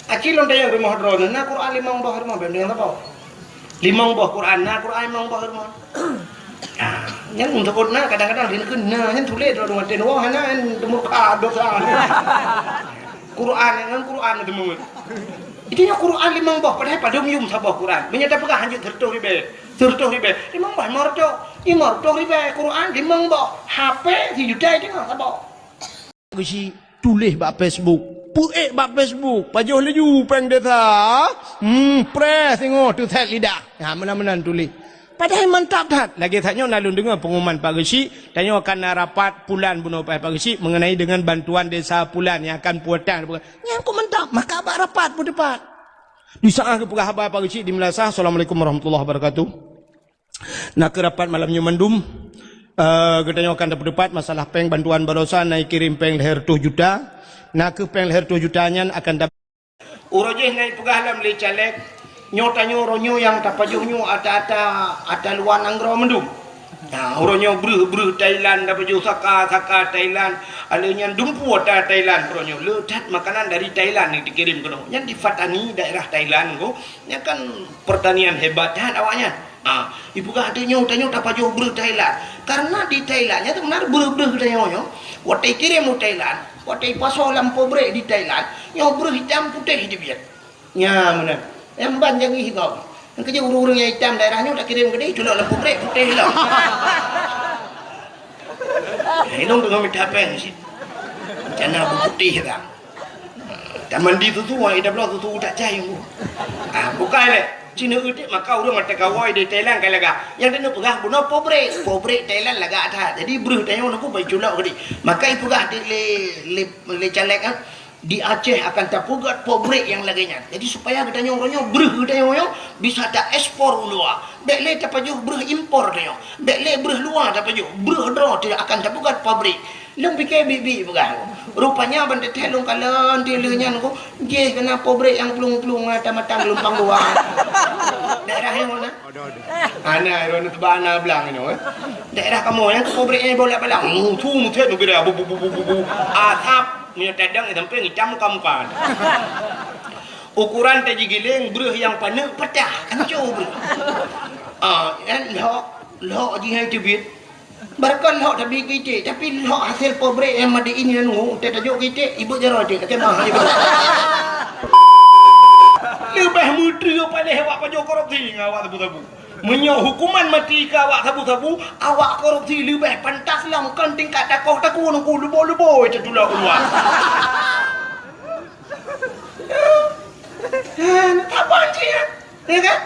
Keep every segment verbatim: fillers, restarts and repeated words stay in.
Aci lôn tanyong rumoh droeneuh, na Quran limong boh rumoh, bèk neutanyong saboh. Limong boh Quran, na Quran limong boh rumoh. Ah, nyan untuk na kadang-kadang rin keu na, nyan tuléh droeneuh watèe nyoe hana, nyan teumurka dosa. Quran nyan Quran teumeuet. Itu nyoe Quran limong boh, padahai padum yum saboh Quran. Meunyoe tapeugah hanjeuet seureutôh ribèe, seureutôh ribèe, limong boh, limong reutôh, limong reutôh ribèe Quran limong boh. H P sijuta teungoh saboh. Geuchik tuléh bak Facebook, peuék bak Facebook, pajoh laju péng desa, hmm, preh singoh teusét lidah. Ha, meunan-meunan tuléh. Padahai mantap that. Lagèe that nyoe na lôn deungö pengumuman Pak Geuchik, tanyoe akan na rapat pulan bunoe Pak Geuchik mengenai dengan bantuan desa pulan yang akan pulang. Nyan kok mantap, maka bak rapat peuteupat. Di saat geupeugah haba Pak Geuchik di meulasah, "Assalamualaikum warahmatullahi wabarakatuh." Na keuh rapat malam nyoe mandum, eh, geutanyoe akan tapeuteupat masalah péng bantuan baroesa na kirém péng lhèe reutôh juta. Na keuh péng lhèe reutôh juta nyan akan ta-, uroe jih na ipeugah lom lé caleg, nyoe tanyoe uroe nyoe nyang tapajoh nyoe ata-ata, ata luwa nanggroe mandum. Nah, uroe nyoe breuh-breuh Thailand tapajoh, saka-saka Thailand, alèh nyan dumpeue ata Thailand uroe nyoe. Le that makanan dari Thailand nyang dikirém keunoe. Nyan di Pattani daerah Thailand ko, nyan kan pertanian hebat that awaknyan. Ah, ipeugah tanyoe, tanyoe tapajoh breuh Thailand. Karena di Thailand nyan seubeuna breuh-breuh tanyoe nyoe, watèe ikirém u Thailand, watèe ipasoe lam pabrék di Thailand, nyoe breuh itam putéh teubiet. Nyan meunan. Nyang ban jangih gob. Nyang keujeuet ureueng-ureueng nyang itam daerah nyoe takirém keudéh, culok lam pabrék putéh lom. Nah, ilôn teungoh mita péng cit. Cana beuputéh ka. Tamandi susu, ida bloe susu tak cai. Ah, bukai lé. Cina udik maka ureueng mata kawai di Thailand ka lagak. Nyang taneuk peugah bunoe pabrék. Pabrék Thailand lagak that. Jadi breuh tanyoe nyoe baru culok keudéh. Maka ipeugah di lé, lé, lé caleg, ah, di Aceh akan tapeugöt pabrék nyang lagèe nyan. Jadi supaya geutanyoe uroe nyoe breuh geutanyoe nyoe bisa taekspor u luwa. Bèk lé tapajoh breuh impor tanyoe. Bèk lé breuh luwa tapajoh. Breuh droe teuh akan tapeugöt pabrék. Lôn pike biet-biet peugah. Rupanya ban teuthèe lôn kalon teuh lheueh nyan ko, jih keunan pabrék nyang plueng-plueng mata-mata geulumpang dua. Daerah nyang mana? Ana, droeneuh teuba ana blang inoe, eh. Daerah kamoe nyang pabrék nyang bolak-balik. Mutu mutet nubira bu, bu, bu, bu, bu, bu. Asap, meunyoe tadang sampai ngitam muka-muka. Ukuran tajigiléng breuh nyang paneuk patah, hancô breuh. Ah, kan lhok, lhok jih hai teubiet. Barokon lhok tabi keu iték, tapi lhok hasil pabrék nyang made in nyan ngu, teuh tajok keu iték, ibeuet jaroe iték, lakèe mah ibeuet. Leubeh meutreue paléh awak pajoh korupsi ngon awak sabu-sabu. Meunyoe hukuman mati keu awak sabu-sabu, awak korupsi leubeh pantas lom kon tingkat takoh takue nungku leubo-leubo teuh tulak u luwa. Hana saban cit, ya kan?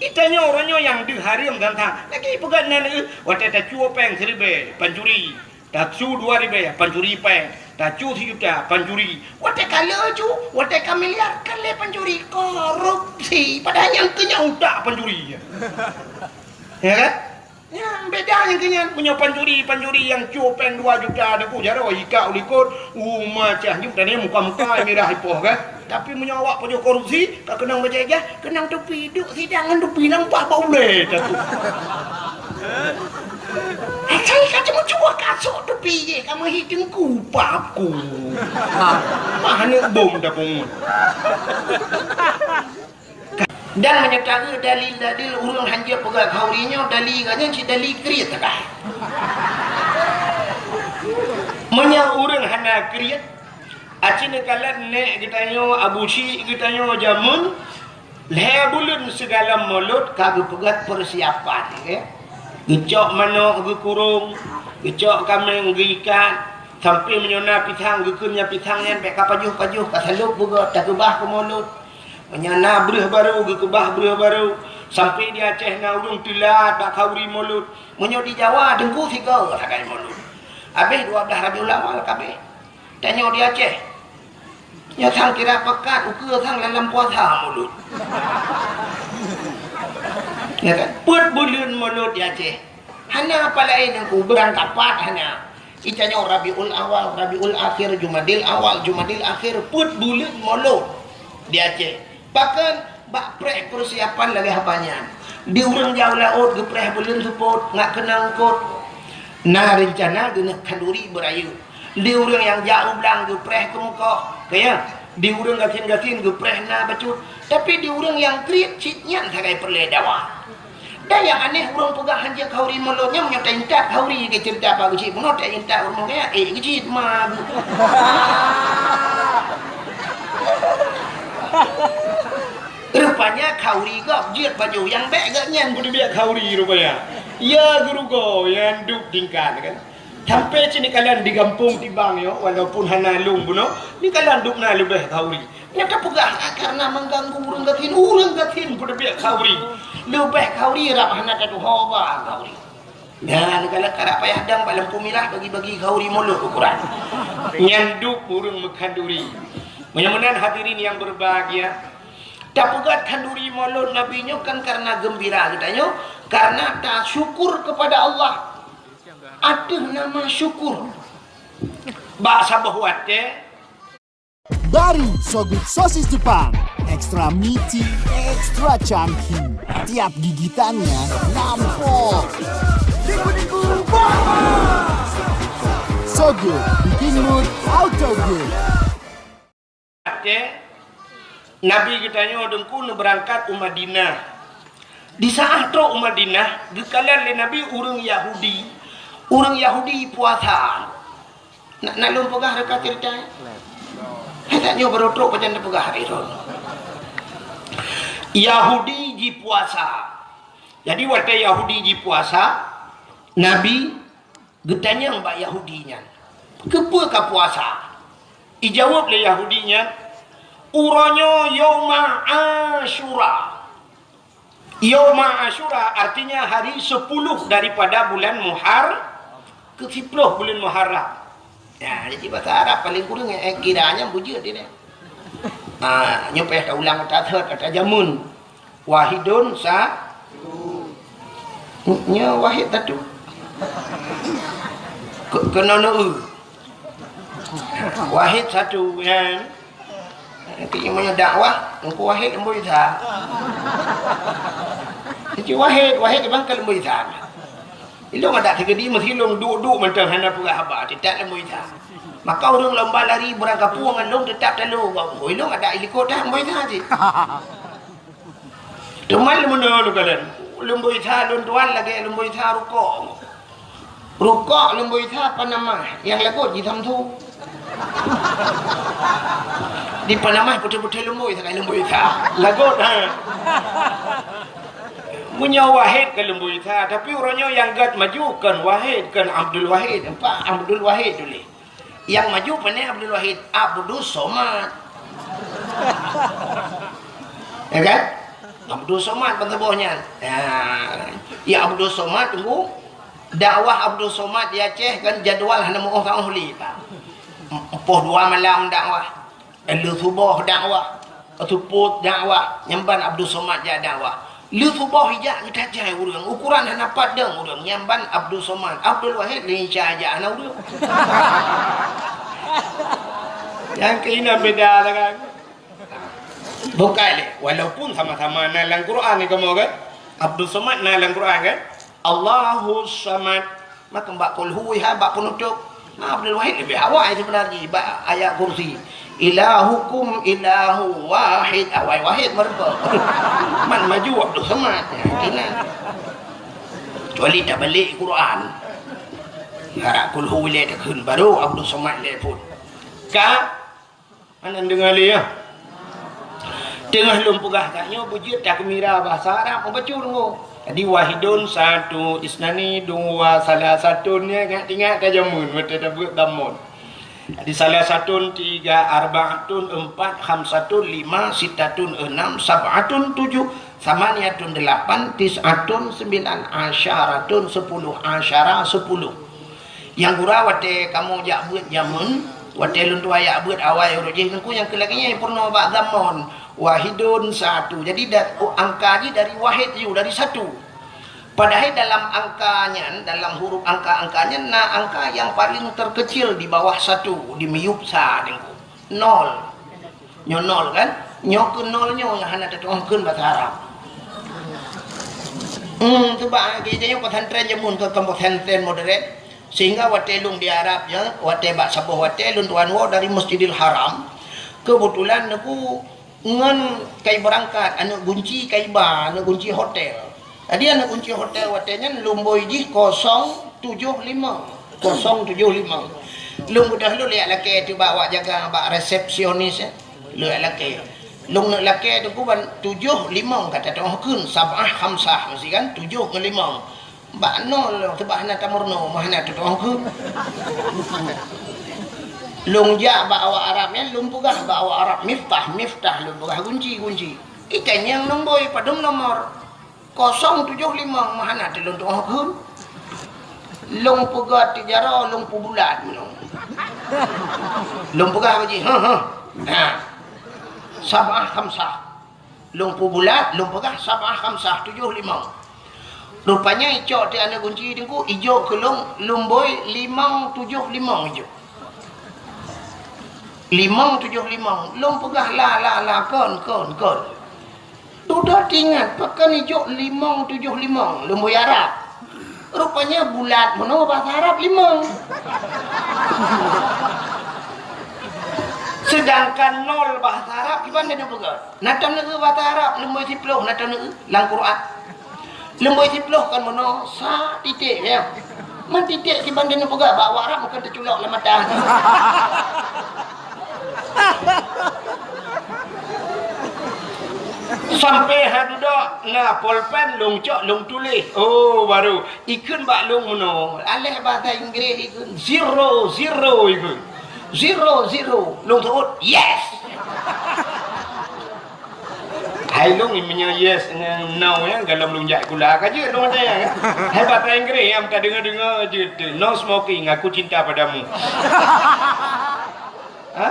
Geutanyoe uroe nyoe nyang deuh hareuem dan that. Lagèe peugah nan, eh, watèe tacue péng siribèe, pancuri. Tacue dua ribèe, pancuri péng. Tacue sijuta, pancuri. Watèe ka le cu, watèe ka miliar, ka lé pancuri. Korupsi. Padahai nyang keu nyan utak pancuri. Ya kan? Nyan beda nyang keu nyan. Meunyoe pancuri, pancuri nyang cue péng dua juta, teuku jaroe ika u likot, u macah nyoe tadi muka-muka mirah ipoh kan. Tapi meunyoe awak pajoh korupsi, ka keunong bajèe ijah, keunong tupi, duek sidang ngon tupi nampak bak ulèe teuku. Asai ka cuma cuba kasok tupi jih, ka meuhi teungku paku. Mah aneuk bom dah pungut. Dan meunyoe taeu dalil-dalil ureueng hanjeuet peugah khauri nyoe, dalil geuh nyan cit dalil kriet sagai. Meunyoe ureueng hana kriet, aci neukalon nèk geutanyoe, abu syik geutanyoe jameun, lhèe buleuen sigohlom mulod ka geupeugöt peusiapan, ya. Geucok manok geukurong, geucok kaméng geuikat, sampoe meunyoe na pisang geukheun nyan pisang nyan bèk ka pajoh-pajoh, ka salôb beugöt, takeubah keu mulod. Meunyoe na breuh barô, geukeubah breuh barô. Sampoe di Aceh na ureueng teulat bak khauri mulod. Meunyoe di Jawa, teungku sigoe sagai mulod. Abéh dua blah Rabiul Awal ka abéh. Tanyoe di Aceh. Nyoe sang kira pakat, ukeue sang lam puasa mulod. Ya kan? Peuet buleuen mulod di Aceh. Hana apa laén teungku, beurangkapat hana. Itanyoe Rabiul Awal, Rabiul Akhir, Jumadil Awal, Jumadil Akhir, peuet buleuen mulod di Aceh. Bahkan bak preh peusiapan lagèe haba nyan. Di ureueng jak u laôt geupreh buleuen seupôt, ngat keunong eungkôt. Na reuncana geuneuk khanduri beurayeuk. Di ureueng nyang jak u blang geupreh keumeukoh, keu nyan. Di ureuëng gasien-gasien geupreh na bacut, tapi di ureuëng nyang kriet cit nyan sagai peureulée dawa. Dan nyang aneh, ureuëng peugah hanjeuet khauri mulod nyan, meunyoe taintat khauri, geuceurita bak geucit bunoe, taintat ureuëng kaya, eh, geucit ma. Rupanya khauri gob jeuet baju nyang bék geuh nyan, beudeubiet khauri rupanya. Ya geurugoe nyang duek tingkat kan. Sampai cit nikalan di gampông tibang nyoe, walaupun hana lôn bunoe, nikalan dub na leubeh khauri. Nyang tapeugah, ah, karena mengganggu ureuëng gasien, ureuëng gasien peuteubiet khauri. Leubeh khauri rab hana tatuho ba khauri. Nyan nikalan karap payah dang bak lampu mirah bagi-bagi khauri mulod ukuran. Nyan dub ureuëng meukhanduri. Mudah-mudahan hadirin yang berbahagia, tapeugah khanduri mulod Nabi nyoe kan karena gembira geutanyoe, karena tasyukur kepada Allah. Ateueh nama syukur. Bak saboh watée. Baru Sogut sosis Jepang. Extra meaty, extra chunky. Tiap gigitannya nampol. Sogut bikin mood auto good. Watée Nabi geutanyoe deungku neubeurangkat u Madinah. Di saat trok u Madinah, geukalon lé Nabi ureuëng Yahudi. Ureuëng Yahudi puasa. Nak, nak lôn peugah reuka ceurita? Hai tanyoe barô trok pajan teupeugah hari rot. Yahudi jipuasa. Jadi watée Yahudi jipuasa, Nabi geutanyong bak Yahudi nyan, "Keupeue ka puasa?" Ijaweueb lé Yahudi nyan, "Uroe nyoe Yauma Asyura." Yauma Asyura artinya hari sepuluh daripada bulan Muhar-, keu siploh bulan Muharram. Ya, jadi bahasa Arab paling kurang, eh, kira nyan bujur dia deh. Ah, nyoe payah taulang, tathot, tajamun. Wahidun sa-, nyoe wahid satu. Ke-, keunoe neu-eu. Wahid satu, kan? Keu meunyoe dakwah, Teungku Wahid leumboi sa. Teungku Wahid, Wahid bang ka leumboi sa. Ilong adak teukeudi meusilong duek-duek mantong hana peugah haba, teutap leumboi sa. Maka ureuëng lomba lari beurangkapeue ngon lôn teutap talo. Ilong adak ilikot dah leumboi sa cit. Teuma leumono lôn kalon, leumboi sa lôn tuan lagée leumboi sa rukok. Rukok leumboi sa panamah, nyang lagot jisamsu. Di panamah putih-putih leumboi sakai leumboi sa. Lagot, ha. Meunyoe Wahid ka leumboi sa, tapi uroe nyoe nyang gét maju kon Wahid, kon Abdul Wahid, empat Abdul Wahid tuléh. Nyang maju pane Abdul Wahid, Abdus Somad. Ya kan? Abdus Somad ban saboh nyan. Ya. Ya Abdus Somad tunggu. Dakwah Abdus Somad di Aceh kan jadwal hana meuoh saoh lé, Pak. Empoh dua malam dakwah. Lheueh suboh dakwah, seupôt dakwah, nyan ban Abdul Somad jak dakwah. Lheueh suboh ijak geutajai ureuëng, ukuran hana pat dong ureuëng, nyan ban Abdul Somad. Abdul Wahid lé Isa jak hana ureuëng. Nyang keunan beda lah kan. Bukai lé, walaupun sama-sama na lam Quran ni kamoe kan. Abdul Somad na lam Quran kan. Allahus Samad. Maka bak kulhu ha bak penutup. Nah, Abdul Wahid lebih awai sebenarnya bak ayat kursi. Ilahukum ilahu wahid, awai wahid meureumpok. Man maju Abdul Somad. Ya, kena. Kecuali tak balik Quran. Harap kulhu ilée takheun baru Abdul Somad ilée pun. Ka Hana deungoe lé, ya. Teungoh lôn peugah tanyoe beujeuet takeumira bahasa Arab meubacut deungoe. Jadi wahidun satu, isnani dua, salasatun, ya, ingat-ingat tajamun, beutôi tabeuet damon. Jadi salasatun tiga, arbaatun empat, khamsatun lima, sittatun enam, sab'atun tujuh, samaniyatun delapan, tis'atun sembilan, asyaratun sepuluh, asyara sepuluh. Nyang gura watée kamoe jak beuet jameun, watée lôn tuan jak beuet awai uroe jih teungku nyang keu lagée nyan peurunoe bak zamon wahidun satu. Jadi da-, oh, angka jih dari wahid ju, dari satu. Padahai dalam angka nyan, dalam huruf angka-angka nyan na angka nyang paling terkecil di bawah satu, di miyueb sa teungku. Nol. Nyoe nol kan? Nyoe keu nol nyoe nyang hana tatu'oh kheun bahasa Arab. Hmm, tu bak gereja nyoe pesantren jameun tu kan pesantren modern. Sehingga watée lôn di Arab nyoe, watée bak saboh watée lôn tuan woe dari Masjidil Haram. Keubeutulan Teungku ngon kai beurangkat, aneuk gunci kai ba, aneuk gunci hotel. Jadi aneuk gunci hotel watée nyan lôn bôi jih kosong tujoh limong. Kosong tujoh limong. Lôn beudôh lôn lheueh lakée teuh bak awak jaga, bak resepsionis, eh. Lheueh lakée. Lôn neuk lakée Teungku ban tujoh limong ka tatu'oh kheun, sab'ah khamsah meusti kan, tujoh ngon limong. Bak nol seubah hana tameurunoe, meuhana tatu'oh kheun. Lôn jak bak awak Arab nyan, lôn peugah bak awak Arab miftah, miftah, lôn peugah gunci, gunci. Itanyong lôn bôi padum nomor. Kosong tujoh limong, meuhana teu lôn tu'oh kheun. Lôn peugah teujaroe, lôn peubulat meunyoe. Lôn peugah bak jih, "Heh, heh." Ha. Sab'ah khamsah. Lôn peubulat, lôn peugah sab'ah khamsah, tujoh limong. Rupanya icok teuh aneuk gunci Teungku, ijok keu lôn, lôn bôi limong tujoh limong ijok. Limong tujoh limong, lôn peugah la, la, la, kon, kon, kon. Dudoe teuingat, pakon ijok limong tujoh limong, lôn bôi Arab. Rupanya bulat meunoe bahasa Arab limong. Sedangkan nol bahasa Arab kiban neupeugah? Na taneuk bahasa Arab, lôn bôi siploh na taneuk lam Quran. Lôn bôi siploh kan meunoe, sa titek ya. Man titek kiban taneuk peugah bak awak Arab mungken teuculok lam mata. Sampai ha dudoe na polpen lôn cok lôn tuléh. Oh, baru ikheun bak lôn meunoe. Aléh bahasa Inggréh ikheun zero, zero ikheun. Zero, zero. Lôn seuôt, yes. Hai lôn meunyoe yes ngon no ya, galom lôn jak sikula ka jeuet lôn ada ya. Hai bahasa Inggréh nyang tadeungoe-deungoe jeuet tu. No smoking, aku cinta padamu. Ha?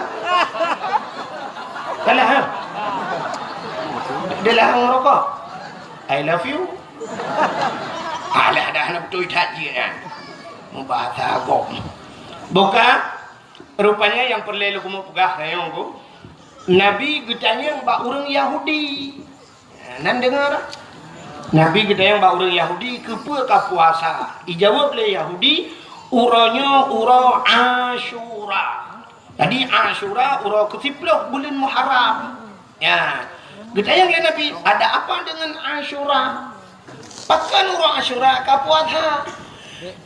Salah ha? Dia larang rokok. I love you. Alah dah nak betul that je kan. Bahasa agam. Buka. Rupanya nyang peureulée lôn keumeung peugah nyoe ku. Nabi geutanyong bak ureuëng Yahudi. Nan deungoe dah? Nabi geutanyong bak ureuëng Yahudi, "Keupeue ka puasa?" Ijaweueb lé Yahudi, "Uroe nyoe uroe Asyura." Jadi Asyura uroe keusiploh buleuen Muharram. Ya. Geutanyong lé Nabi, "Ada apa dengan Asyura? Pakon uroe Asyura ka puasa?"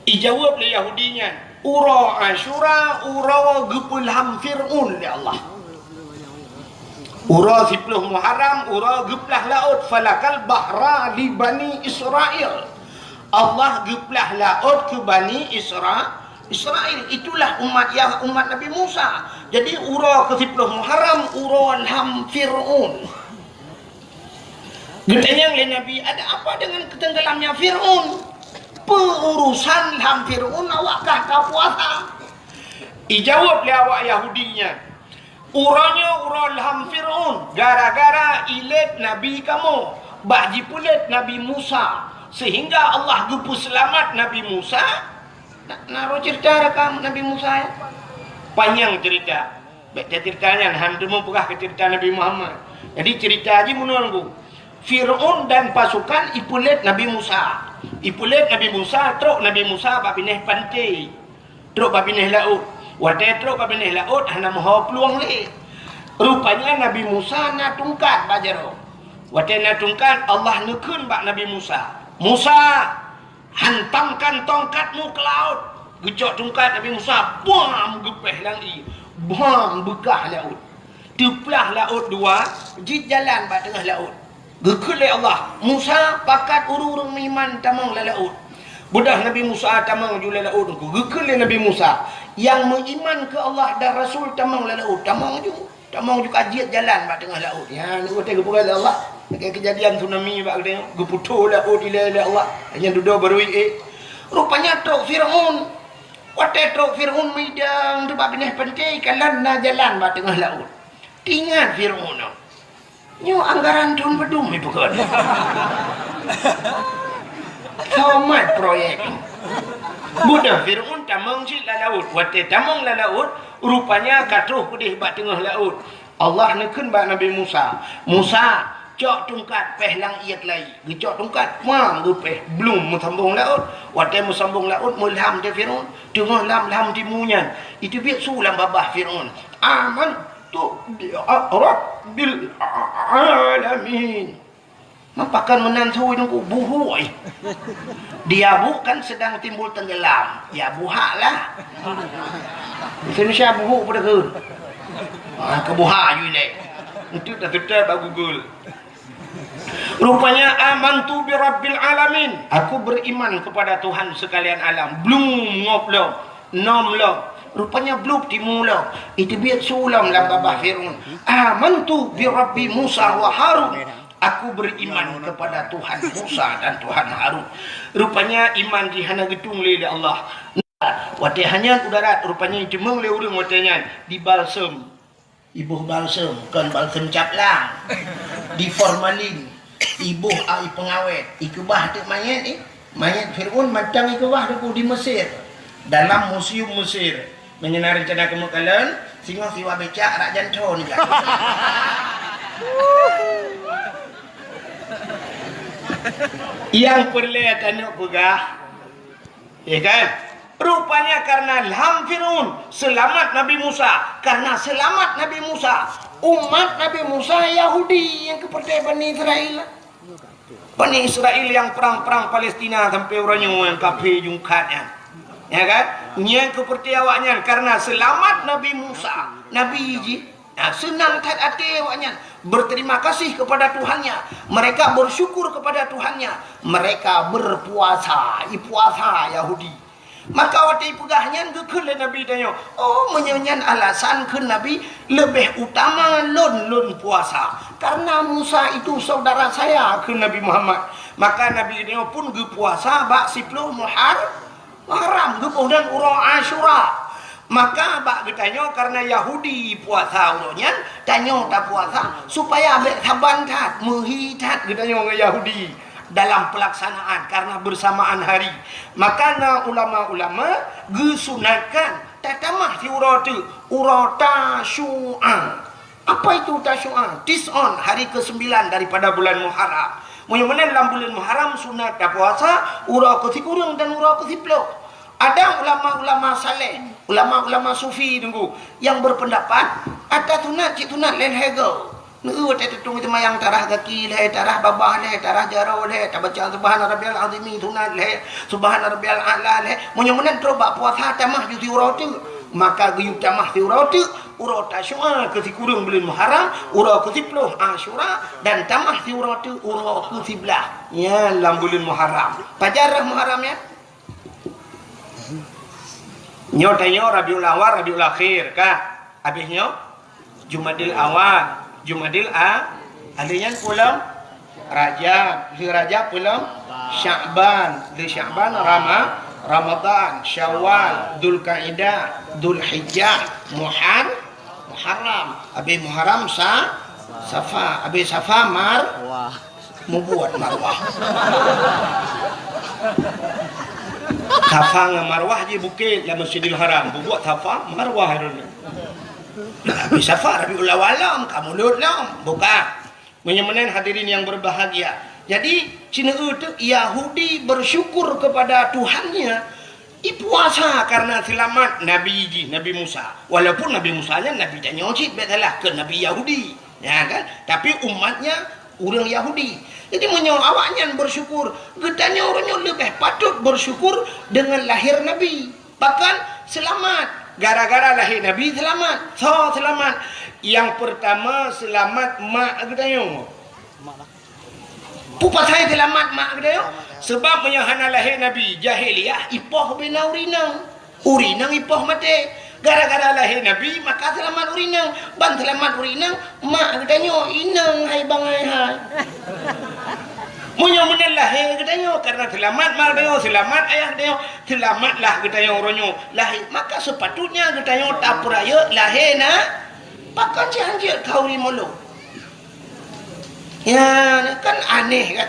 Ijaweueb lé Yahudi nyan, "Uroe Asyura uroe geupeulham Fir'aun lé Allah." Uroe siploh Muharram, uroe geuplah laôt, falakal bahra li Bani Israel. Allah geuplah laôt keu Bani Isra-, Israel. Itulah umat Yah-, umat Nabi Musa. Jadi uroe keu siploh Muharram, uroe lham Fir'aun. Geutanyong lé Nabi, "Ada apa dengan ketenggelamnya Fir'aun? Peu urusan lham Fir'aun awak kah ka puasa?" Ijaweueb lé awak Yahudi nyan, "Uroe nyoe uroe lham Fir'aun, gara-gara ilét nabi kamoe, bak jipeulét Nabi Musa, sehingga Allah geupeuseulamat Nabi Musa." Na, na roh cerita rakam Nabi Musa ya? Panyang cerita. Bèk cerita nyan, han teumeupeugah keu cerita Nabi Muhammad. Jadi cerita jih meunoe nunggu. Fir'aun dan pasukan ipeulét Nabi Musa. Ipeulét Nabi Musa, trok Nabi Musa bak binéh panté. Trok bak binéh laôt. Watèe trok bak binéh laôt hana meuho plueng lé. Rupanya Nabi Musa na tungkat bak jaroe. Watèe na tungkat, Allah neukheun bak Nabi Musa, "Musa, hantamkan tongkatmu ke laut." Geucok tungkat Nabi Musa, bam, geupéh lam ié. Bam, beukah laôt. Teuplah laôt dua, jeuet jalan bak teungoh laôt. Geukheun lé Allah, "Musa, pakat ureuëng-ureuëng meuiman tamong lam laôt." Beudôh Nabi Musa tamong ju lam laôt, geukheun lé Nabi Musa, "Nyang meuiman keu Allah dan Rasul tamong lam laôt." Tamong ju, tamong ju ka jeuet jalan bak teungoh laôt. Nyan watèe geupeugah lé Allah, lagèe keujadian tsunami bak geutanyoe, geuputôh laôt ilèe lé Allah. Nyan dudoe barô ié. Rupanya trok Fir'aun. Watèe trok Fir'aun meudang teuk bak binéh panté, kalon na jalan bak teungoh laôt. Teuingat Fir'aun nyoe. Nyoe anggaran thôn padum ipeukon. Somat proyek. Beudôh Fir'aun tamong cit lam laôt. Watèe tamong lam laôt, rupanya ka troh keudéh bak teungoh laôt. Allah neukheun bak Nabi Musa, "Musa, cok tungkat péh lam ié keulayi." Geucok tungkat, pam, geupéh, blum, meusambong laôt. Watèe meusambong laôt, meulham di Fir'aun. Teungoh lam, lam timu nyan, iteubiet su lam babah Fir'aun. Aman. Tu bi a-, Rabbil alamin. Mapakan meunan sui nunggu buhu, eh. Dia bu kan sedang timbul tenggelam. Ya buhak lah. Indonesia buhu pada ke? Ah, ke buhak you leh. Itu dah tetap bak Google. Rupanya amantu bi rabbil alamin. Aku beriman kepada Tuhan sekalian alam. Blum ngop lom, nom lom. Rupanya blub timu lom. Itu biet su lom lam babah Fir'aun. Amantu bi rabbi Musa wa Harun. Aku beriman kepada Tuhan Musa dan Tuhan Harun. Rupanya iman jih hana geutung lé lé Allah. Watée hanyang u darat, rupanya jimeueng lé ureuëng watée nyan dibalsem. Iboh balsem, kon balsem cap lang. Di formalin, iboh ai pengawet, ikeubah teuk manyét, eh. Manyét Fir'aun mantong ikeubah teuk di Mesir. Dalam museum Mesir. Meunyoe na rencana keumeuk kalon, singoh siwa becak rak janto ni kan. Yang peureulée tanyoe peugah, ya kan? Rupanya karena lam Fir'aun selamat Nabi Musa. Karena selamat Nabi Musa, umat Nabi Musa Yahudi nyang keupeurtée Bani Israel. Bani Israel nyang perang-perang Palestina sampai uroe nyoe nyang kafé jungkat nyan. Ya kan? Nyang keupeurtée awaknyan karena selamat Nabi Musa, Nabi jih. Nah, seunang that até awaknyan, berterima kasih kepada Tuhannya. Mereka bersyukur kepada Tuhannya. Mereka berpuasa, ipuasa Yahudi. Maka watée ipeugah nyan geukheun lé Nabi tanyoe, "Oh, meunyoe nyan alasan," kheun Nabi, "leubeh utama lôn, lôn puasa. Karena Musa itu saudara saya," kheun Nabi Muhammad. Maka Nabi tanyoe pun geupuasa bak siploh Muhar-, Muharram geuboh dan uroe Asyura. Maka bak geutanyoe karena Yahudi puasa uroe nyan, tanyoe tapuasa supaya bék saban that, meuhi that geutanyoe ngon Yahudi dalam pelaksanaan karena bersamaan hari. Maka na ulama-ulama geusunatkan tatamah siuroe teuk, uroe Tasyu'a. Apa itu Tasyu'a? Tis'on, hari kesembilan daripada bulan Muharram. Meunyoe meunan lam buleuen Muharram sunat tapuasa uroe keusikureueng dan uroe keusiploh. Ada ulama-ulama saleh, ulama-ulama sufi teungku, yang berpendapat ata sunat cit sunat lhèe-lhèe goe. Neu watèe teutông seumayang tarah gaki lhèe, tarah babah lhèe, tarah jaroe lhèe, tabaca subhana rabbiyal azimi sunat lhèe, subhana rabbiyal a'la lhèe. Meunyoe meunan trôh bak puasa tamah ju siuroe teuk, maka geuyue tamah siuroe teuk, uroe Tasyu'a keusikureueng buleuen Muharram, uroe keusiploh Asyura, dan tamah siuroe teuk uroe keusiblaih nyan lam buleuen Muharram. Pajan rhah Muharram nyan? Nyoe tanyoe Rabiul Awal, Rabiul Akhir ka. Habéh nyoe Jumadil Awal, Jumadil A, lheueh nyan peue lom? Rajab, lheueh Rajab peue lom? Sya'ban, lheueh Sya'ban Rama-, Ramadan, Syawal, Dzulkaidah, Dzulhijjah, Muhar-, Muharram, habéh Muharram Sa-, Safa, habéh Safa Mar-, mubuet Marwah. Safa ngon Marwah jih bukét lam Masjidil Haram, mubuet Safa Marwah droeneuh. Habéh Safa Rabiul Awal lom, ka mulod lom, buka. Meunyoe meunan hadirin yang berbahagia. Jadi, sineuk teuk Yahudi bersyukur kepada Tuhannya, ipuasa karena selamat Nabi jih, Nabi Musa. Walaupun Nabi Musa nyan Nabi tanyoe cit, bèk salah, keu Nabi Yahudi. Ya kan? Tapi umatnya ureueng Yahudi. Jadi, meunyoe awaknyan bersyukur, geutanyoe uroe nyoe leubeh patut bersyukur dengan lahir Nabi. Bahkan selamat. Gara-gara lahé Nabi selamat. Soe selamat? Nyang peurtama selamat mak geutanyoe. Peue pasai selamat mak geutanyoe? Sebab meunyoe hana lahé Nabi, jahiliyah, ipoh bina ureueng inong. Ureueng inong ipoh maté. Gara-gara lahé Nabi, maka selamat ureueng inong. Ban selamat ureueng inong, mak geutanyoe inong hai bangai hai. Meunyoe meunan lahé geutanyoe, karena selamat mak geutanyoe, selamat ayah geutanyoe, selamatlah geutanyoe uroe nyoe lahé. Maka sepatutnya geutanyoe tapeurayeuk lahé na, pakon cit hanjeuet khauri mulod. Ya, kan aneh kan?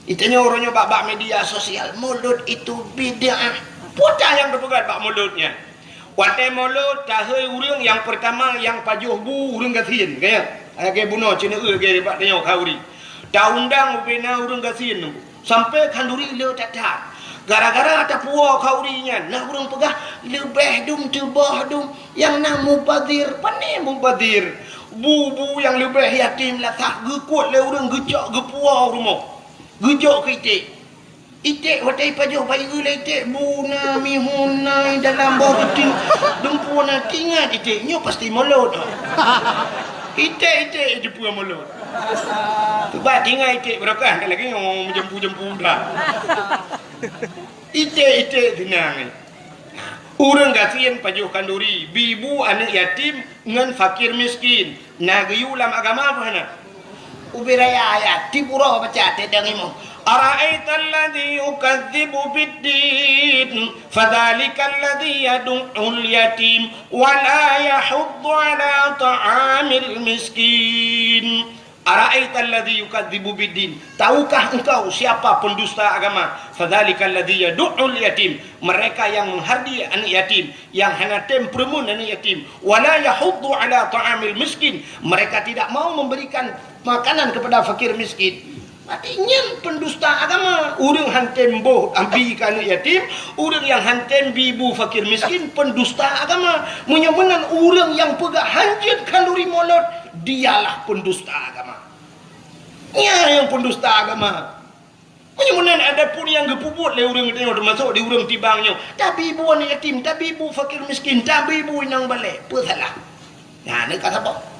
Geutanyoe uroe nyoe bak, bak media sosial, mulod itu bid'ah. Peue nyang teupeugah bak mulod nyan? Watèe mulod, tahôi ureueng nyang peurtama nyang pajoh bu ureueng gasien, ka nyan. Lagèe bunoe, ceuneuk lagèe bak tanyoe khauri. Taundang ubena ureueng gasien nyoe. Sampai khanduri le that-that. Gara-gara tapuwoe khauri nyan, na ureuëng peugah leubeh dum teuboh dum nyang na mubazir. Pane mubazir? Bu-bu nyang leubeh yatim lasah geukuet lé ureuëng geucok geupuwoe u rumoh. Geujok keu iték. Iték watée ipajoh bayeue lé iték, bu na mihun na dalam boh teuti, dumpeue na tingat iték nyoe pasti mulot. Iték-iték jipeu mulot. Cuba tingat iték beurokah lagée nyoe meujampu-jampu dah. Iték-iték seunang. Ureuëng gasien pajoh khanduri, bi bu aneuëk yatim ngon fakir miskin. Na geuyue lam agama peue hana? Ubé raya ayat, tiep uroe baca teudeung imoe. Ara'aital ladzi yukadzibu biddin, fadzalikal ladzi yadu'ul yatim, wa la yahuddu ala ta'amil miskin. Ara'aital ladzi yukadzibu biddin. Tahukah engkau siapa pendusta agama? Fadzalikal ladzi yadu'ul yatim. Mereka yang menghardi anak yatim, yang hana tem peureumeun anak yatim. Wa la yahuddu ala ta'amil miskin. Mereka tidak mau memberikan makanan kepada fakir miskin. Berarti nyan pendusta agama. Ureuëng han tem boh abi keu anak yatim, ureuëng nyang han tem bi bu fakir miskin, pendusta agama. Meunyoe meunan ureuëng nyang peugah hanjeuet khanduri mulot, dialah pendusta agama. Nyan nyang pendusta agama. Meunyoe meunan adapun nyang geupeubuet lé ureuëng teumasok di ureuëng tibang nyoe, tabi bu anak yatim, tabi bu fakir miskin, tabi bu inong balek, peue salah? Nah, ni ka saboh.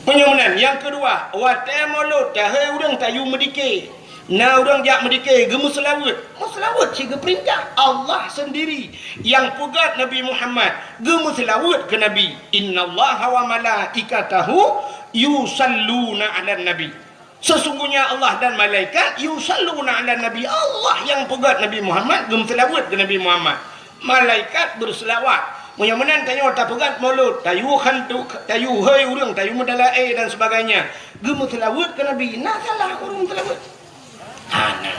Meunyoe meunan, nyang keudua, watée mulot, tahei ureuëng tayue meudike. Na ureuëng jak meudike, geumeuseulaweuet. Meuseulaweuet cit geupeurintah Allah sendiri nyang peugét Nabi Muhammad, geumeuseulaweuet keu Nabi. Innallaha wa malaikatahu yusalluna 'alan nabi. Sesungguhnya Allah dan malaikat yusalluna 'alan nabi. Allah nyang peugét Nabi Muhammad, geumeuseulaweuet keu Nabi Muhammad. Malaikat beuseulaweuet. Meunyoe meunan tanyoe tapeugét mulot, tayue khantu, tayue hôi ureuëng, tayue meudalaé dan sebagainya, geumeuseulaweuet keu Nabi, na salah ureuëng meuseulaweuet? Hana.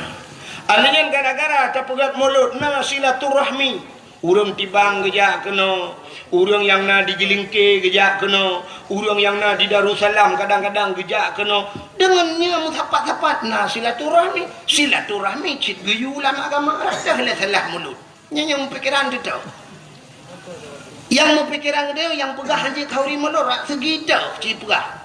Alheuh nyan gara-gara tapeugét mulot na silaturahmi. Ureuëng tibang geujak keunoe, ureuëng nyang na di Jeulingke geujak keunoe, ureuëng nyang na di Darussalam kadang-kadang geujak keunoe. Deungon nyan meusapat-sapat na silaturahmi. Silaturahmi cit geuyue lam agama, rasa lé salah mulot. Nyan nyang meupikéran teuh. Nyang meupikéran teuh nyang peugah hanjeuet khanduri mulot rot seugi teuh cit peugah.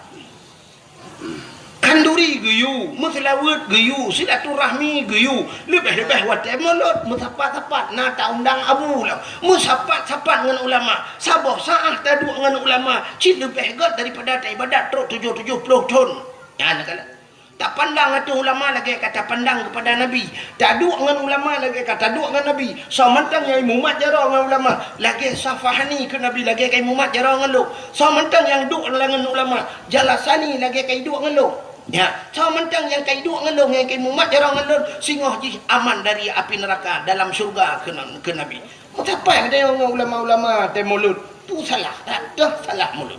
Khanduri geuyue, meuseulaweuet geuyue, silaturahmi geuyue, leubeh-leubeh watée mulot meusapat-sapat na taundang abu lom, meusapat-sapat ngon ulama, saboh saát taduek ngon ulama cit leubeh gét daripada taibadat trok tujoh tujoh ploh thon. Nyan keuh. Tapandang ateueh ulama lagée ka tapandang keupada Nabi. Taduek ngon ulama lagée ka taduek ngon Nabi. Soe mantong nyang imumat jaroe ngon ulama, lagée safahani keu Nabi lagée ka imumat jaroe ngon lôn. Soe mantong nyang duek ngon ulama, jalasani lagée ka iduek ngon lôn. Ya, soe mantong nyang ka iduek ngon lôn, nyang ka imumat jaroe ngon lôn, singoh jih aman dari api neuraka dalam syeuruga keu, keu Nabi. Meusapat geutanyoe ngon ulama-ulama tée mulot. Peue salah, rot teuh salah mulot.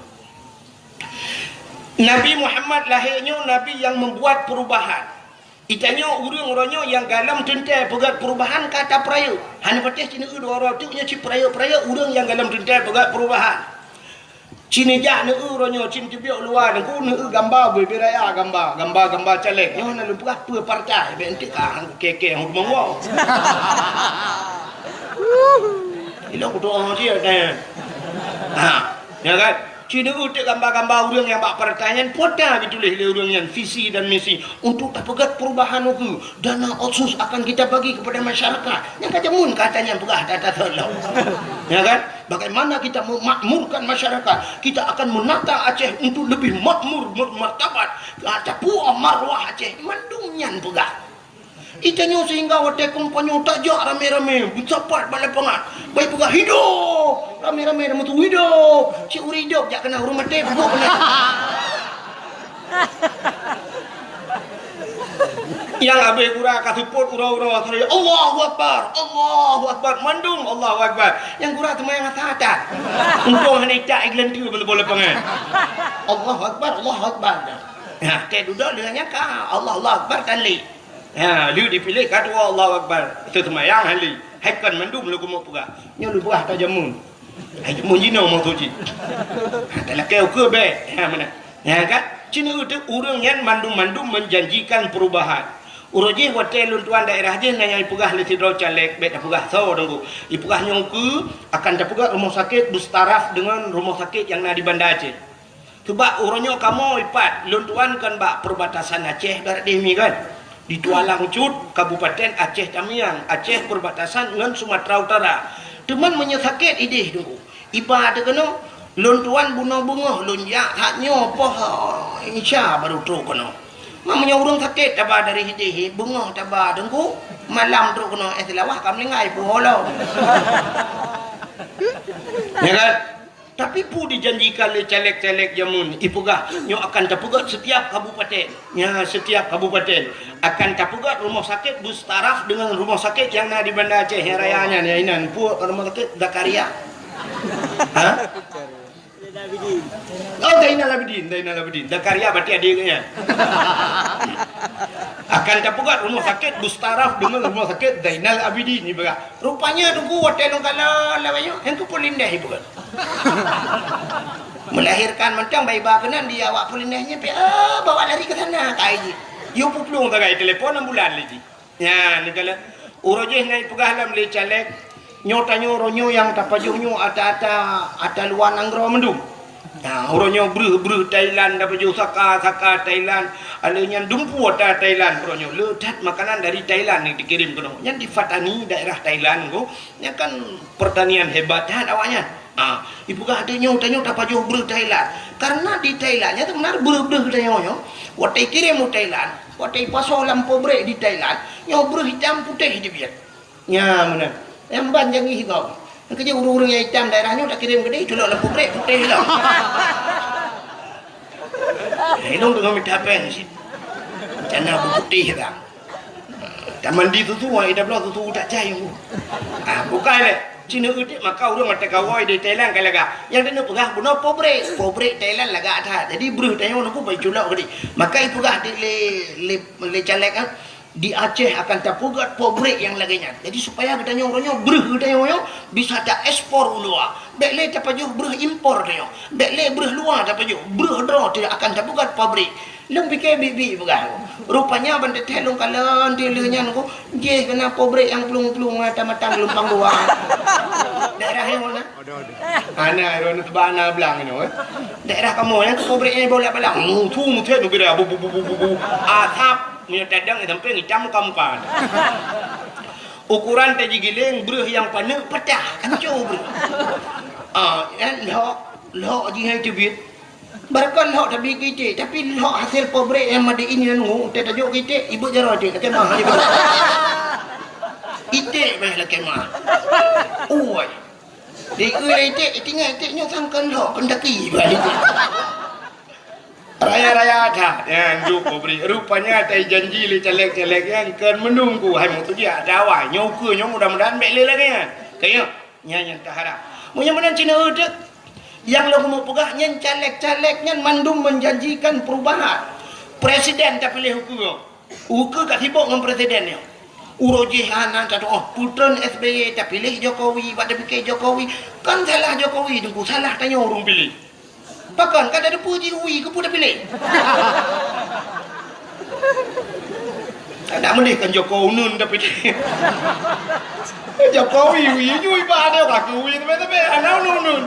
Nabi Muhammad lahé nyoe nabi nyang meubuat peurubahan. Geutanyoe ureuëng uroe nyoe nyang galom teuntée peugét peurubahan ka tapeurayeuk. Hana patéh ci neueu dua uroe teuk nyoe ci peurayeuk-peurayeuk ureuëng nyang galom teuntée peugét peurubahan. Ci neujak neueu uroe nyoe ci teubiet luwa neuku neueu gamba bubé raya gamba, gamba-gamba caleg. Nyoe na lôn peugah peue partai, bék enteuk ka kée-kée hong monggo. Ilok kutu oh cit kan. Ha, ya kan? Ci neueu teuk gamba-gamba ureuëng nyang bak partai nyan, pota geutuléh lé ureuëng nyan visi dan misi untuk tapeugét peurubahan ukeue. Dana otsus akan kita bagi kepada masyarakat. Nyang ka jameun kata nyan peugah data seulo. Ya kan? Bagaimana kita memakmurkan masyarakat? Kita akan menata Aceh untuk lebih makmur, bermartabat. Tapuwoe marwah Aceh. Mandum nyan peugah. Geutanyoe sehingga watée kampanye tajak ramé-ramé, meusapat bak lapangan. Bai peugah, "Hidup!" Ramé-ramé meusu, "Hidup!" Cit ureuëng hidup jak keunan ureuëng maté, peubuet keunan. Nyang abéh gura ka seupôt uroe-uroe, "Allahu Akbar! Allahu Akbar!" Mandum Allahu Akbar. Nyang gura seumayang asa that. Untông hana itak igleueng tu bak lapangan. "Allahu Akbar! Allahu Akbar!" Nah, tée dudoe deungon nyang ka, "Allah, Allahu Akbar!" tan lé. Ha, lheueh dipiléh ka dua Allahu Akbar. Teuseumayang hali. Hai kon mandum lôn keumeung peugah. Nyoe lôn peugah tajameun. Hai jameun jinoe maksud jih. Ha, talakée ukeue bék. Ha, meunan. Ya kan? Cina ureuëng nyan mandum-mandum menjanjikan perubahan. Uroe jih watée lôn tuan daerah jih na nyang ipeugah lé sidroe caleg, bék tapeugah soe Teungku. Ipeugah nyoe ukeue akan tapeugah rumoh sakét beustaraf deungon rumoh sakét nyang na di Banda Aceh. Sabab uroe nyoe kamoe ipat lôn tuan kan bak perbatasan Aceh barat deh mi kan. Di Tualang Cut, Kabupaten Aceh Tamiang, Aceh perbatasan ngon Sumatera Utara. Teuma meunyoe sakét ideh Teungku, iba teuh keunoe, lôn tuan bunoe beungoh lôn jak that nyoe poh Isya baru trok keunoe. Ma meunyoe ureuëng sakét taba dari hideh beungoh taba Teungku, malam trok keunoe, eh, Seulawah ka meuninggai puho lom. Ya kan? Tapi peue dijanjikan lé caleg-caleg jameun, ipeugah nyoe akan tapeugét setiap kabupaten. Ya, setiap kabupaten akan tapeugét rumoh sakét beustaraf deungon rumoh sakét nyang na di Banda Aceh nyang raya nyan, ya inan. Peue rumoh sakét Zakaria? Ha? Oh, Zainal Abidin, Zainal Abidin. Zakaria berarti adik nyan. Akan tapeugét rumoh sakét beustaraf deungon rumoh sakét Zainal Abidin ipeugah. Rupanya Teungku watée lôn kalon lawét nyoe, han keupeue lindeh ipeugét. Melahirkan mantong bak iba keunan di awak peulindeh nyan, pi, ah, bawa lari ke sana, kai jih. Yue peuplueng sagai telepon ambulan lé jih. Nyan, neukalon. Uroe jih na ipeugah lom lé caleg, nyoe tanyoe uroe nyoe nyang tapajoh nyoe ata-ata, ata luwa nanggroe mandum. Nah, uroe nyoe breuh-breuh Thailand tapajoh, saka-saka Thailand, alheuh nyan dumpeue ata Thailand uroe nyoe. Le that makanan dari Thailand nyang dikirém keunoe. Nyan di Pattani, daerah Thailand ko, nyan kan pertanian hebat that awaknyan. Ah, ipeugah tanyoe, tanyoe tapajoh breuh Thailand. Karena di Thailand nyan seubeunarnya breuh-breuh tanyoe nyoe, watée ikirém u Thailand, watée ipasoe lam pabrék di Thailand, nyoe breuh itam putéh teubiet. Nya meunan. Nyang ban janggih gob. Nyang keujeuet ureuëng-ureuëng nyang itam daerah nyoe takirém keudeh, culok lam pabrék putéh lom. Hai lôn deungon mita péng cit. Cana beuputéh ka. Tamandi susu, ai dah bloe susu tak cai. Ah, bukai lé. Cina udik maka ureuëng mata gawai di Thailand ka lagak. Nyang keuneuk peugah bunoe pabrék. Pabrék Thailand lagak that. Jadi breuh tanyoe nunggu bai culok keudeh. Maka ipeugah di lé, lé, lé caleg, ah, di Aceh akan tapeugét pabrék nyang lagée nyan. Jadi supaya geutanyoe uroe nyoe breuh geutanyoe nyoe bisa taekspor u luwa. Bék lé tapajoh breuh impor tanyoe. Bék lé breuh luwa tapajoh. Breuh droe teuh akan tapeugét pabrék. Lôn pike biet-biet peugah. Rupanya ban teuntée lôn kalon di lheueh nyan ko, jih keunan pabrék nyang plueng-plueng mata-mata geulumpang dua. Daerah nyang mana? Hana, droeneuh teuba na blang nyoe, eh. Daerah kamoe nyan ko pabrék nyang bola balang. Mutu mutet nubira bu, bu, bu, bu, bu, bu. Asap, meunyoe tadang sampai ngitam muka-muka. Ukuran taji giléng breuh nyang paneuk patah, anco breuh. Ah, nyan lhok, lhok jih hai teubiet. Barangkon lhok tabi keu iték, tapi lhok hasil pabrék nyang made in nyan ngu, teuh tajok keu iték, ibeut jaroe iték, lakée mah. Iték bah lakée mah. Ui. Di ui iték, itinggai iték nyoe sangkon lhok, peundaki bah iték. Raya-raya that, nyan juk pabrék. Rupanya tai janji lé caleg-caleg nyan kon meununggu, hai meutujiak dawai. Nyoe ukeue nyoe mudah-mudahan bék lé lagée nyan. Kayém. Nyan nyang taharap. Meunyoe meunan Cina uteuk, nyang lôn meupeugah nyan caleg-caleg nyan mandum menjanjikan perubahan. Presiden tapiléh ukeue. Ukeue ka sibok ngon presiden nyoe. Uroe jih hana tatuoh, putreun S B Y tapiléh Jokowi, bak tapike Jokowi. Kan salah Jokowi Teungku, salah tanyoe ureuëng piléh. Pakon ka tateupeue jih ui keupeue tapiléh? Kada meudeh kan Joko Uneun tapiléh. Jokowi ui, ui ba ada ka keu ui tapi-tapi hana uneun-uneun.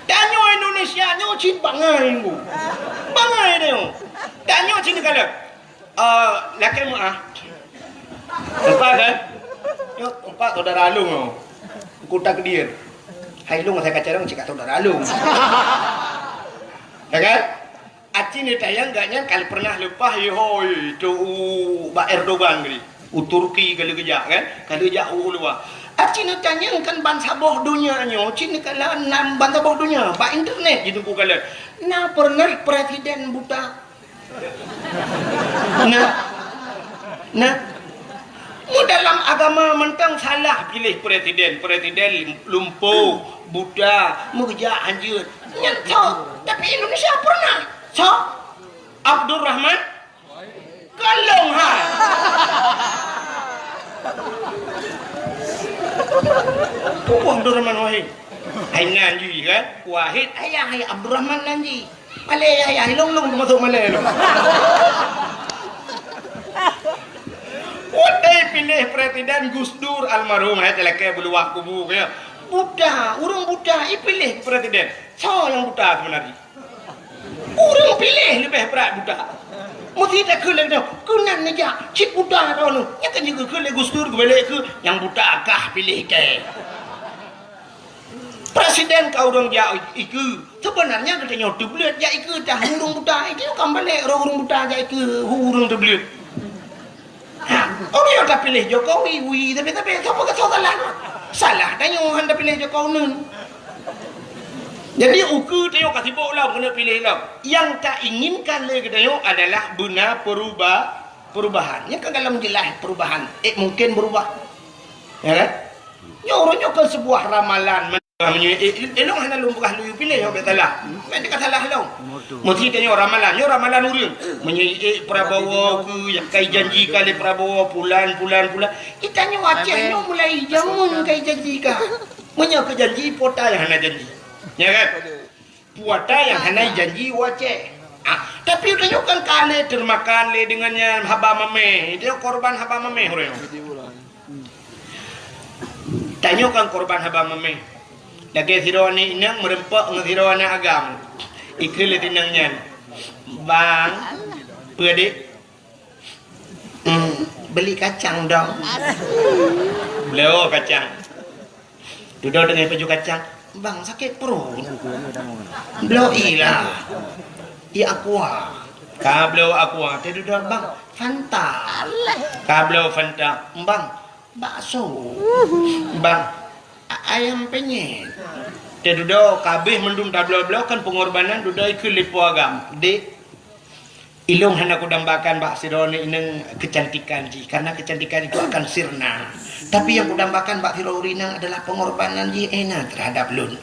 Tanyoe Indonesia nyoe cit bangai ngu. Bangai nyoe. Tanyoe cit kalau Eh, lakée meuah. Empat kan? Nyoe empat saudara lôn nyoe. Kota Kedir. Hai lôn saya kacang cit ka saudara lôn. Ya kan? Aci ni tayang gak nyan kali pernah leupah ye hoi tu u bak Erdogan geuh. U Turki kali geujak kan? Kali jak u luwa. Aci ni tanyang kan bansaboh donya nyoe, cit ni kala nam bansaboh donya bak internet ji Teungku kala. Na pernah presiden buta Nah, nah, mu dalam agama mantong salah piléh presiden, presiden lumpoh, buta, meukeujak hanjeuet. Nyan sok, tapi Indonesia pernah. Sok, Abdurrahman Kalong ha. Pupuh Abdurrahman Wahid. Hai nan jih kan? Wahid ayah hai Abdurrahman nan jih. Malèe, ya, ya, ilong-long masuk malèe tu. Watèe piléh presiden Gus Dur almarhum, hai talakèe beuluwah kubu, ya. Buta, ureueng buta, ipiléh presiden. Soe nyang buta seubeuna jih? Ureueng piléh leubeh brat buta. Meusti takheun lagèe nyoe, keunan neujak, cit buta droeneuh. Nyan kan jikheun lé Gus Dur, geubalek keu nyang buta kah piléh kèe. Presiden ka ureueng jak ikeue. Seubeunarnya geutanyoe teubleuet jak ikeue tah ureueng buta. Itu kan balek roh ureueng buta jak ikeue ureueng teubleuet. Ha, ureueng nyang tapiléh Jokowi, wi, tapi, tapi, sapa kata salah? Salah tanyoe han tapiléh Jokowi neun. Jadi, ukeue tanyoe ka sibok lom keuneuk piléh lom. Nyang tainginkan lé geutanyoe adalah beuna peruba-, perubahan. Nyan kan dalam jeulaih perubahan. Eh, mungkin berubah. Ya kan? Nyoe uroe nyoe kan sebuah ramalan. Meunyoe, eh, eh, ilong hana lôn peugah lôn piléh, ho bèk salah. Bèk teuka salah lôn. Meusti tanyoe ramalan, nyoe ramalan ureueng. Meunyoe, eh, Prabowo keu nyang kai janji ka lé Prabowo, pulan, pulan, pulan. Geutanyoe Aceh nyoe mulai jameun kai janji ka. Meunyoe keu janji, po ta nyang hana janji. Ya kan? Po ta nyang hana janji u Aceh. Ah, tapi tanyoe kan ka lé teumakan lé deungon nyan haba mamèh. Dia korban haba mamèh ureueng. Tanyoe kan korban haba mamèh. Lagèe sidroe aneuk inong meureumpok ngon sidroe aneuk agam. Ikheun lé inong nyan, "Bang, peue dek?" "Hmm, beli kacang dong." Bloe kacang. Dudoe teungoh paju kacang, "Bang, sakét pruet." "Bloe ilah. Ié aqua." Ka bloe aqua, teududoe, "Bang, Fanta." Ka bloe Fanta, "Bang, bakso." "Bang, a-, ayam penyet." Teududoe, ka abéh mandum tabloe-bloe kan pengorbanan, dudoe ikheun lé po agam, "Dek, ilong hana kudambakan bak sidroe inong kecantikan jih, karena kecantikan itu akan sirna. Tapi nyang kudambakan bak sidroe inong adalah pengorbanan jih ena terhadap lôn.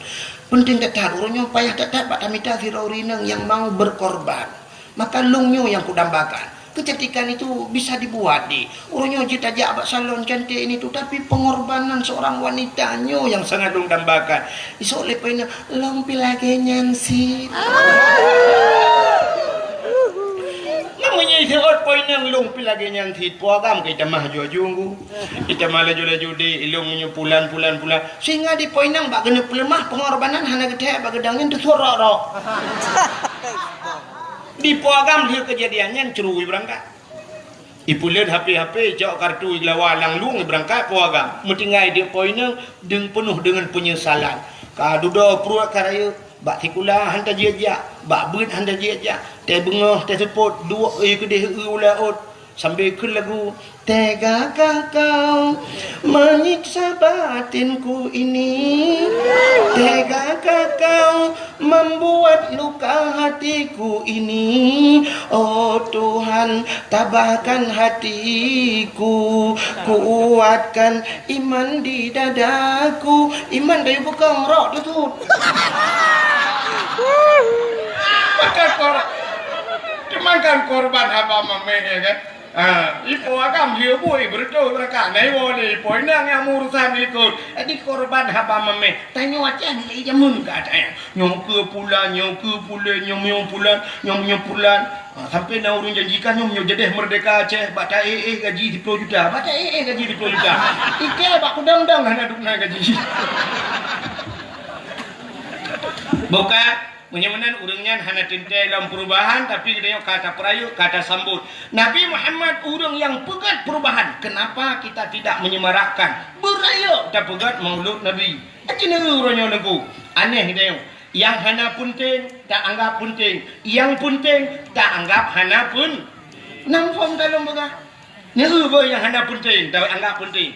Penting that-that, uroe nyoe payah that-that bak tamita sidroe inong nyang mau berkorban. Maka lôn nyoe nyang kudambakan. Kecantikan itu bisa dibuat, dek. Uroe nyoe jeuet tajak bak salon cantik ini tu, tapi pengorbanan seorang wanita nyoe nyang sangat lôn dambakan." Isok lé po inong, "Lôn pih lagèe nyan cit." Meunyoe iseuôt po inong, "Lôn pih lagèe nyan cit," po agam ka itamah aju-aju ngu. Itamah laju-laju, "Dek, ilong nyoe pulan, pulan, pulan." Sehingga di po inong bak keuneuk peuleumah pengorbanan hana geuthèe bak geudong nyan teusuet rok-rok. Di po agam lheueh keujadian nyan ceurui beurangkat. Ipeuleuen H P-H P, icok kartu, igeulawa lam lueng, ibeurangkat po agam. Meutinggai di po inong deung peunoh deungon peunyesalan. Ka dudoe pruet ka rayeuk, bak sikula han tajak-jak, bak beuet han tajak-jak, teubeungoh teuseupôt, duek ie keudeh eu u laôt, sambil kheun lagu, "Tegakah kau menyiksa batinku ini? Tegakah kau membuat luka hatiku ini? Oh Tuhan, tabahkan hatiku, kuatkan iman di dadaku." Iman dari bukang rok tu tu. Maka kor-, cuman kan korban haba mamèh, ya kan? Ha, ipo agam dia bui beureutoh rakan. Nah, iwoe lé ipo inong nyang meurusan likot. Jadi korban haba mamèh. Tanyoe Aceh mulai jameun ka ada. Nyoe keu pulan, nyoe keu pulan, nyoe, nyoe pulan, nyoe, nyoe pulan. Ha, sampai na ureueng janjikan nyoe, nyoe jadeh merdeka Aceh, bak ta éh-éh gaji siploh juta. Bak ta éh-éh gaji siploh juta. Ike bak kudang-dang hana dum na gaji. Bukan. Meunyoe meunan ureueng nyan hana teuntèe lom perubahan, tapi geutanyoe ka tapeurayeuk, ka tasambot. Nabi Muhammad ureueng nyang peugöt perubahan. Kenapa kita tidak menyemarakkan? Beurayeuk tapeugöt Maulud Nabi. Aci neu uroe nyoe Teungku. Aneh geutanyoe. Nyang hana peunteng, taanggap peunteng. Nyang peunteng, taanggap hana peun-, nam phom ta lôn peugah. Neu beuh nyang hana peunteng, taanggap peunteng.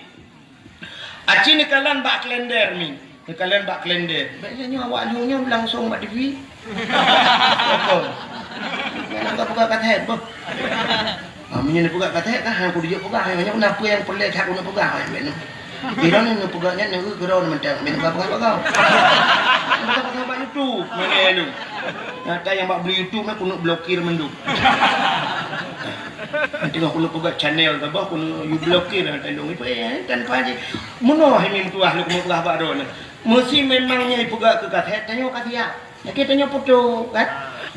Aci neukalon bak kalender mi. Neukalon bak kalender. Bèk nyoe awak lheueh nyoe langsong bak T V. Apa? Nyoe ka peugah kaset beuh. Ah, meunyoe neupeugah kaset kan, hana kujeuet peugah. Nyoe na peue nyang peureulèe that keuneuk peugah, bèk nyoe. Di droeneuh neupeugah nyan, neu keudroe mantong. Bèk neupeugah-peugah bak gob. Peugah-peugah bak YouTube. Mana ya lu? Nyata nyang bak beli YouTube nyan keuneuk blokir mandum. Teungoh keuneuk peugah channel tabah keuneuk you blokir dan tandong ipe, eh, tanpa ji. Meunoe hai meutuah lôn keuneuk peugah bak droeneuh. Meusi memang nyan ipeugah keu kaset, tanyoe ka siap. Lakèe tanyoe putôh, kan?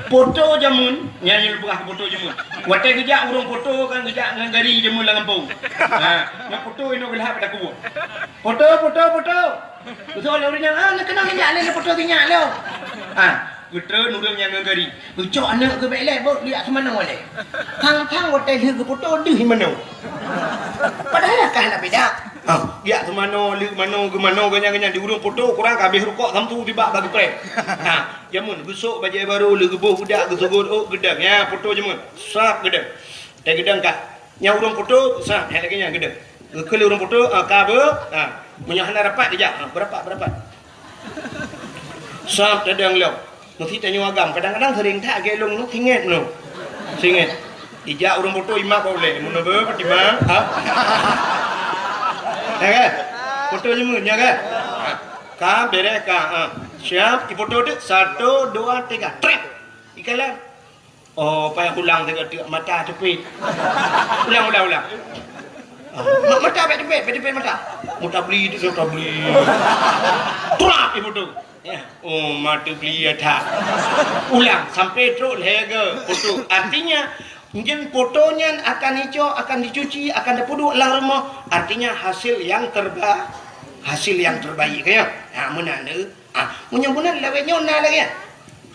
Poto jameun, nyan nyang lôn peugah poto jameun. Watèe geujak ureueng poto kan geujak ngon gari jameun lam gampông. Ha, nyan poto inoe geulhab pada kubu. Poto, poto, poto. Geusok lé ureueng nyan, "Ah, neukeunong neujak lé, neupoto sinyak lé." Ha, geutreun ureueng nyan ngon gari. Geucok aneuk geuh bèk lé, bôh, liak seumanoe lé. Thang-thang watèe lheueh geupoto deuh manoe. Padahai ka hana beda. Ha, liak seumanoe, lheueh manoe, geumanoe, ganyan-ganyan di ureueng poto kurang ka habéh rukok sampoe tibak bagi preh. Ha, Jameun geusok bajèe barô lé geuboh budak geusugot ôk geudong. Nyan poto jameun. Sab geudong. Teugeudong ka. Nyan ureueng poto, sab, hai lagèe nyan geudong. Geukheun lé ureueng poto, ah, ka beu, ah, meunyoe hana rapat geujak, ah, beurapat, beurapat. Sab tadong lom. Meusi tanyoe agam, kadang-kadang sering that lagèe lôn nyoe, singet nyoe. Singet. Ijak ureueng poto imak ka ulèe, mun beu Fatimah, ha? Ya kan? Poto jameun, ya kan? Ha. Ka beres ka, ha. Siap, ipoto teuk. Satu, dua, tiga. Trép. Ikalon. Oh, payah ulang sigoe teuk, mata teupit. Ulang, ulang, ulang. Ah, ma-, mata bèk teupit, bèk teupit mata. Mata beli teuk, mata beli. Trap ipoto. Ya. Oh, mata beli ya that. Ulang sampai trok lhèe go poto. Artinya, nyan poto nyan akan icok, akan dicuci, akan dipeuduek lam rumoh. Artinya hasil yang terba-, hasil yang terbaik, ya. Ha, meunan tu. Ah, meunyoe meunan lawét nyoe na lagèe nyan.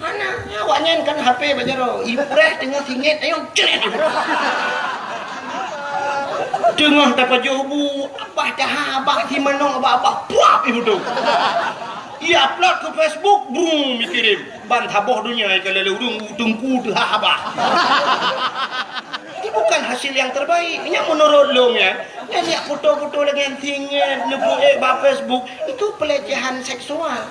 Hana, awak nyan kan H P bak jaroe, ipreh teungoh singet, ayo cret. Teungoh tapajoh bu, abah taha, abah si manok, abah, abah, puap ibu tu. I-upload ke Facebook, brum, ikirim. Ban saboh donya ikalon lé ureueng, teungku teuhah abah. Itu bukan hasil yang terbaik. Nyan menurut lôn, ya. Nyan liak foto-foto lagèe singet neupeuék bak Facebook, itu pelecehan seksual.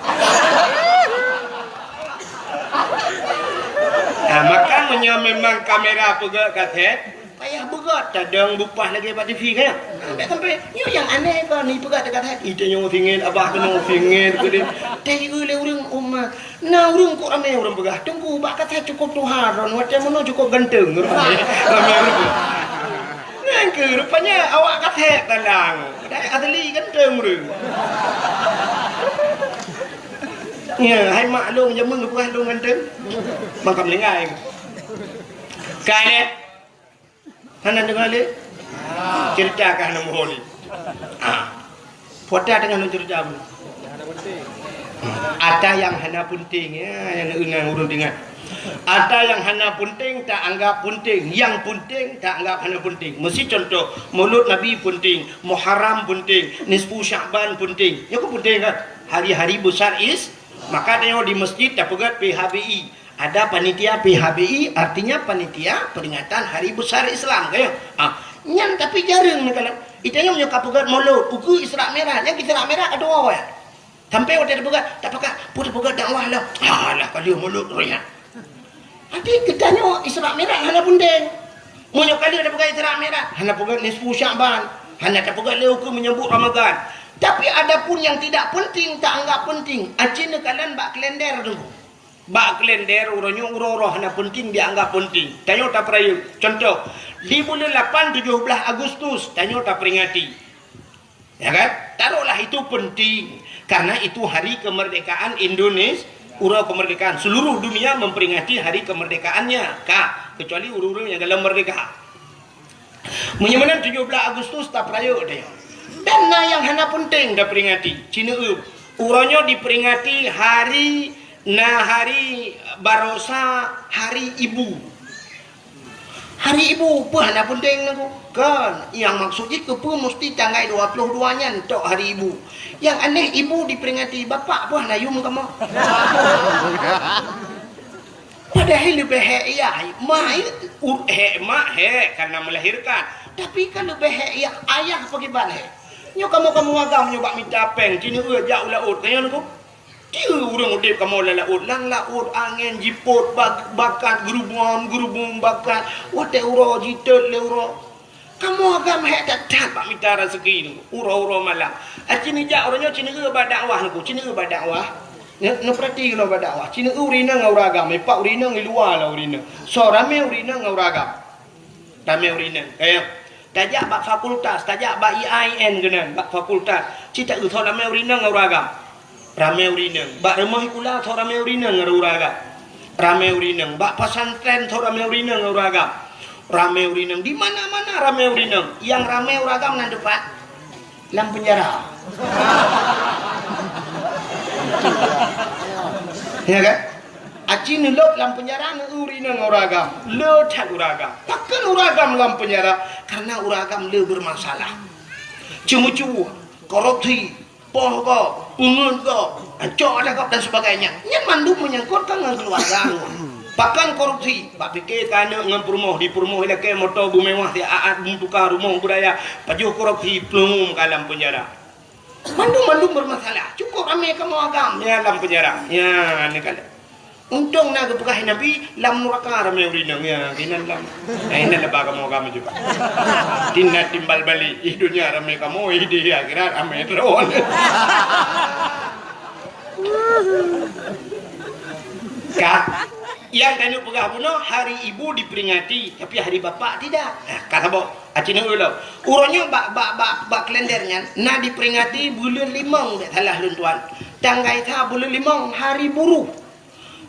Nah, maka meunyoe memang kamera peugöt kasét, payah beugöt, tadong bupah lagèe bak T V kan? Sampai, sampai, nyoe nyang aneh kon, ipeugöt kasét, ite nyoe singet, abah keunoe singet, keudeh. Tayue lé ureueng umat. Na ureueng kok ramé ureueng peugah, "Teungku, bak kasét cukôp tuha droen, watèe meunoe cukôp ganteng." Ramé ureueng. Nyan keuh rupanya awak kasét talang. Padahai asli ganteng ureueng. Ya, hai mak lôn jameun geupeugah lôn ganteng. Maka meuninggai. Ka lé. Hana deungoe lé? Cerita ka hana muphom lé. Ah. Peue ata teungoh lôn cerita bunoe? Ata nyang hana peunteng, ya, nyang na ureueng deungoe. Ata nyang hana peunteng ta anggap peunteng, nyang peunteng ta anggap hana peunteng. Meusi contoh, Maulud Nabi peunteng, Muharram peunteng, Nisfu Sya'ban peunteng. Nyoe kan peunteng kan? Hari-hari besar is-, maka tanyoe di masjid tapeugöt P H B I. Ada panitia P H B I, artinya panitia peringatan hari besar Islam, kan ya? Ah, nyan tapi jareueng neukalon. Itanyoe nyoe ka peugöt Maulud, ukeue Isra Mi'raj, nyang Isra Mi'raj ka tuwoe, ya. Sampai watèe tapeugöt, tapakat, peue tapeugöt dakwah lah. Alah, ka lheueh Maulud roh nyan. Tapi geutanyoe Isra Mi'raj hana peunteng. Meunyoe ka lheueh tapeugöt Isra Mi'raj, hana peugöt Nisfu Sya'ban, hana tapeugöt lé ukeue menyambut Ramadan. Tapi adapun yang tidak penting, ta anggap penting, aci neukalon bak kalender tu. Bak kalender uroe nyoe uroe-uroe hana peunteng dianggap peunteng. Tanyoe tapeurayeuk. Contoh, di buleuen lapan tujoh blaih Agustus tanyoe taperingati. Ya kan? Taruhlah itu penting karena itu hari kemerdekaan Indonesia, uroe kemerdekaan. Seluruh dunia memperingati hari kemerdekaannya. Ka, kecuali ureueng-ureueng nyang galom merdeka. Meunyoe meunan tujoh blaih Agustus tapeurayeuk deh. Dan na nyang hana peunteng taperingati. Cineuk, uroe nyoe diperingati hari, na hari barosa, hari ibu. Hari ibu peue hana peunteng nangku? Kan, nyang maksud jih keupeue musti tanggai dua puluh dua nyan tok hari ibu. Nyang aneh ibu diperingati, bapak peue hana yum kamoe? Padahai leubeh hék yah, mak, u-, hék mak, hék karena melahirkan. Tapi kan leubeh hék yah, ayah pakriban hék. Nyoe kamoe-kamoe agam nyoe bak mita péng, cineuk jak u laôt, ka nyan ku. Tieu ureueng udép kamoe lam laôt, lam laôt angén jipot, bak-, bakat geurubum, geurubum bakat, watèe uroe jitot lé uroe. Kamoe agam hék that-that bak mita raseuki nyoe, uroe-uroe malam. Aci neujak uroe nyoe cineuk bak dakwah nangku, cineuk bak dakwah. Neu-, neupeurati keunoe bak dakwah. Cineuk ureueng inong ngon ureueng agam, ipak ureueng inong i luwa lah ureueng inong. Soe ramé ureueng inong ngon ureueng agam. Ramé ureueng inong. Kayang. Tajak bak fakultas, tajak bak I A I N keunan, bak fakultas. Ci taeu soe ramé ureueng inong ngon ureueng agam. Ramé ureueng inong. Bak rumoh sikula soe ramé ureueng inong ngon ureueng agam. Ramé ureueng inong. Bak pesantren tho ramé ureueng inong ureueng agam. Ramé ureueng inong. Di mana-mana ramé ureueng inong. Nyang ramé ureueng agam nan teumpat lam penjara. Ya kan? Aci neulôb lam penjara ngon ureueng inong ureueng agam. Le that ureueng agam. Pakon ureueng agam lam penjara? Karena ureueng agam le bermasalah. Ceumeucue, korupsi, poh gob, peungeut gob, cok adat gob dan sebagainya. Nyan mandum menyangkut ngon keuluwarga. Pakon korupsi? Bak pike keu aneuk ngon peurumoh, di peurumoh ilakée moto beumewah, siat-at meutuka rumoh beuraya, pajoh korupsi, peuleumu ka lam penjara. Mandum-mandum bermasalah. Cukup ramé kamoe agam, ya, lam penjara. Ya, ni kan. Untông na geupeugah Nabi, lam nuraka ramé ureueng inong, ya, inan lam. Nah, inan laba kamoe agam ju. Tina timbal balik, ih dunia ramé kamoe, ih di akhirat ramé droe. Ka, nyang tanyoe peugah bunoe, hari ibu diperingati, tapi hari bapak tidak. Nah, ka saboh. Aci neu ulo. Uroe nyoe bak, bak, bak, bak kalender nyan na diperingati buleuen limong, bèk salah lôn tuan. Tanggai sa buleuen limong hari buruh.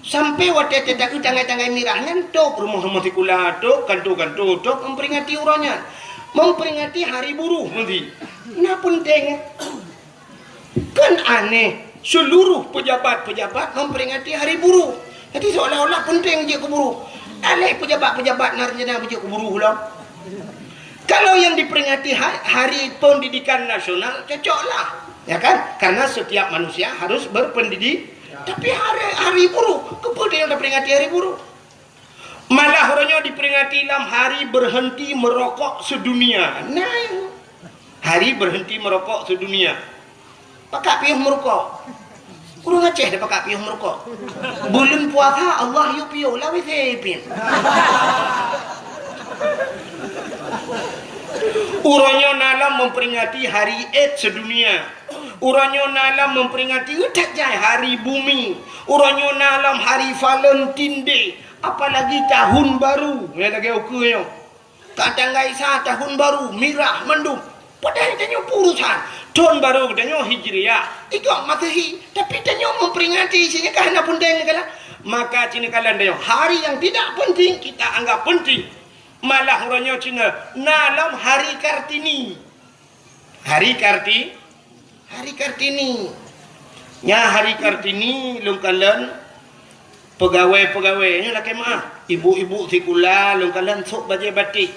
Sampai watèe teutakeu tanggai-tanggai mirah nyan, tôp rumoh-rumoh sikula, tôp kanto-kanto, tôp memperingati uroe nyan. Memperingati hari buruh meusti. Na peunteng. Kan aneh, seluruh pejabat-pejabat memperingati hari buruh. Jadi seolah-olah penting jeuet keu buruh. Alah pejabat-pejabat na rencana jeuet keu buruh lom. Kalau yang diperingati ha-, Hari Pendidikan Nasional, cocoklah. Ya kan? Karena setiap manusia harus berpendidik. Tapi hari, hari buruh, keupeue tanyoe taperingati hari buruh? Malah uroe nyoe diperingati lam hari berhenti merokok sedunia. Nah, hari berhenti merokok sedunia. Pakak piôh meurukok. Ureueng Aceh dah pakak piôh meurukok. Buleuen puasa Allah yue piôh, lawét sipin. Uroe nyoe na lom memperingati hari AIDS sedunia. Uroe nyoe na lom memperingati, eh, that jai hari bumi. Uroe nyoe na lom hari Valentine Day. Apalagi tahun baru, nyang lagèe ukeue nyoe. Ka tanggai sa tahun baru, mirah mandum. Padahai tanyoe peurusan. Thon baru geutanyoe Hijriah, i gob Masehi, tapi tanyoe memperingati, si nyan ka hana peunteng neukalon. Maka ci neukalon tanyoe, hari yang tidak penting kita anggap penting. Malah uroe nyoe ci na lom Hari Kartini. Hari Karti-, Hari Kartini. Nyan Hari Kartini lôn kalon peugawée-peugawée nyoe lakée meu'ah. Ibu-ibu sikula lôn kalon sôk bajée batik.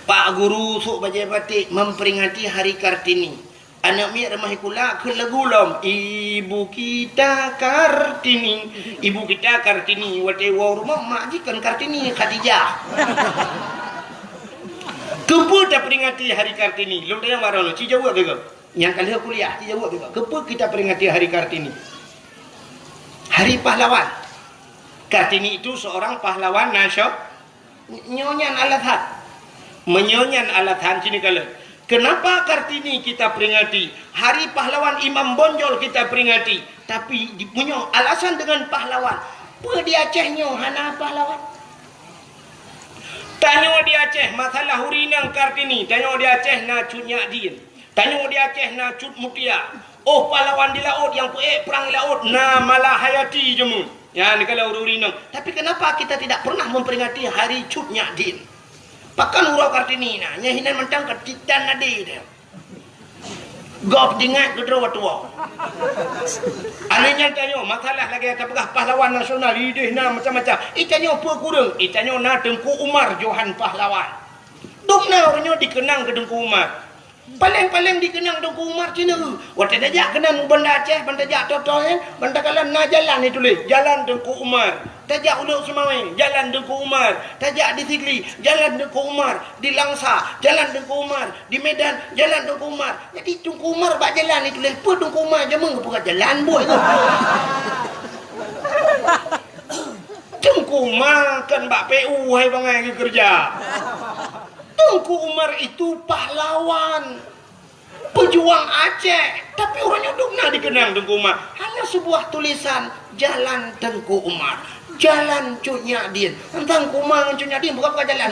Pak guru sôk bajée batik memperingati Hari Kartini. Aneuk miet rumoh sikula kheun lagu lom, "Ibu kita Kartini, ibu kita Kartini." Watée woe rumoh mak jih kon Kartini, Khadijah. Keupeue taperingati Hari Kartini? Lôn tanyong baroe nyoe, ci jaweueb teuh gob. Nyang ka lheueh kuliah, ci jaweueb teuh gob. Keupeue kita peringati Hari Kartini? Hari Pahlawan. Kartini itu seorang pahlawan nasio-, nyoe nyan alasan. Meunyoe nyan alasan, ci neukalon. Kenapa Kartini kita peringati? Hari Pahlawan Imam Bonjol kita peringati. Tapi di, meunyoe alasan dengan pahlawan, peue di Aceh nyoe hana pahlawan? Tanyoe di Aceh, masalah ureueng inong Kartini, tanyoe di Aceh na Cut Nyak Dien, tanyoe di Aceh na Cut Mutia. Oh pahlawan di laôt nyang peuék prang di laôt na Malahayati jameun. Nyan kalau ureueng inong. Tapi kenapa kita tidak pernah memperingati hari Cut Nyak Dien? Pakon uroe Kartini na, nyan hinan mantong ka titan ade teuh. Gob jingat keudroe tuwoe. Aneh nyan tanyoe, masalah lagée tapeugah pahlawan nasional, ideh na macam-macam. I tanyoe peue kureueng? I tanyoe na Teungku Umar Johan Pahlawan. Dum na uroe nyoe dikeunang keu Teungku Umar. Paleng-paleng dikeunang Teungku Umar sineuk. Watée tajak keunan u Banda Aceh, ban tajak Toto nyan, ban takalon na jalan ituléh, Jalan Teungku Umar. Tajak u Lhokseumawe, Jalan Teungku Umar. Tajak di Sigli, Jalan Teungku Umar. Di Langsa, Jalan Teungku Umar. Di Medan, Jalan Teungku Umar. Jadi Teungku Umar bak jalan ituléh, peue Teungku Umar jameun geupeugah jalan buet tu. Teungku Umar kan bak P U hai bangai geukeureuja. Teungku Umar itu pahlawan, pejuang Aceh. Tapi uroe nyoe dum na dikeunang Teungku Umar. Hanya sebuah tulisan, Jalan Teungku Umar. Jalan Cut Nyak Dien. Teuntang Teungku Umar ngon Cut Nyak Dien bukan, bukan jalan.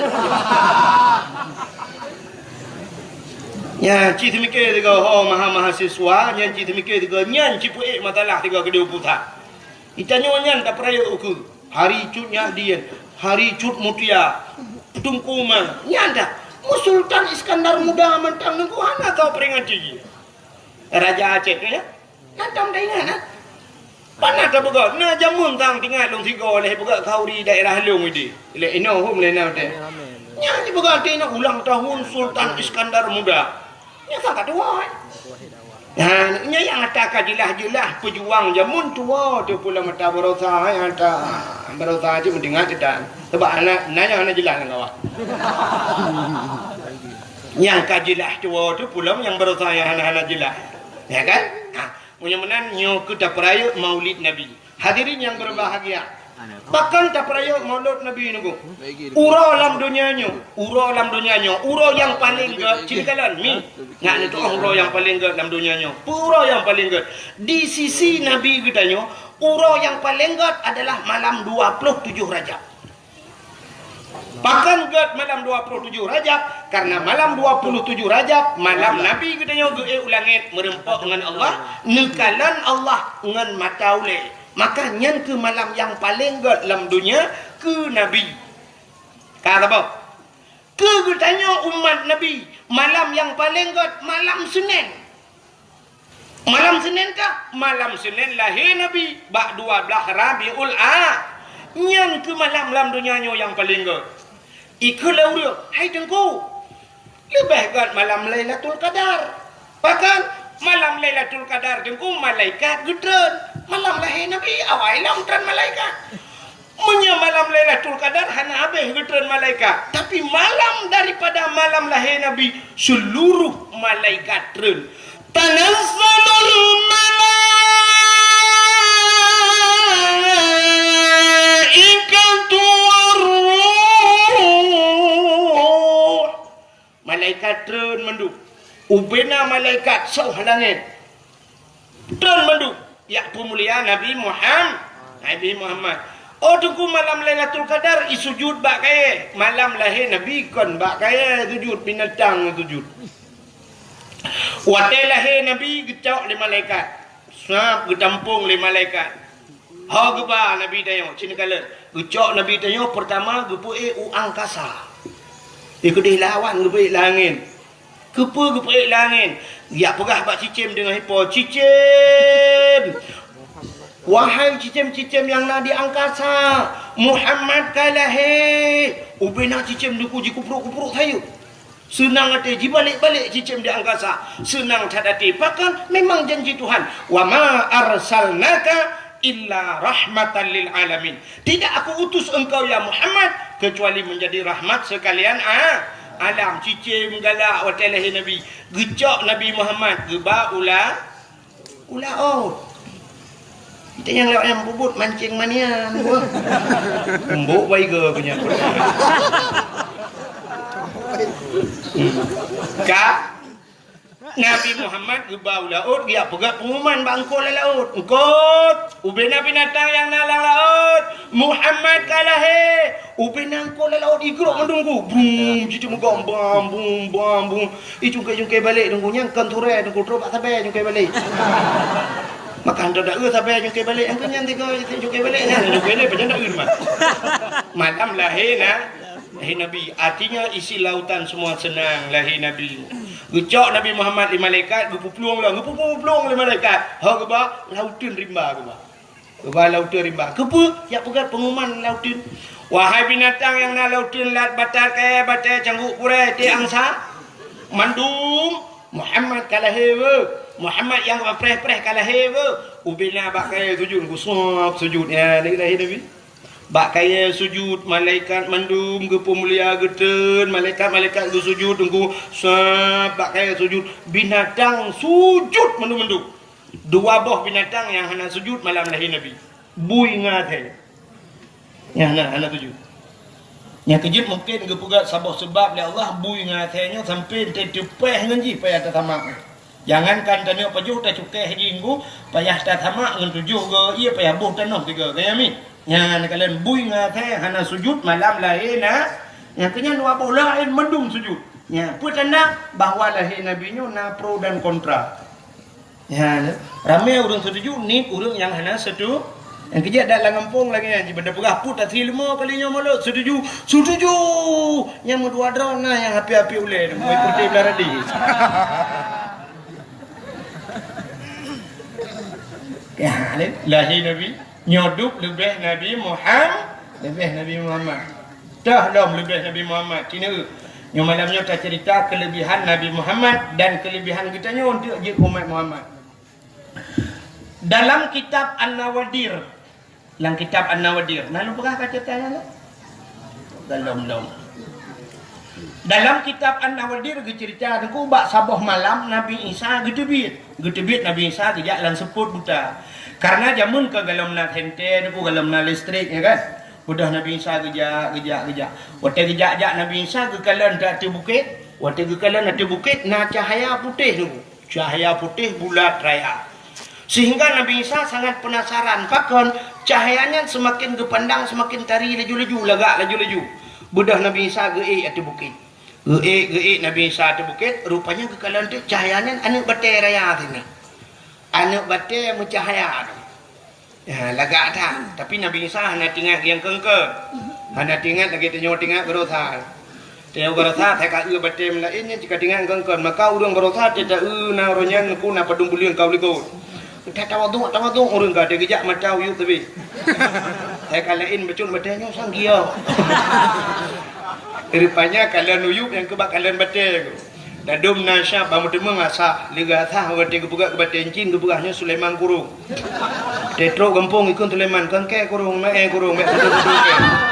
Nyan cit teumike tiga ho maha mahasiswa, nyan cit teumike tiga, nyan cit peuék masalah tiga keudeh u pusat. Geutanyoe nyan tapeurayeuk ukeue. Hari Cut Nyak Dien, Hari Cut Mutia, Teungku Ma, nyan dah. Mu Sultan Iskandar Muda mantong Teungku hana tao peringati jih. Raja Aceh tu ya. Nyan tom taingat, nah. Pana tapeugah, na jameun tang teuingat lôn sigoe lheuh peugah khauri daerah lôn idi. Lé inoe hom lé na teh. Nyan jipeugah teuingat ulang tahun Sultan Iskandar Muda. Nyan ka tuwoe. Nah, nyan nyang ata ka jeulaih-jeulaih peujuang jameun tuwoe tu pula mata baroesa nyang ata baroesa cit meudeungat kita. Sebab anak nanya hana jeulaih ngon awak. Nyang ka jeulaih tuwoe tu pula nyang baroesa nyang hana-hana jeulaih. Ya kan? Ha, meunyoe meunan nyoe keu tapeurayeuk Maulid Nabi. Hadirin yang berbahagia, pakon tapeurayeuk Maulid Nabi nunggu? Uroe lam donya nyoe, uroe lam donya nyoe, uroe nyang paleng gét, cit kalon mi. Nak neutu'oh uroe nyang paleng gét lam donya nyoe. Uroe nyang paleng gét. Di sisi Nabi geutanyoe, uroe nyang paleng gét adalah malam dua puluh tujuh Rajab. Pakon gét malam dua puluh tujuh Rajab? Karena malam dua puluh tujuh Rajab, malam Nabi geutanyoe geuék u langét meureumpok ngon Allah, neukalon Allah ngon mata ulée. Maka nyan keuh malam nyang paleng gét lam donya keu Nabi. Ka saboh. Keu geutanyoe umat Nabi, malam nyang paleng gét malam Senin. Malam Senin kah? Malam Senin lahé Nabi bak dua blaih Rabiul A. Nyan keuh malam lam donya nyoe nyang paleng gét. Ikheun lé ureuëng, "Hai Teungku, leubeh gét malam Lailatul Qadar." Pakon? Malam Lailatul Qadar Teungku malaikat geutreun. Malam lahé Nabi awai lom treun malaikat. Meunyoe malam Lailatul Qadar hana habéh geutreun malaikat, tapi malam daripada malam lahé Nabi, seluruh malaikat treun. Tanazzalul malaikatu warruh. Malaikat treun mandum. Ubena malaikat soh langét. Treun mandum. Jak peumulia Nabi Muham-, Nabi Muhammad. Oh Teungku, malam Lailatul Qadar isujud bak kayée. Malam lahé Nabi kon bak kayée sujud, binatang sujud. Watée lahé Nabi geucok lé malaikat. Sab geutampong lé malaikat. Ho geuba Nabi tanyoe, cit neukalon. Geucok Nabi tanyoe peurtama geupeuék u angkasa. Di keudeh lawan geupeuék lam angén. Keupeue geupeuék lam angén? Jak peugah bak cicém deungon ipo, "Cicém! Wahai cicém-cicém nyang na di angkasa, Muhammad ka lahé!" Ubena cicém Teungku jikuprok-kuprok sayeuep. Seunang até jibalek-balek cicém di angkasa. Seunang that até. Pakon? Memang janji Tuhan. "Wa ma arsalnaka illa rahmatan lil alamin." Tidak Aku utus engkau, ya Muhammad, kecuali menjadi rahmat sekalian a-, alam. Cicém galak watée lahé Nabi. Geucok Nabi Muhammad geuba u la-, u laôt. Kita nyang lewat nyang bubut mancing manian. Embok baiga punya. Ka Nabi Muhammad geuba u laôt, geujak peugah pengumuman bak eungkôt lam laôt. "Eungkôt, ubena binatang nyang na lam laôt, Muhammad ka lahé." Ubena eungkôt lam laôt igrok mandum ku. Brum, jiteumeugob bam, bum, bam, bum. Icungkai-cungkai balek Teungku, nyan kon turée Teungku, trok bak sabe cungkai balek. Maka hantom da-eu sabe cungkai balek, nyang keu nyan tiga cungkai balek, nyan cungkai balek, pajan da-eu teuma. Malam lahé na, lahé Nabi. Artinya isi lautan semua senang lahé Nabi. Geucok Nabi Muhammad lé malaikat, geupuplueng lom, geupuplueng lé malaikat. Ho geuba, lauteun rimba geuba. Geuba lauteun rimba. Keupeue? Jak peugah pengumuman lauteun. Wahai binatang nyang na lauteun, lat, batat, kayée, batée, cangguek, kurée, tiek, angsa, mandum, Muhammad ka lahé beuh. Muhammad nyang preh-preh ka lahé beuh. Ubena bak kayée sujud, gusop sujud. Ya, lagée lahé Nabi. Bak kayée sujud, malaikat mandum geupeumulia geutreun, malaikat-malaikat geusujud, Teungku, sab bak kayée sujud, binatang sujud mandum-mandum. Dua boh binatang nyang hana sujud malam lahé Nabi. Bui ngon asée. Nyang hana, hana sujud. Nyang keujeuet mungken geupeugah saboh seubab lé Allah, bui ngon asée nyoe sampoe teuteupeh ngon jih payah tasamak. Jangankan tanyoe pajoh tacukeh jih Teungku, payah tasamak ngon tujoh go ié payah boh tanoh tiga. Ka nyan mi? Nyan kalon bui ngon asée hana sujud malam lahé na. Nyang keu nyan dua boh laén mandum sujud. Nyan peue tanda bahwa lahé Nabi nyoe na pro dan kontra. Ya, ramé ureuëng setuju, nit ureuëng nyang hana setu-, Nyang keujeuet dak lam gampông lagèe nyan, jih banda peugah put asai leumo kali nyoe mulod, setuju, setuju. Nyang meudua droe na nyang api-api ulèe, moi peureute blah radi. Ya, lé, lahé Nabi, nyoe dub leubeh Nabi Muham-, leubeh Nabi Muhammad. Toh lom leubeh Nabi Muhammad, ci neueu. Nyoe malam nyoe taceurita keuleubihan Nabi Muhammad dan keuleubihan geutanyoe untuk jeuet umat Muhammad. Dalam kitab An-Nawadir, lam kitab An-Nawadir, na lôn peugah ka ceurita nyan? Golom lom. Dalam kitab An-Nawadir geuceurita teungku bak saboh malam Nabi Isa geuteubiet. Geuteubiet Nabi Isa geujak lam seupôt buta. Karena jameun ka golom na senter teungku, golom na listrik, ya kan? Beudôh Nabi Isa geujak, geujak, geujak. Watèe geujak-jak Nabi Isa geukalon ateueh bukét. Watèe geukalon ateueh bukét na cahya putéh teungku. Cahya putéh bulat raya. Sehingga Nabi Isa sangat penasaran, pakon cahya nyan seumaken geupandang seumaken tari laju-laju, lagak laju-laju. Beudôh Nabi Isa geuék ateueh bukét. Geuék, geuék Nabi Isa ateueh bukét, rupanya geukalon teuk cahya nyan aneuk batèe raya sinan. Aneuk batèe meucahya tu. Ya, lagak that. Tapi Nabi Isa hana teuingat nyang keungkeuen. Hana teuingat lagèe tanyoe teuingat baroesa. Tanyoe baroesa, sai ka eu batèe meulaén nyan cit ka teuingat keungkeuen. Maka ureueng baroesa, teuta eu na uroe nyan, ku na padum buleuen ka u likot. Teuta tawaduk, tawaduk ureueng ka, teugeujak mata uyueb teubiet. Sai ka laén bacut batèe nyoe sang giok. Rupanya kalon uyueb nyang keubak kalon batèe. Dadum na syab bak meuteumèe asah, lé geuasah watèe geupeugah keu batèe encin geupeugah nyoe Sulaiman Kurong. Teutrok gampông ikheun Sulaiman, kangkè kurong, meu'èe kurong, meu'èe kurong, meu'èe kurong.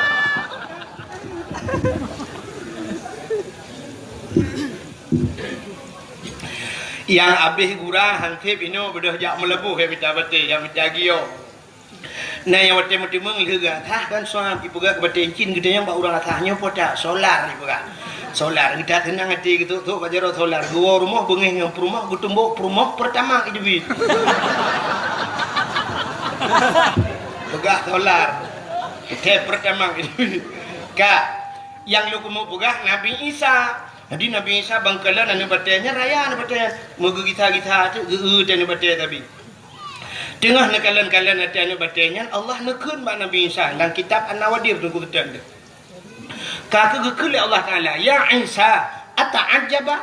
Nyang abéh gura hansép inoe beudôh jak meulaboh ya mita batèe, ya mita giok. Na nyang watèe meuteumèe lheueh geuasah kan suab ipeugah keu batèe encin geutanyoe bak ureueng asah nyoe po that solar ipeugah. Solar geutak teunang até geutok-tok bak jaroe solar geuwoe rumoh beungéh ngon peurumoh geutumbok peurumoh peurtama iteubiet. Peugah solar. Teh peurtama iteubiet. Ka nyang lôn keumeung peugah Nabi Isa. Jadi Nabi Isa bangkalon aneuk batèe nyan raya aneuk batèe nyan meugeugisa-gisa teuk geu-eu teuh aneuk batèe tabi. Teungoh neukalon-kalon ateueh aneuk batèe nyan, Allah neukheun bak Nabi Isa lam kitab An-Nawadir teungku teuntèe. Ka keuh geukheun lé Allah Taala, "Ya Isa, ata'ajjaba?"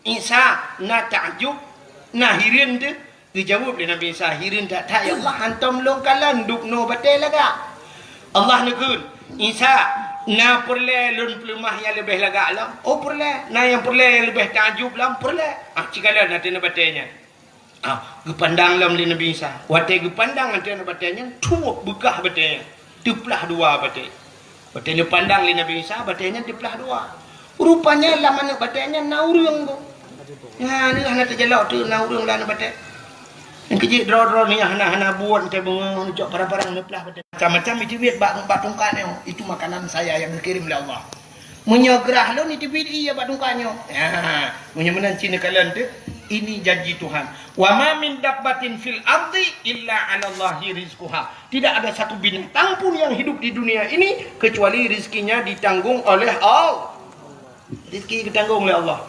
Isa, na takjub, na hireuen teuh? Geujaweueb lé Nabi Isa, "Hireuen that-that ya Allah, hantom lôn kalon dub noe batèe lagak." Allah neukheun, "Isa, na peureulèe lôn peuleumah nyang leubeh lagak lom?" "Oh peureulèe." "Na nyang peureulèe nyang leubeh takjub lom?" "Peureulèe." Ah, ci kalon ateueh aneuk batèe nyan. Ah, geupandang lom lé Nabi Isa. Watèe geupandang ateueh aneuk batèe nyan, tuwob beukah batèe nyan. Teuplah dua batèe. Watèe geupandang lé Nabi Isa, batèe nyan teuplah dua. Rupanya lam aneuk batèe nyan na ureueng tu. Nyan hana teujalok tu na ureueng lam aneuk batèe. Nyang keujeuet droe-droe ni hana-hana buet, teuh beungoh neucok parang-parang neuplah batèe. Macam-macam iteubiet bak, bak tungkat nyoe. Itu makanan saya yang dikirim oleh Allah. Meunyoe grah lôn iteubiet ié bak tungkat nyoe. Ha, meunyoe meunan ci neukalon teuh, ini janji Tuhan. "Wa ma min dabbatin fil ardi illa 'alallahi rizquha." Tidak ada satu binatang pun yang hidup di dunia ini kecuali rezekinya ditanggung oleh Allah. Rezeki ditanggong oleh Allah.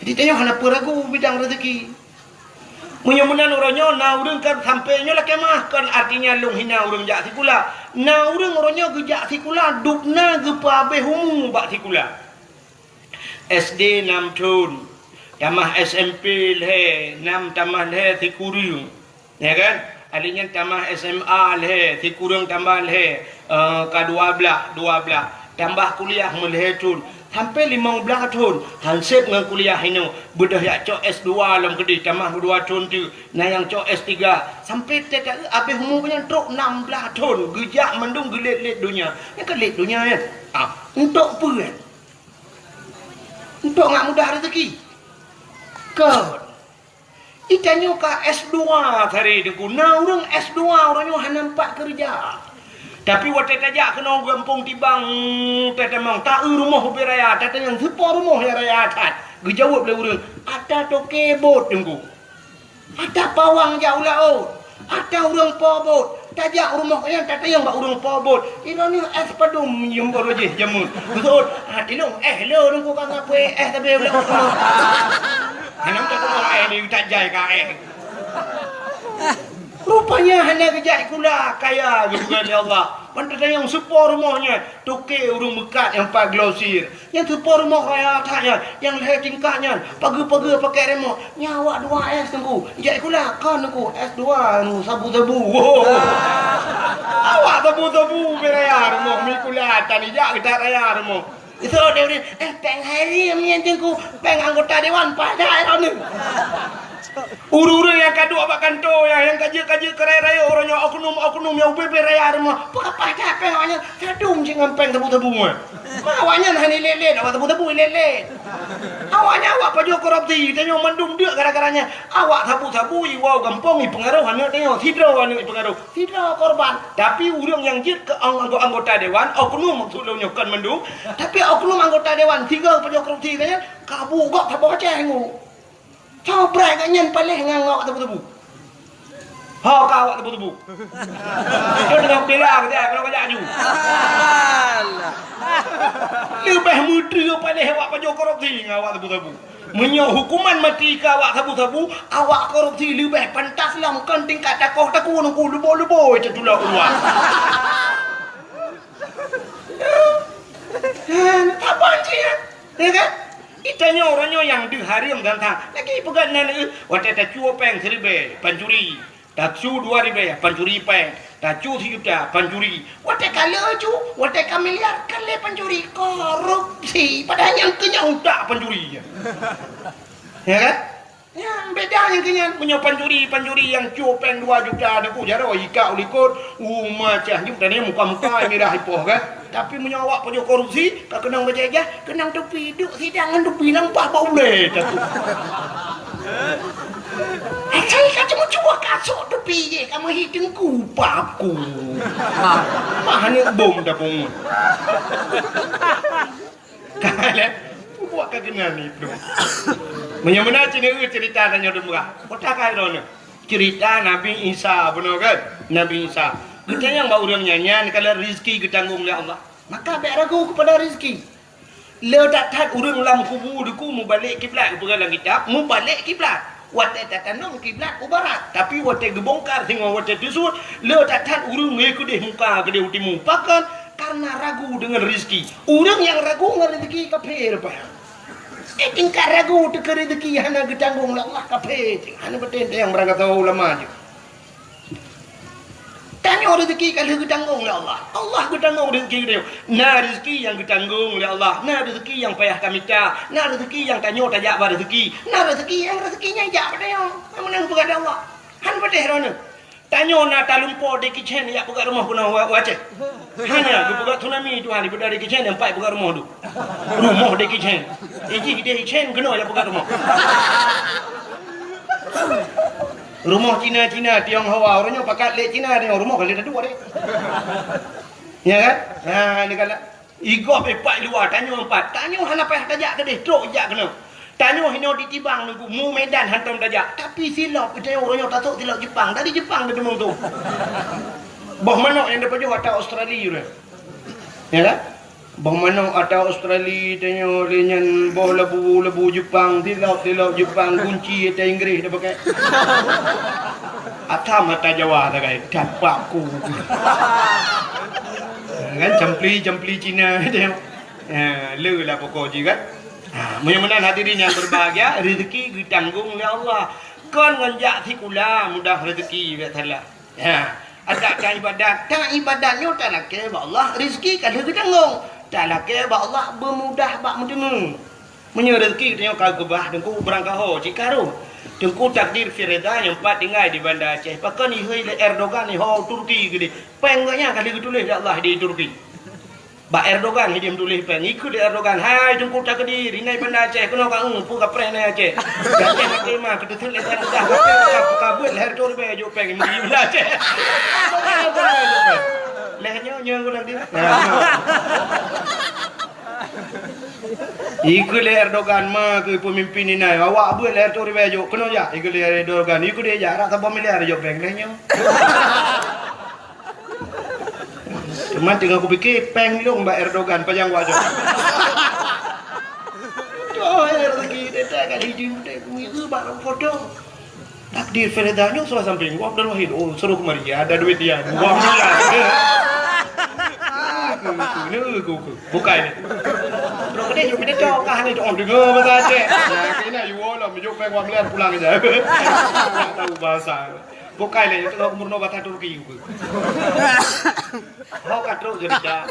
Jadi tanyoe hana peue ragu bidang rezeki. Meunyoe meunan uroe nyoe na ureueng kan sampoe nyoe lakèe meu'ah, kon artinya lôn hina ureueng jak sikula. Na ureueng uroe nyoe geujak sikula, dub na geupeuabéh umu bak sikula. S D nam thon, tamah S M P lhèe, nam tamah lhèe sikureueng. Ya kan? Akhé nyan tamah S M A lhèe, sikureueng tambah lhèe, eh, ka dua blah, dua blah. Tambah kuliah meulhèe thon, sampoe limong blah thon, han sép ngon kuliah inoe, beudôh jak cok S dua lom keudeh, tamah meudua thon teuk, na nyang cok S tiga, sampoe teuka abéh umu nyan trok nam blah thon, geujak mandum geulét-lét donya. Nyan ka lét donya nyan. Ah, untuk peue nyan? Untuk ngat mudah rezeki. Kon. Itanyoe ka S dua tadi teungku. Na ureueng S dua, ureueng nyoe hana meupat keureuja. Tapi watèe tajak keunoe gampông Tibang, tatamong, ta-eu rumoh ubé raya, tatanyong, "Soe po rumoh nyang raya that?" Geujaweueb lé ureueng, "Ata toke bot teungku. Ata pawang jak u laôt. Ata ureueng po bot." Tajak u rumoh nyan, tatanyong bak ureueng po bot, "Inoe nyoe S padum nyang baroe jih jameun?" Geuseuôt, "Ah, tilông, eh, lôn teungku ka ngapui eh, tapi belum." Hana meutuah eh, ni tajai ka eh. Rupanya hana geujak sikula, kaya geupeugah lé Allah. Ban tatanyong, soe po rumoh nyan? Toke ureuëng meukat nyang pat glosir. Nyang soe po rumoh kaya that nyan, nyang lhée tingkat nyan, pageue-pageue pakai remote. Nyan awak dua S, Teungku. Jak sikula kon, Teungku, S dua, anu, sabu-sabu. Awak sabu-sabu beu raya rumoh, meusikula tan, jak geutak raya rumoh. Itu dia, eh, péng hareuem nyan, Teungku, péng anggota dewan, paih that droeneuh. Ureuëng-ureuëng nyang ka duek bak kantô nyan, nyang ka jeuet, ka jeuet keu rayeuk-rayeuk uroe nyoe, oknum-oknum nyang ubé-bé raya rumoh, peukapah that péng awaknyan, sadum cit ngon péng sabu-sabu nyan. Ma awaknyan hana ilét-lét, awak sabu-sabu ilét-lét. Awaknyan awak pajoh korupsi, tanyoe mandum deuk gara-gara nyan. Awak sabu-sabu iwoe gampông ipeungaroh aneuk tanyoe, sidroe aneuk ipeungaroh, sidroe korban. Tapi ureuëng nyang jeuet keu ang-, anggota dewan, oknum maksud lôn nyoe kon mandum, tapi oknum anggota dewan, sigoe pajoh korupsi nyan, kabu gob saboh Aceh ngu. Soe brai gobnyan paléh ngon awak sabu-sabu? Ho ka awak sabu-sabu? Nyoe teungoh bela keu dia, kalau kajak aju. Leubeh meudreue paléh awak pajoh korupsi ngon awak sabu-sabu. Meunyoe hukuman maté keu awak sabu-sabu, awak korupsi leubeh pantas lom kon tingkat takoh takue nungku leubo-leubo teutulo keuluwa. Hana saban cit, ya kan? Geutanyoe uroe nyoe nyang deuh hareuem dan that. Lagée peugah nan, eh, watée tacue péng siribée, pancuri. Tacue dua ribée, pancuri péng. Tacue sijuta, pancuri. Watée ka lheueh cu, watée ka miliar, ka lheueh pancuri. Korupsi. Padahai nyang keu nyan utak pancuri. Ya kan? Nyan beda nyang keu nyan. Meunyoe pancuri, pancuri nyang cue péng dua juta, Teungku, jaroe ika u likot, u macah nyoe, dan muka-muka mirah ipoh kan. Tapi meunyoe awak pajoh korupsi, ka keunong bajée-jah, keunong tupi, duek sidang ngon tupi lam bah bak ulée, Teungku. Asai ka cuma cuba kasok tupi jih, ka meuhi Teungku, paku. Mah ni bom dah pungut. Ka lé, buat ka keunan ni, Teungku. Meunyoe meunan cit, nyoe ceurita tanyoe dum bra. Kota ka droeneuh. Ceurita Nabi Isa, bunoe kan? Nabi Isa. Geutanyong bak ureuëng nyan, nyan kalau rezeki geutanggong lé Allah, maka bék ragu keupada rezeki. Le that-that ureuëng lam kubu Teungku meubalek kiblat, geupeugah lam kitab, meubalek kiblat. Watée tatanom kiblat u barat, tapi watée geubongkar singoh watée teusut, le that-that ureuëng ngon keudeh muka keudeh u timu. Pakon? Karena ragu deungon rezeki. Ureuëng nyang ragu ngon rezeki kafé rupa. Eh, tingkat ragu teuh keu rezeki hana geutanggong lé Allah, kafé. Hana beutôi nyang beurangkat ulama jih. Tanyoe rezeki ka lheueh geutanggong lé Allah. Allah geutanggong rezeki geutanyoe. Na rezeki nyang geutanggong lé Allah, na rezeki nyang payah tamita, na rezeki nyang tanyoe tajak ba rezeki, na rezeki nyang rezeki nyan jak bak tanyoe. Meunang peugah lé Allah. Han peudeh droeneuh. Tanyoe na talumpo Jackie Chan jak peugah rumoh keunoe wa-, u Aceh. Hana geupeugah tsunami Tuhan, daripada Jackie Chan nyang pat peugah rumoh tu. Rumoh Jackie Chan. Iji Jackie Chan keunoe jak peugah rumoh. Rumoh Cina-Cina, Tionghoa, ureuëng nyoe pakat lé Cina, Tiong-, rumoh ka lé dua deh. Ya kan? Ha, ni kan. Igob ipat luwa, tanyoe empat. Tanyoe hana payah tajak keudeh, trok jak keunoe. Tanyoe hinoe di Tibang Teungku, mu Medan hantom tajak. Tapi silop, tanyoe ureuëng nyoe tasok silop Jepang. Dari Jepang teumeu tu. Boh manok nyang tapajoh ata Australia ureuëng. Ya kan? Boh manok ata Australia, tanyoe lé nyan boh labu-labu Jepang, silop-silop Jepang, gunci ata Inggris dah pakai. Ata mata Jawa dah kai, dapat ku. Kan campli-campli Cina tengok. Ha, le lah pokok je kan. Ha, meunyoe meunan hadirin yang berbahagia, rezeki geutanggong lé Allah. Kon ngon jak sikula mudah rezeki biasalah. Ha, adak ka ibadat, ka ibadat nyoe talakée bak Allah, rezeki ka lheueh geutanggong. Talakée bak Allah beumudah bak meuteumé. Meunyoe rezeki geutanyoe ka geubah Teungku beurangkaho cit ka rhom. Teungku Takdir Fireza nyang pat tinggai di Banda Aceh. Pakon ihôi lé Erdogan iho Turki keudeh. Péng gobnyan ka lheueh geutuléh lé Allah di Turki. Bak Erdogan hidéh meutuléh péng. Ikheun lé Erdogan, "Hai Teungku Takdir, inan Banda Aceh keunoe ka eu peue kapreh inan Aceh." Aceh maté ma keuteuseut lé Banda Aceh, ka beuet lhèe reutôh ribèe jok péng Banda Aceh. Lhèe nyoe, nyoe ulang dia. Ikheun lé Erdogan ma keu peumimpin inan, "Awak beuet lhèe reutôh ribèe jok, keunoe jak." Ikheun lé Erdogan, ikheun dia jak, rab saboh miliar jok péng lhèe nyoe. Cuman teungoh kupike péng lôn bak Erdogan pajan wajah. Tuh, rezeki dia tak kat hijau putih, kumiru bak foto. Di Firda nyoe salah samping, "Wah, Abdul Wahid, oh, suruh kemari, ada duit dia, dua miliar." Bukai ni. Bro, kedai jom pidato kah ni, dong dengar bahasa Aceh. Nah, kena you all lah, mejuk peng wah miliar pulang aja. Tak tahu bahasa. Bukai lah, you tengok murno bahasa Turki. Hau katrok jadi dah.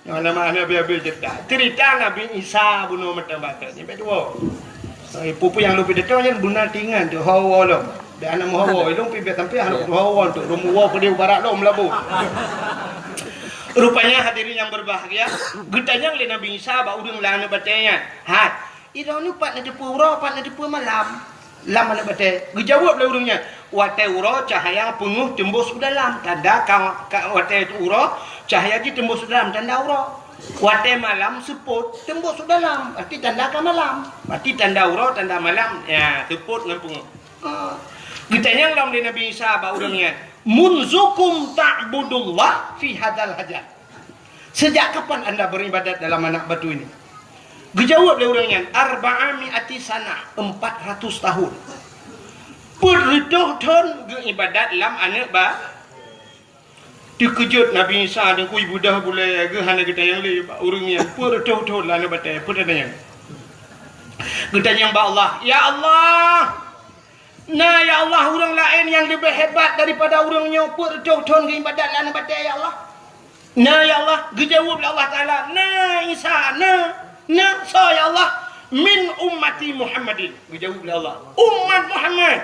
Nama hana habéh-habéh cerita. Cerita Nabi Isa bunoe mantong bak nyan. Nyampe dua. Eh, peue-peue nyang lôn pidato nyan beuna tingan tu, hawa lom. Dan aneuk meuhawa, ilong pih biasa sampai aneuk meuhawa tu, lom hawa peudeh barat lom labu. Rupanya hadirin yang berbahagia, geutanyong lé Nabi Isa bak ureuëng lam aneuk batée nyan. Hai, Idong nyoe pat neuteupeue uroe, pat neuteupeue malam lam aneuk batée. Geujaweueb lé ureuëng nyan, "Watée uroe cahya peungeuh teumbôh u dalam, tanda ka, ka watée uroe cahya jih teumbôh u dalam, tanda uroe. Watée malam seupôt teumbôh u dalam, berarti tanda ka malam. Berarti tanda uroe, tanda malam, ya, seupôt ngon peungeuh." Ah. Geutanyong lom lé Nabi Isa bak ureuëng nyan, "Munzukum ta'budullah fi hadzal hajar?" Sejak kapan anda beribadat dalam anak batu ini? Geujaweueb lé ureuëng nyan, "Arba'a mi'ati sanah, empat ratus tahun." Peuet reutôh thon geuibadat lam aneuk ba-, teukeujot Nabi Isa deungkui beudah bulée geuh hana geutanyong lé bak ureuëng nyan, peuet reutôh thon lam aneuk batée, peue tanyong? Geutanyong bak Allah, "Ya Allah, na, ya Allah, ureuëng laén nyang leubeh hebat daripada ureuëng nyoe peuet reutôh thon geuibadat lam aneuk batée, ya Allah?" "Na, ya Allah," geujaweueb lé Allah Taala, "na, Isa, na, na, soe, ya Allah?" "Min ummati Muhammadin," geujaweueb lé Allah, "umat Muhammad."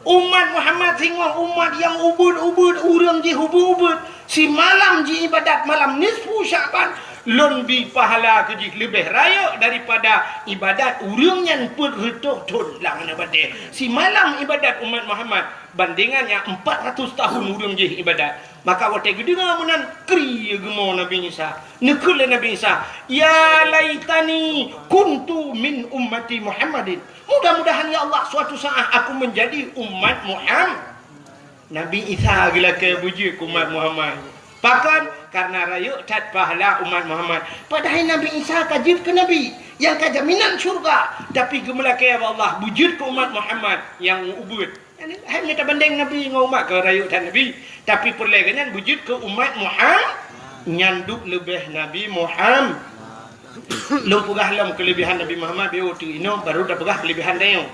Umat Muhammad singoh umat nyang ubeuet-ubeuet, ureuëng jih ubeuet-ubeuet. Simalam jiibadat malam nisfu Sya'ban, lôn bi pahala keu jih leubeh rayeuk daripada ibadat ureuëng nyan peuet reutôh thon lam aneuk batée. Simalam ibadat umat Muhammad, bandingan nyang empat ratus tahun ureuëng jih ibadat. Maka watée geudeungoe meunan, kri geumo Nabi Isa. Neukheun lé Nabi Isa, "Ya laitani kuntu min ummati Muhammadin." Mudah-mudahan, ya Allah, suatu saat aku menjadi umat Muhammad. Nabi Isa geulakée beujeuet keu umat Muhammad. Pakon? Karena rayeuk that pahala umat Muhammad. Padahai Nabi Isa ka jeuet keu nabi nyang ka jaminan syurga, tapi geumeulakée bak Allah beujeuet keu umat Muhammad nyang ubeuet. Hai mita bandeng Nabi ngon umat, ka rayeuk that Nabi, tapi peureulée geuh nyan beujeuet keu umat Muhammad, nyan duek leubeh Nabi Muhammad. Lôn peugah lom keuleubehan Nabi Muhammad, biôh teuk inoe baru tapeugah keuleubehan tanyoe.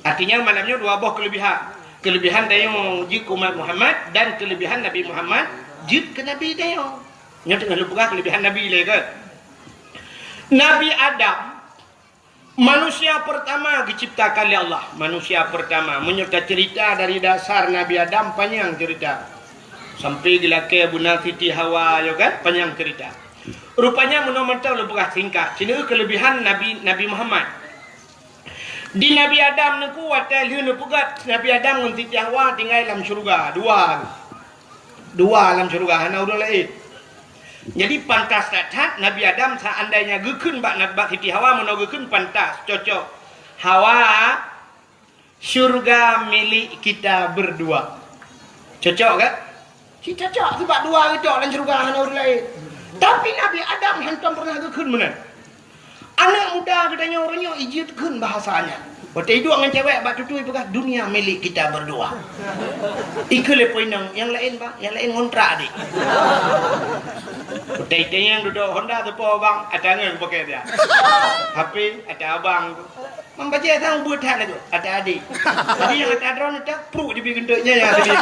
Artinya malam nyoe dua boh keuleubehan. Keuleubehan tanyoe jeuet keu umat Muhammad dan keuleubehan Nabi Muhammad jeuet keu Nabi tanyoe. Nyoe teungoh lôn peugah keuleubehan Nabi lé kan. Nabi Adam Manusia pertama geuciptakan lé Allah. Manusia pertama. Meunyoe taceurita dari dasar Nabi Adam, panyang ceurita. Sampai geulakée beuna Siti Hawa, yo kan? Panyang ceurita. Rupanya meunoe mantong lôn peugah singkat. Sineuk keuleubehan Nabi, Nabi Muhammad. Di Nabi Adam neuku watée lheueh neupeugét Nabi Adam ngon Siti Hawa tinggai lam syeuruga. Dua. Dua lam syeuruga, hana ureuëng laén. Jadi pantas that-that Nabi Adam seandainya geukheun bak, bak Siti Hawa, meunoe geukheun pantas, cocok. Hawa, syurga milik kita berdua. Cocok kan? Si cocok sebab dua geucok lam syeuruga hana ureuëng laén. Tapi Nabi Adam hantom pernah geukheun meunan. Aneuk muda geutanyoe uroe nyoe ijeuet kheun bahasa nyan. Watée iduek ngon cewek bak tutui peugah, "Dunia milik kita berdua." Ikheun lé po inong, "Nyang laén, Bang, nyang laén ngontrak, Dik." Watée itanyong dudoe Honda teupo, Bang, ata ngon pakè dia. H P ata abang tu. Mang bajée sang buet that lagoe, ata adék. Jadi nyang ata droeneuh tak pruk jibi geunteuk nyan nyang tadi.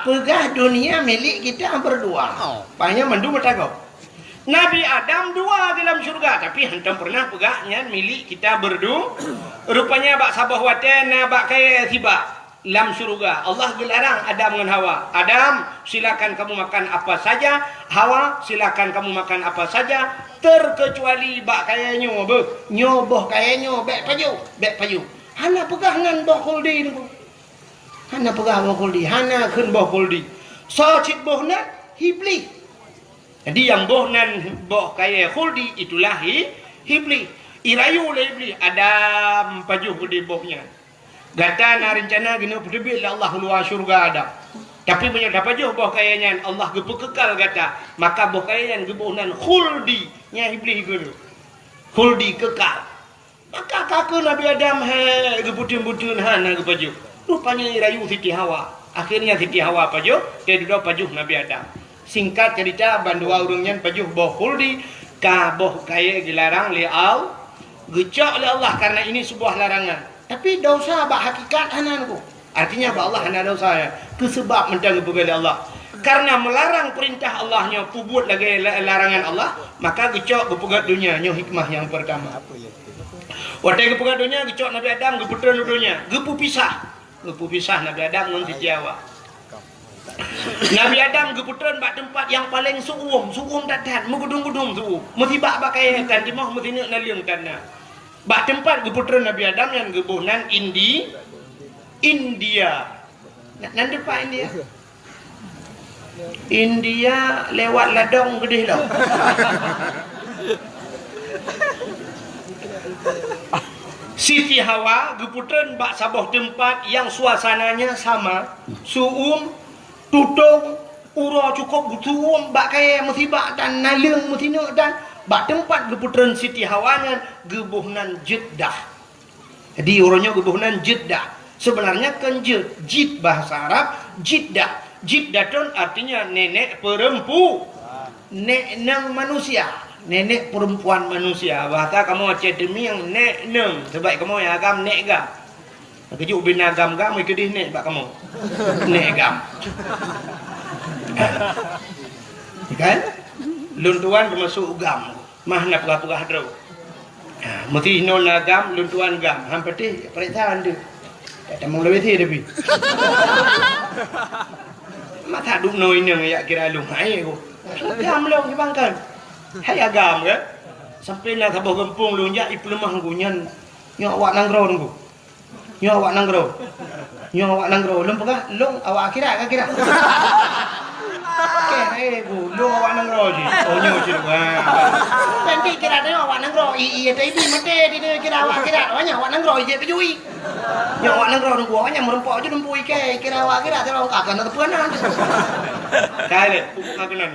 Peugah dunia milik kita berdua. Oh. Panyang mandum meutanggong. Nabi Adam dua di dalam syurga, tapi hantom pernah peugah nyan milik kita berdu-, rupanya bak saboh watée na bak kayée sibak lam syurga. Allah geularang Adam ngon Hawa, "Adam, silakan kamu makan apa saja. Hawa, silakan kamu makan apa saja, terkecuali bak kayée nyoe beuh. Nyoe boh kayée nyoe, bék pajoh, bék pajoh." Hana peugah nan boh khuldi nyoe. Hana peugah boh khuldi, hana kheun boh khuldi. Soe cit boh nan? Iblih. Jadi nyang boh nan boh kayée khuldi itulah i-, Iblih. Irayu lé Iblih, "Adam, pajoh keudeh boh nyan. Gata na reuncana keuneuk peuteubiet lé Allah u luwa syeuruga Adam. Tapi meunyoe tapajoh boh kayée nyan, Allah geupeukeukai gata, maka boh kayée nyan geuboh nan khuldi." Nyan Iblih geukheun. Khuldi kekal. Maka ka keuh Nabi Adam hai geubeuteun-beuteun hana geupajoh. Rupanya rayu Siti Hawa. Akhirnya Siti Hawa pajoh, teududoe pajoh Nabi Adam. Singkat cerita, bandua ureuëng nyan pajoh boh khuldi, ka boh kayée geularang lé Allah, geucok lé Allah karena ini sebuah larangan. Tapi dosa bak hakikat hana nangku. Artinya bak Allah hana dosa ya. Keu sebab mantong geupeugah lé Allah. Karena melarang perintah Allah nyoe peubuet lagée la-, larangan Allah, maka geucok geupeugah donya nyoe hikmah yang pertama. Watée geupeugah donya, geucok Nabi Adam geupeutrön u donya, geupeupisah. Geupeupisah Nabi Adam ngon Siti Hawa. Nabi Adam geupeutrön bak teumpat nyang paleng su'um, su'um that-that, meugudum-gudum su'um. Meusibak bak kayée tan timoh, meusineuk naleueng tan na. Bak teumpat geupeutrön Nabi Adam nyan geuboh nan Indi-, India. Na-, nan teumpat India. India lewat ladong geudeh lom. Siti Hawa geupeutrön bak saboh teumpat nyang suasananya sama, su'um, tutong, uroe cukôp geusu'um bak kayée meusibak dan naleueng meusineuk dan bak teumpat geupeutrön Siti Hawa nyan geuboh nan Jeddah. Jadi uroe nyoe geuboh nan Jeddah. Sebenarnya kon jeuet, jid bahasa Arab, Jeddah. Jeddah tun artinya nenek perempu-, nek nang manusia, nenek perempuan manusia. Bahasa kamoe Aceh Teumieng nek nang, sebab kamoe agam nek gam. Keujeuet ubena agam gam, keudeh nek bak kamoe. Nek gam. Kan? Lôn tuan teumasuk gam. Mah na peugah-peugah droe. Ha, meusti inoe na gam, lôn tuan gam. Han patéh, peuriksa han deuh. Tak tamong lewat sih tapi. Masa duk noe inong yak kira lôn hai ko. Gam lôn dibangkan. Hai agam kan? Sampai na saboh gampông lôn jak ipeuleumah ku nyan. Nyoe awak nanggroe nunggu. Nyoe awak nanggroe. Nyoe awak nanggroe. Lôn peugah, lôn awak akhirat ka kira. Oke, eh, bu, lôn awak nanggroe jih. Oh, nyoe jih. Ha. Nanti kira tengok awak nanggroe. I, i, tadi mati di dia kira awak akhirat. Oh, nyoe awak nanggroe jih kejui. Nyoe awak nanggroe nunggu awak nyan meureumpok je dumpu ikai. Kira awak akhirat tolong akan ada peuanan. Kali, bukan kenal.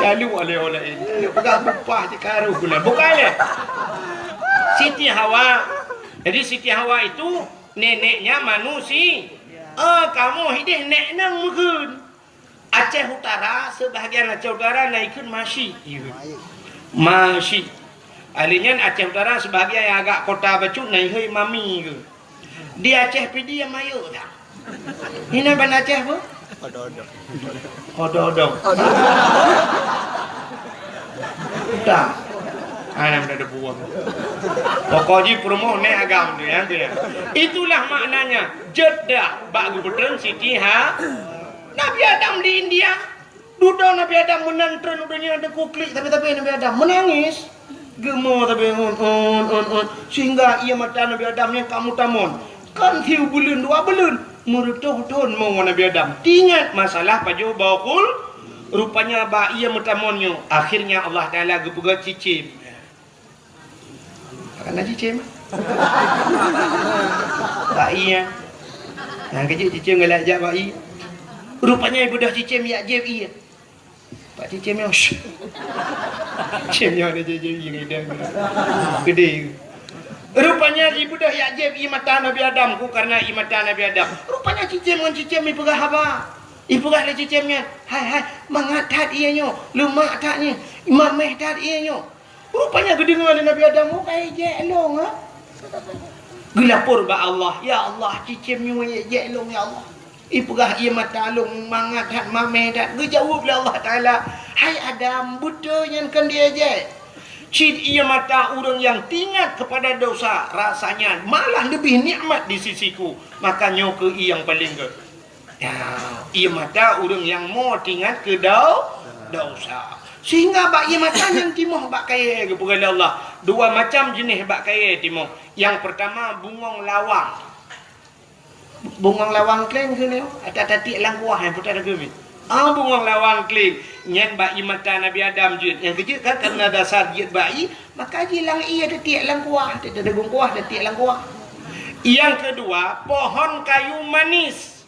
Lalu oleh-oleh ini. Peugah bupah di karu gula. Bukan leh. Siti Hawa. Jadi Siti Hawa itu neneknya manusia. Ah, kamu hideh nek nang meukeun. Aceh Utara, sebahagian Aceh Utara na ikheun Masyik. Masyik. Ahli nyan Aceh Utara sebahagian yang agak kota bacut na ihoi Mami ke. Di Aceh Pidie mayeu dah. Hina ban Aceh apa? Odo-odo. Odo-odo. Dah. Ana ada buah. Pokok ji perumoh nek agam tu ya, tu ya. Itulah maknanya Jeddah bak geupeutrön Siti Ha. Nabi Adam di India. Dudoe Nabi Adam meunan treun u donya teuku klik tapi-tapi Nabi Adam meunangis. Geumo tapi un, un, un, un. Sehingga ie mata Nabi Adam nyang ka meutamon. Kan siubuleuen dua buleuen, meureutoh thon mo Nabi Adam. Tingat masalah pajoh boh khul, rupanya bak ie meutamon nyoe. Akhirnya Allah Taala geupeugah cicém. Karena cicém. Bak ie. Nah, kejut cicém galak jak bak ie. Rupanya ibeudôh cicém yak jép ie. Pak cicém nyoe. Cicém nyoe ada cicém ie gede. Gede. Rupanya ibeudôh yak jép ie mata Nabi Adam ku karena ie mata Nabi Adam. Rupanya cicém ngon cicém ipeugah haba. Ipeugah lé cicém nyan, "Hai, hai, mangat that ie nyoe, leumak that nyoe, mameh that ie nyoe." Rupanya geudeungoe lé Nabi Adam, "Oh, ka ijek lôn, ha?" Geulapor bak Allah, "Ya Allah, cicém nyoe ijek lôn, ya Allah. Ipeugah ie mata lôn mangat that, mameh that." Geujaweueb lé Allah Taala, "Hai Adam, beutôi nyan kon diejek. Cit ie mata ureuëng nyang teuingat kepada dosa, rasanya malah lebih nikmat di sisiku. Maka nyoe keuh ie nyang paleng gét." Ya, ie mata ureuëng nyang mo teuingat keu dau-, dosa. Sehingga bak ie mata nyan timoh bak kayée geupeugah lé Allah. Dua macam jeuneh bak kayée timoh. Nyang pertama, bungong lawang. Bungong lawang kléng keuh nyoe, ata tatiek lam kuah nyang putar geumi. Ah, bungong lawang kléng. Nyan bak ie mata Nabi Adam jeuet. Nyang keujeuet kan karena dasar jeuet bak ie, maka jilang ie tatiek lam kuah, tatiek dagung kuah, tatiek lam kuah. Nyang keudua, pohon kayu manis.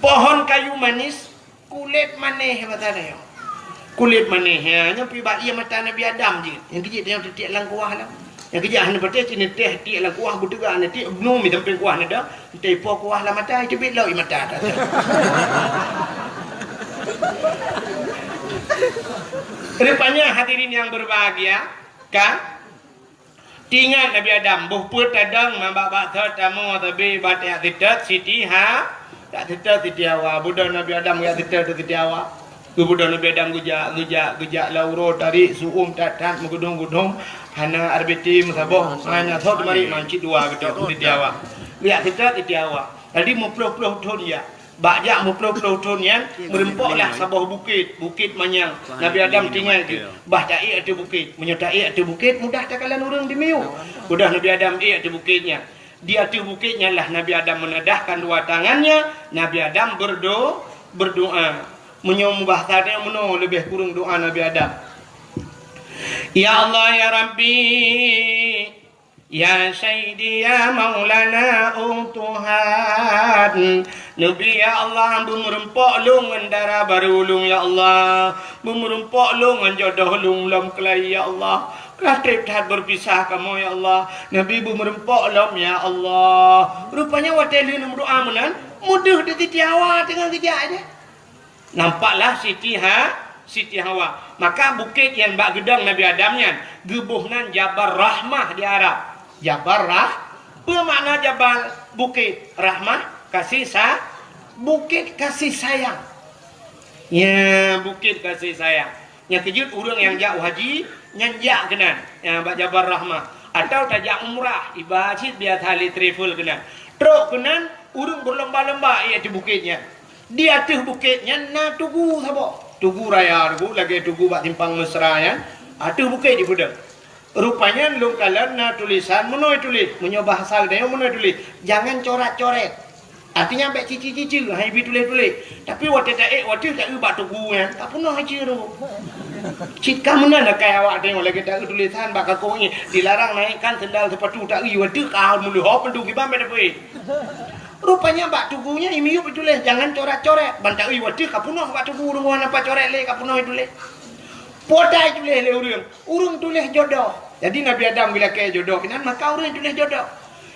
Pohon kayu manis, kulét manéh mata nyoe. Kulét manéh, ha, nyan pih bak ié mata Nabi Adam jeuet. Nyang keujeuet tanyoe teutiek lam kuah lam. Nyang keujeuet hana patéh cit neutéh tiek lam kuah, beuteuga neutéh, bnu mi sampéng kuah neuda, entah ipo kuah lam mata, iteubiet lom ié mata. Rupanya hadirin yang berbahagia, ka Teuingat Nabi Adam, boh peuet tadong, mambak-bak thot, tamoe, tabi, bak tajak seutôt Siti Ha-, jak seutôt Siti Hawa. Beudôh Nabi Adam geujak seutôt Siti Hawa. Geubeudôh Nabi Adam geujak, geujak, geujak lam uroe tarék, su'um that-that, meugeudong-geudong, hana R B T meusaboh, hana sot marit mancit dua geutôt Siti Hawa. Geujak seutôt Siti Hawa. Jadi meuploh-ploh thon jak. Bak jak meuploh-ploh thon nyan, meurumpoklah saboh bukét, Bukét Manyang. Nabi Adam teuingat geuh, bah taék ateueh bukét. Meunyoe taék ateueh bukét, mudah takalon ureuëng di miyueb. Udah Nabi Adam ék ateueh bukét nyan. Di ateueh bukét nyan lah Nabi Adam menadahkan dua tangannya, Nabi Adam berdo-, berdoa. Meunyoe mubahasa nyan meunoe leubeh kureueng doa Nabi Adam. Ya Allah, ya Rabbi, Ya Sayyidi, ya Maulana, oh Tuhan. Neubi, ya Allah, beumeurumpok lôn ngon dara barô lôn, ya Allah. Beumeurumpok lôn ngon jodoh lôn lom keulai, ya Allah. Ka treb that beupisah kamoe, ya Allah. Neubi beumeurumpok lom, ya Allah. Rupanya watée lheueh meudoa meunan, meudeuh di Siti Hawa teungoh geujak jih. Nampaklah Siti Ha-, Siti Hawa. Maka bukét nyang bak geudong Nabi Adam nyan geuboh nan Jabal Rahmah di Arab. Jabal Rah-, peue makna Jabal? Bukét. Rahmah, kasih sa-, bukét kasih sayang. Ya, bukét kasih sayang. Nyang keujeuet ureuëng nyang jak u haji, nyan jak keunan, ya, bak Jabal Rahmah. Atau tajak umrah, iba cit biasa lé travel keunan. Trok keunan, ureuëng beulomba-lomba ék ateueh bukét nyan. Di ateueh bukét nyan na tugu saboh. Tugu raya tugu, lagée tugu bak simpang Mesra nyan. Ateueh bukét jipeudong. Rupanya lôn kalon na tulisan meunoe tuléh. Meunyoe bahasa geutanyoe meunoe tuléh, "Jangan corat-coret." Artinya bék cici-cici, hai bi tuléh-tuléh. Tapi watée taék, watée taeu bak tugu nyan, ka peunoh ici tu. Cit ka meunan akai awak tanyoe lagée taeu tulisan bak kakong nyan, "Dilarang naikkan sendal sepatu taeu," watée ka meuleuhop meudu kiban bék dapeuet. Rupanya bak tugu nyan imiyueb ituléh, "Jangan coret-coret." Ban taeu watée ka peunoh bak tugu, deungon apa coret lé ka peunoh ituléh. Potai tuléh lé ureuëng, ureuëng tuléh jodoh. Jadi Nabi Adam geulakée jodoh keunan, maka ureuëng tuléh jodoh.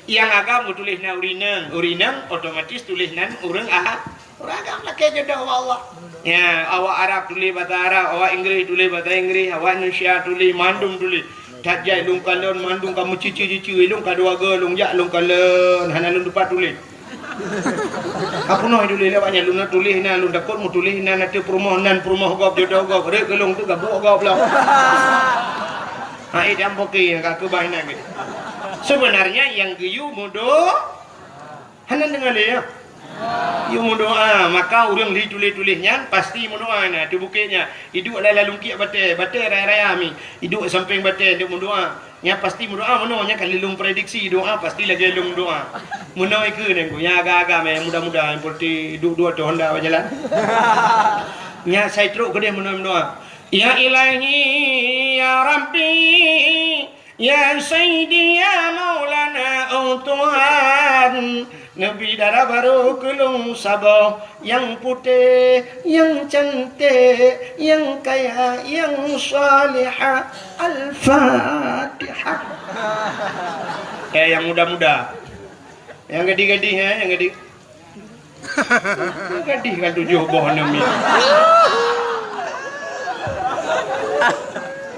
Nyang agam geutuléh nan ureuëng inong, ureuëng inong otomatis tuléh nan ureuëng a-, ureuëng agam lakée jodoh bak Allah. Ya, awak Arab tuléh basa Arab, awak Inggris tuléh basa Inggris, awak Indonesia tuléh, mandum tuléh. That jai lôn kalon mandum ka meucici-cici, lôn ka dua go lôn jak lôn kalon, hana lôn tupat tuléh. Ka peunoh tuléh lé awak nyan, lôn na tuléh na, lôn takot meutuléh na, na teu peurumoh nan peurumoh gob jodoh gob, rek geulong teu gabuek gob lom. Hai dan poke ka keubah inan geuh. Sebenarnya nyang geuyue mudo hana deungoe lé ya. Yue meudoa, maka ureuëng li tuléh-tuléh nyan pasti meudoa na teu bukét nyan. Iduek lam lalungkiek batée, batée raya-raya mi. Iduek sampéng batée deuek meudoa. Nyan pasti meudoa meunoe, nyan ka lheueh lôn prediksi doa pasti lagée lôn doa. Meunoe keu nyan ku, nyang agam-agam nyang muda-muda nyang peureute duek dua teuh honda bak jalan. Nyan sai trok keudeh meunoe meudoa. Ya Ilahi, ya Rabbi, ya Sayyidi, ya Maulana, oh Tuhan. Neubi dara barô keu lôn saboh, nyang putéh, nyang canték, nyang kaya, nyang salihah. Al-Fatihah. Eh, nyang muda-muda. Nyang gadih-gadih, eh, nyang gadih. Nyang gadih kan tujoh boh aneuk mi.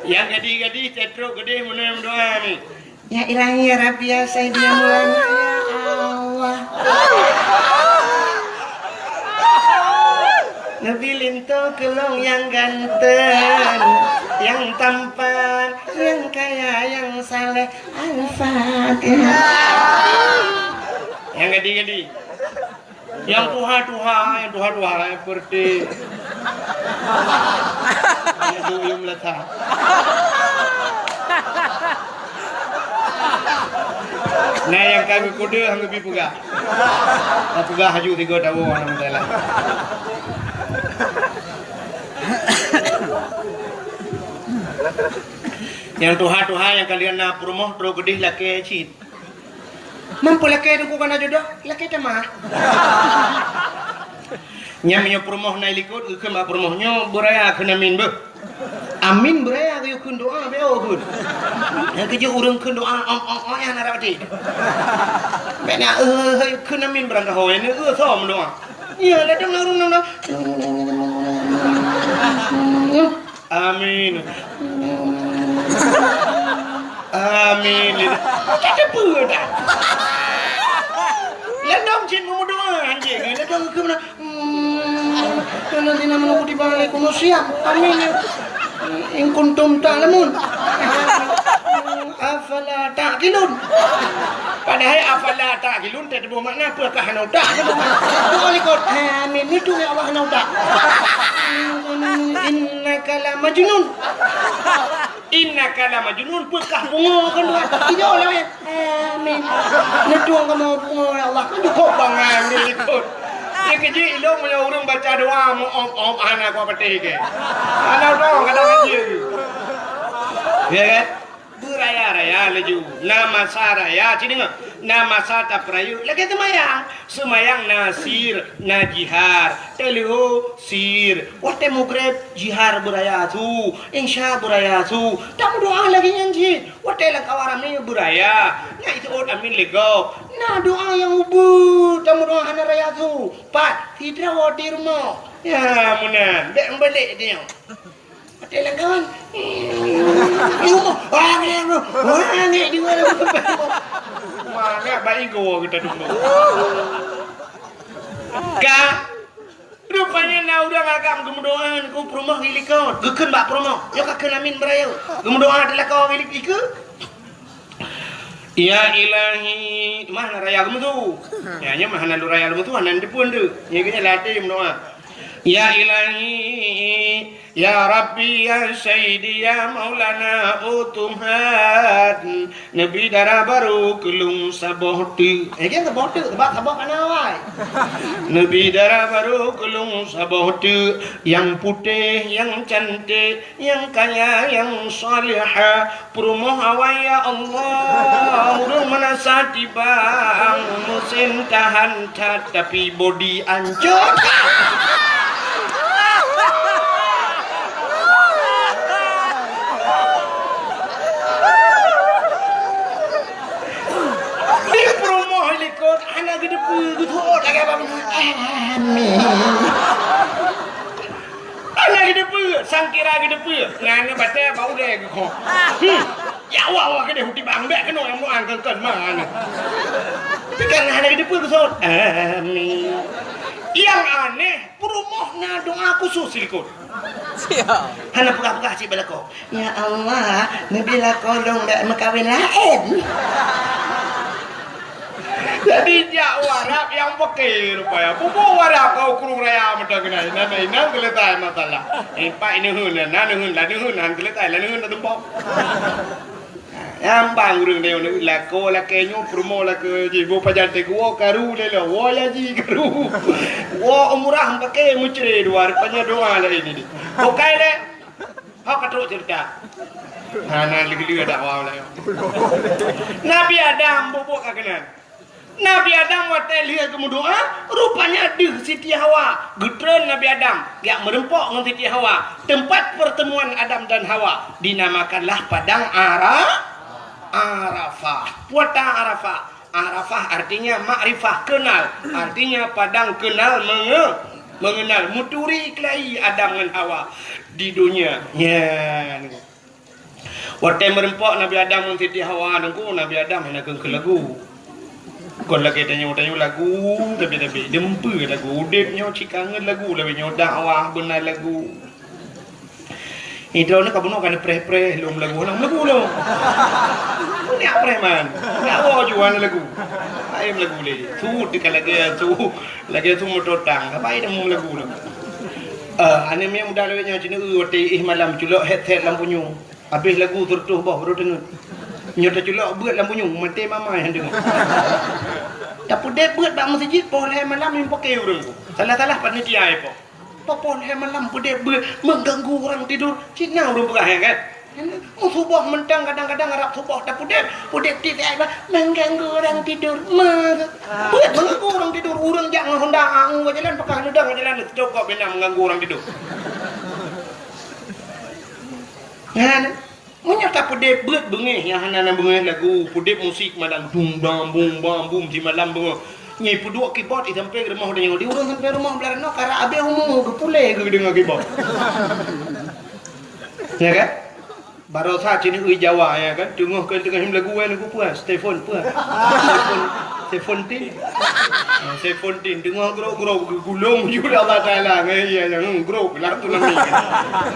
Nyang gadih-gadih, tetrok gadih, meunoe meudoa ni. Ya Ilahi, ya Rabbi, ya Sayyidi, ya Maulana, ya Allah. Neubi linto keu lôn nyang ganteng, nyang tampan, nyang kaya, nyang saleh. Al-Fatihah. Nyang gadih-gadih. Nyang tuha-tuha, nyang tuha-tuha, nyang peureute. Nyang duek yum lata. Nah, nyang ka geukudeuh, han geubi peugah. Ka peugah haju tiga tawoe, alhamdulillah. Nyang tuha-tuha nyang ka lheueh na peurumoh trok keudeh lakée cit. Mampu lakée teungku kana jodoh, lakée tamah. Nyan meunyoe peurumoh na i likot, geukheun bak peurumoh nyoe, beuraya kheun amin beuh. Amin beuraya geuyue kheun doa, beu kheun. Nyang keujeuet ureueng kheun doa, ong, ong, ong, nyan na rot até. Bèk na, eh, eh, kheun amin barangkaho, eh, eh, som doa. Ya, ladang ureueng na. Amin. Amin. Macam apa dah? Ladang cit meumeudoa, anjing. Ladang keu mana? Hmm, alladzina amanu kutiba alaikumus siyam. Amin. In kuntum ta'lamun. Afala ta'qilun. Padahai afala ta'qilun teutuboh makna peue kah hana utak. Doa likot. Amin. Itu ya Allah hana utak. Innaka la majnun. Innaka la majnun, peue kah pungo kan doa. Ijo lah ya. Amin. Neutueng kamoe pungo ya Allah. Cukup bangai di likot. Dia keji ilong punya ureueng baca doa mu om om hana kuat peutih ke. Hana dong kadang aja. Ya kan? Beuraya-raya laju. Na masa raya, ci deungoe. Na masa tapeurayeuk lagèe seumayang. Seumayang na sir, na jihar. Teuleuho sir. Watèe mugreb jihar beuraya su. Insya beuraya su. Tameudoa lagèe nyan cit. Watèe lam kawan ramè beuraya. Na iseuôt amin lé gob. Na doa nyang ubeut tameudoa hana raya su. Pat, sidroe di rumoh. Ya, meunan. Bèk meubalek tanyoe. Watèe lam kawan. Di rumoh. Wah, ni, wah, ni, di mana? Mana baik gua kita dulu. Ka Rupanya na ureueng agam geumeudoa keu peurumoh di likot. Geukheun bak peurumoh, nyoe ka kheun amin beuraya. Geumeudoa di lakoe di likot. Ya Ilahi, mah na raya geumeusu. Ya, nyoe mah hana lôn raya geumeusu, hana neuteupeue deuh. Nyoe geuhnyan latèe meudoa. Ya Ilahi, ya Rabbi, ya Sayyidi, ya Maulana, oh Tuhan. Neubi dara barô keu lôn saboh teuk. Eh, kan saboh teuk, sabab saboh ka na awai. Neubi dara barô keu lôn saboh teuk, nyang putéh, nyang canték, nyang kaya, nyang salihah. Peurumoh awai, ya Allah, ureueng meunasah tibang, musém tahan that, tapi bodi ancot. Di peurumoh likot hana geuteupeue, geuteuôt lagèe apa beuna. Amin. Hana geuteupeue, sangkira geuteupeue. Nyan batèe bak ulèe geukhok. Hmm. Ya Allah, Allah keudeh uti bang bèk keunoe nyang meuang keukon ma nyan. Tapi kan hana geuteupeue geusôt. Amin. Nyang aneh, peurumoh na doa khusus silikot. Siap. Hana peugah-peugah cit bak lakoe. Ya Allah, neubi lakoe lôn bèk meukawen laén. Jadi jak u Arab nyang peuke rupanya. Bubu u Arab keu krueng raya meuteugeunan. Inan, inan selesai masalah. Eh, pak ineuen, na neuheun, la neuheun, han selesai, la neuheun, la tumpok. Nyang bang ureueng nyoe lakoe lakèe nyoe peurumoh lakèe jih, boh pajan teuguwoe karu lé lo, woe ya jih karu. Woe umrah meupaké meucre dua, rupanya doa laén ini. Bukai lé. Hok ka trok cerita. Hana lé-lé dakwah laén. Nabi Adam bubuk ka keunan. Nabi Adam watèe lheueh geumeudoa, rupanya deuh Siti Hawa. Geutreun Nabi Adam, jak meureumpok ngon Siti Hawa. Teumpat pertemuan Adam dan Hawa dinamakanlah Padang Ara-, Arafah. Padang Arafah. Arafah artinya makrifah, kenal. Artinya padang kenal menge-, mengenal. Meuturi keulayi Adam ngon Hawa di donya. Nyan. Watèe meureumpok Nabi Adam ngon Siti Hawa, Teungku, Nabi Adam hana kheun-kheun lagu. Kon lagèe tanyoe-tanyoe lagu, tapi-tapi deumpeu lagu. Udép nyoe cit kangen lagu, lagèe nyoe dakwah beuna lagu. Idroe nyoe ka bunoe ka neupreh-preh lom lagu, lom lagu lom. Nyak preh man. Nyak woe ju hana lagu. Laén lagu lé. Su teuka lagèe su, lagèe su meutotang. Apa idam lagu lom. Eh, aneuk miet muda lawét nyoe cit neu watèe éh malam culok headset lam punyueng. Habéh lagu seureutôh boh baru teungeut. Nyoe teuculok beuet lam punyueng, maté mamai han teungeut. Tapeudép beuet bak meuseujid poh lhèe malam nyang paké ureueng. Salah-salah panitia ipoh. Poh lhèe malam peudép beuet mengganggu orang tidur. Cit na ureueng peugah nyan kan? Meusuboh mantong kadang-kadang rab suboh tapeudép, peudép tiep ai bah mengganggu orang tidur. Meusuboh mengganggu orang tidur, ureueng Jak ngon Honda, a, ngon jalan, pakah neudong jalan, stop kok bina mengganggu orang tidur. Nah, meunyoe tapeudeb beuet beungéh nyang hana na beungéh lagu, peudeb musik malam dung bam bum bam bum simalam beungoh. Nyi peuduek keyboard i sampoe rumoh tanyoe. Di ureueng sampoe rumoh blah noe karap abéh umu geupulé geudeungoe keyboard. Ya kan? Barosa cit neu Jawa, ya kan? Teungoh keu teungoh lagu, eh, lagu peue? Stefon peue? Stefon, Seventeen. Ah, Seventeen. Teungoh grok-grok geugulong ju Allah Taala. Eh, iya, ya, hmm, grok lah tu nami.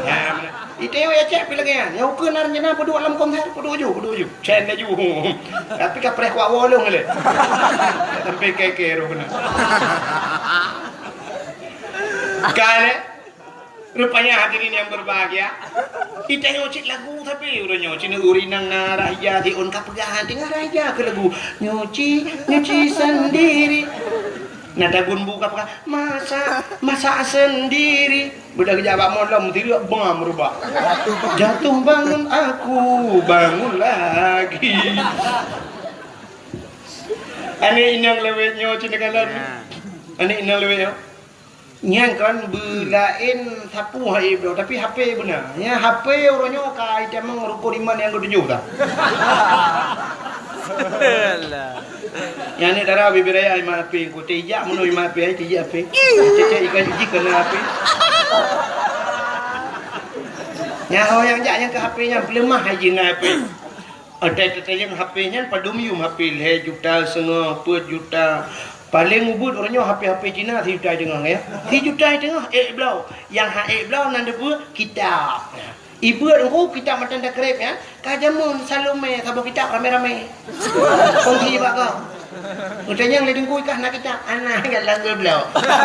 Ya, beuna. Iteu ya cek pih lagèe nyan. Nyang ukeue na rencana peuduek lam konser, peuduek ju, peuduek ju. Cen laju. Tapi ka preh kuat wolong lé. Sampai keke roh kena. Kan, eh? Rupanya hadirin yang berbahagia, kita nyoe cit lagu tapi udah nyoe cit ureueng inong na raya di on ka peugah teungoh raya keu lagu nyuci nyuci sendiri. Na tagun bu ka peugah masak masak sendiri. Udah kejak bak malam tidur bang berubah. Jatuh bangun aku bangun lagi. Aneuk inong lewat nyoe cit neukalon. Aneuk inong lewat nyoe. Nyan kan beulaén sapu hai bloe, tapi H P beuna. Nyan H P uroe nyoe ka itamong rukon iman nyang ketujoh dah. Alah. Nyan ni dara bibir raya iman H P ku tijak menu iman H P ai tijak H P. Cek-cek ikan jiji kena H P. Nyan ho nyang jak nyang ke H P nyan peuleumah hai jih ngon H P. Ada tetayang H P nyan padum yum H P lhèe juta seungoh, peuet juta. Paléng ubit uroe nyoe H P-H P Cina sijuta teungoh ya. Sijuta teungoh ék bloe. Nyang ha ék bloe nan deubeuet kitab. Ibeuet engku kitab matan takrib ya. Ka jameun Salome saboh kitab ramé-ramé. Kongsi bak kau. Utanyang lé dengku ikah na kitab. Ana kat langgur bloe.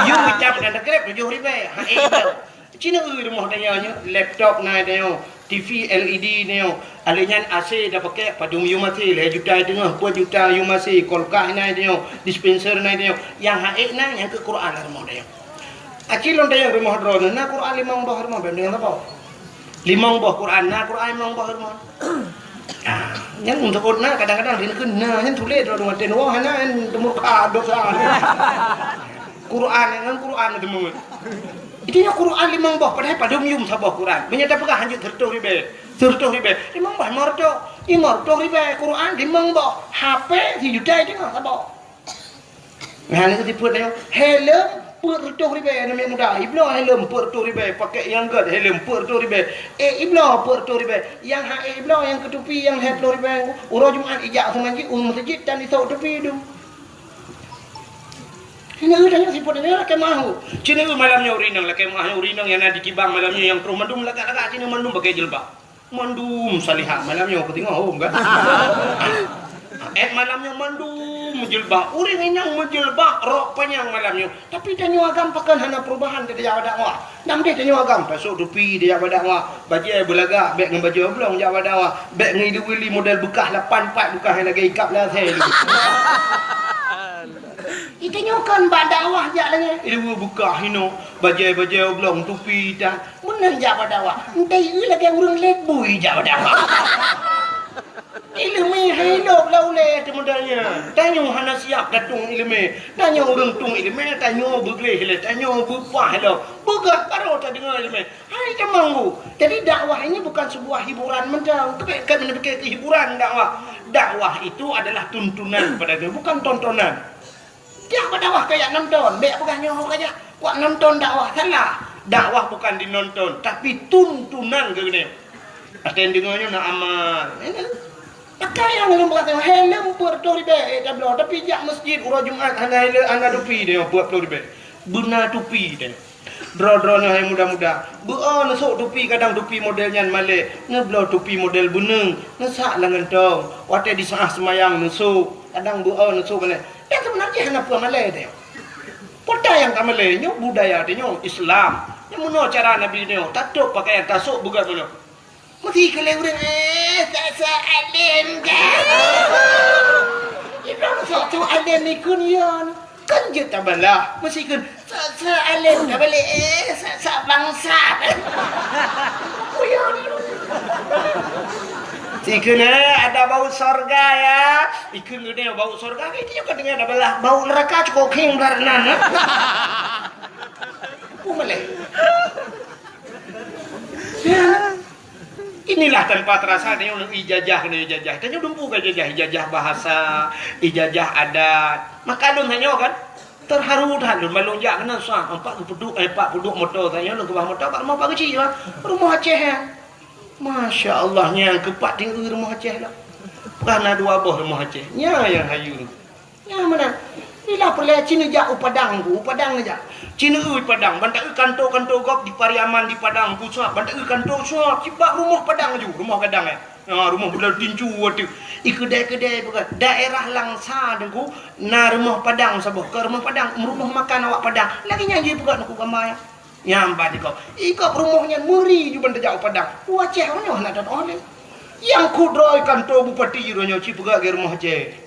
Yum kitab matan takrib tujoh ribèe. Ha ék bloe. Cina eu rumoh tanyoe nyoe, laptop na tanyoe, T V L E D tanyoe. Alèh nyan A C dah pakai, padum yum A C, lhèe juta teungoh, peuet juta yum A C, kulkas na tanyoe, dispenser na tanyoe. Nyang ha ék na, nyang keu Quran lam rumoh tanyoe. Aci lôn tanyoe rumoh droeneuh, na Quran limong boh rumoh, bèk deungon saboh. Limong boh Quran, na Quran limong boh rumoh. Ah, nyan untuk na kadang-kadang rin keu na, nyan tuléh droeneuh watèe nyoe hana, nyan teumurka dosa. Quran nyan Quran teumeuet. Itu nyoe Quran limong boh, padahai padum yum saboh Quran. Meunyoe tapeugah hanjeuet seureutôh ribèe, seureutôh ribèe, limong boh lima reutôh, lima reutôh ribèe Quran limong boh, H P sijuta teungoh saboh. Nah, ni sipeuet nyoe, helm peuet reutôh ribèe aneuk muda. Ibloe helm peuet reutôh ribèe, pakai nyang gèt helm peuet reutôh ribèe. Eh, ibloe peuet reutôh ribèe. Nyang ha ék ibloe nyang keu tupi nyang lhèe ploh ribèe. Uroe Jumat ijak seumanjit u meuseujid dan isok tupi dum. Cina eu tanyoe sipeuet nyoe lakèe meu'ah. Cina eu malam nyoe ureueng inong lakèe meu'ah nyoe ureueng inong nyang na di Kibang malam nyoe nyang troh mandum lagak-lagak cina mandum pakai jilbab. Mandum salihah malam nyoe keu singoh hom kan. Eh malam nyoe mandum meujilbab. Ureueng inong meujilbab rok panyang malam nyoe. Tapi tanyoe agam pakon hana perubahan keu tajak bak dakwah. Nam deh tanyoe agam tasok tupi tajak bak dakwah. Bajèe beulagak bèk ngon bajèe oblong jak bak dakwah. Bèk ngon ilu-ilu model beukah lapan pat beukah nyang lagèe ikab lasèe. Itanyoe kan bak dakwah jak lagèe ileumèe beukah inoe, bajèe-bajèe oblong tupi tan. Meunan jak bak dakwah. Entah ieu lagèe ureueng lét bui jak bak dakwah. Ileumèe hai lôb lam ulèe teuh model nyan. Tanyoe hana siap tatueng ileumèe. Tanyoe ureueng tueng ileumèe, tanyoe beugleh lé, tanyoe beupah lom. Peugah baroe tadeungoe ileumèe. Hai jamang bu. Jadi dakwah ini bukan sebuah hiburan mantong. Tapi kan keu hiburan dakwah. Dakwah itu adalah tuntunan pada dia, bukan tontonan. Tiap bak dakwah kajak nonton, bèk peugah nyoe kajak kuat nonton dakwah, salah. Dakwah bukan dinonton, tapi tuntunan keu geutanyoe. Até deungoe nyoe na amal. Pakai nyang lôn peugah, helm peuet reutôh ribèe, eh, tabloe, tapi jak masjid uroe Jumat hana helm, hana tupi tanyoe peuet ploh ribèe. Beuna tupi tanyoe. Droe-droe nyoe hai muda-muda, beu-o neusok tupi kadang tupi model nyan malèe, neubloe tupi model beuneueng, neusak lam gantong, watèe disaah seumayang neusok, kadang beu-o neusok malèe. Nyang seubeuna jih hana peue malèe teuh. Peue nyang ka malèe nyoe budaya teuh nyoe Islam. Nyoe meunoe cara Nabi nyoe, tatôp pakaian tasok beugèt meunoe. Meusti keu lé ureueng, eh, sa-sa além kan. Ibrahim sok-sok além ikun yon. Kan jeuet tabalah. Meusti keu sa-sa além tabalek, eh, sa-sa bangsat. Kuyon. Ikheun, "Eh, ada bau sorga, ya." Ikheun geude bau sorga, itu juga dengan ada belah bau neraka cukup king belah nan, ya. Peue malèe? Ya. Inilah tanpa terasa tanyoe ijazah keunoe ijazah. Tanyoe dumpeue ka ijazah, ijazah bahasa, ijazah adat. Maka lôn tanyoe kan terharu that lôn, ban lôn jak keunan susah. Empat geupeuduk, eh, empat peuduek moto tanyoe lôn keubah moto bak rumoh Pak Geuchik, bah. Rumoh Aceh, ya. Masya Allah, nyang keupat tieng rumoh Aceh lah. Peugah na dua boh rumoh Aceh. Nya nyang hayeu. Nyang meunan. Bila peureulèe ci neujak u Padang tu, u Padang neujak. Ci neueu Padang, ban taeu kanto-kanto gob di Pariaman di Padang, pusat, ban taeu kanto pusat, cit bak rumoh Padang laju, rumoh gadang, eh. Ha, rumoh beudôh tincu ateueh. I keudè-keudè bukan. Daerah Langsa Teungku, na rumoh Padang saboh, keu rumoh Padang, rumoh makan awak Padang. Lagèe nyan jih peugah Teungku gamba nyan. Nyan ban di gob. I gob rumoh nyan meuri ju ban tajak u Padang. U Aceh nyoe hana tatu'oh lé. Nyang kudroe kanto bupati uroe nyoe ci peugah lagèe rumoh Aceh.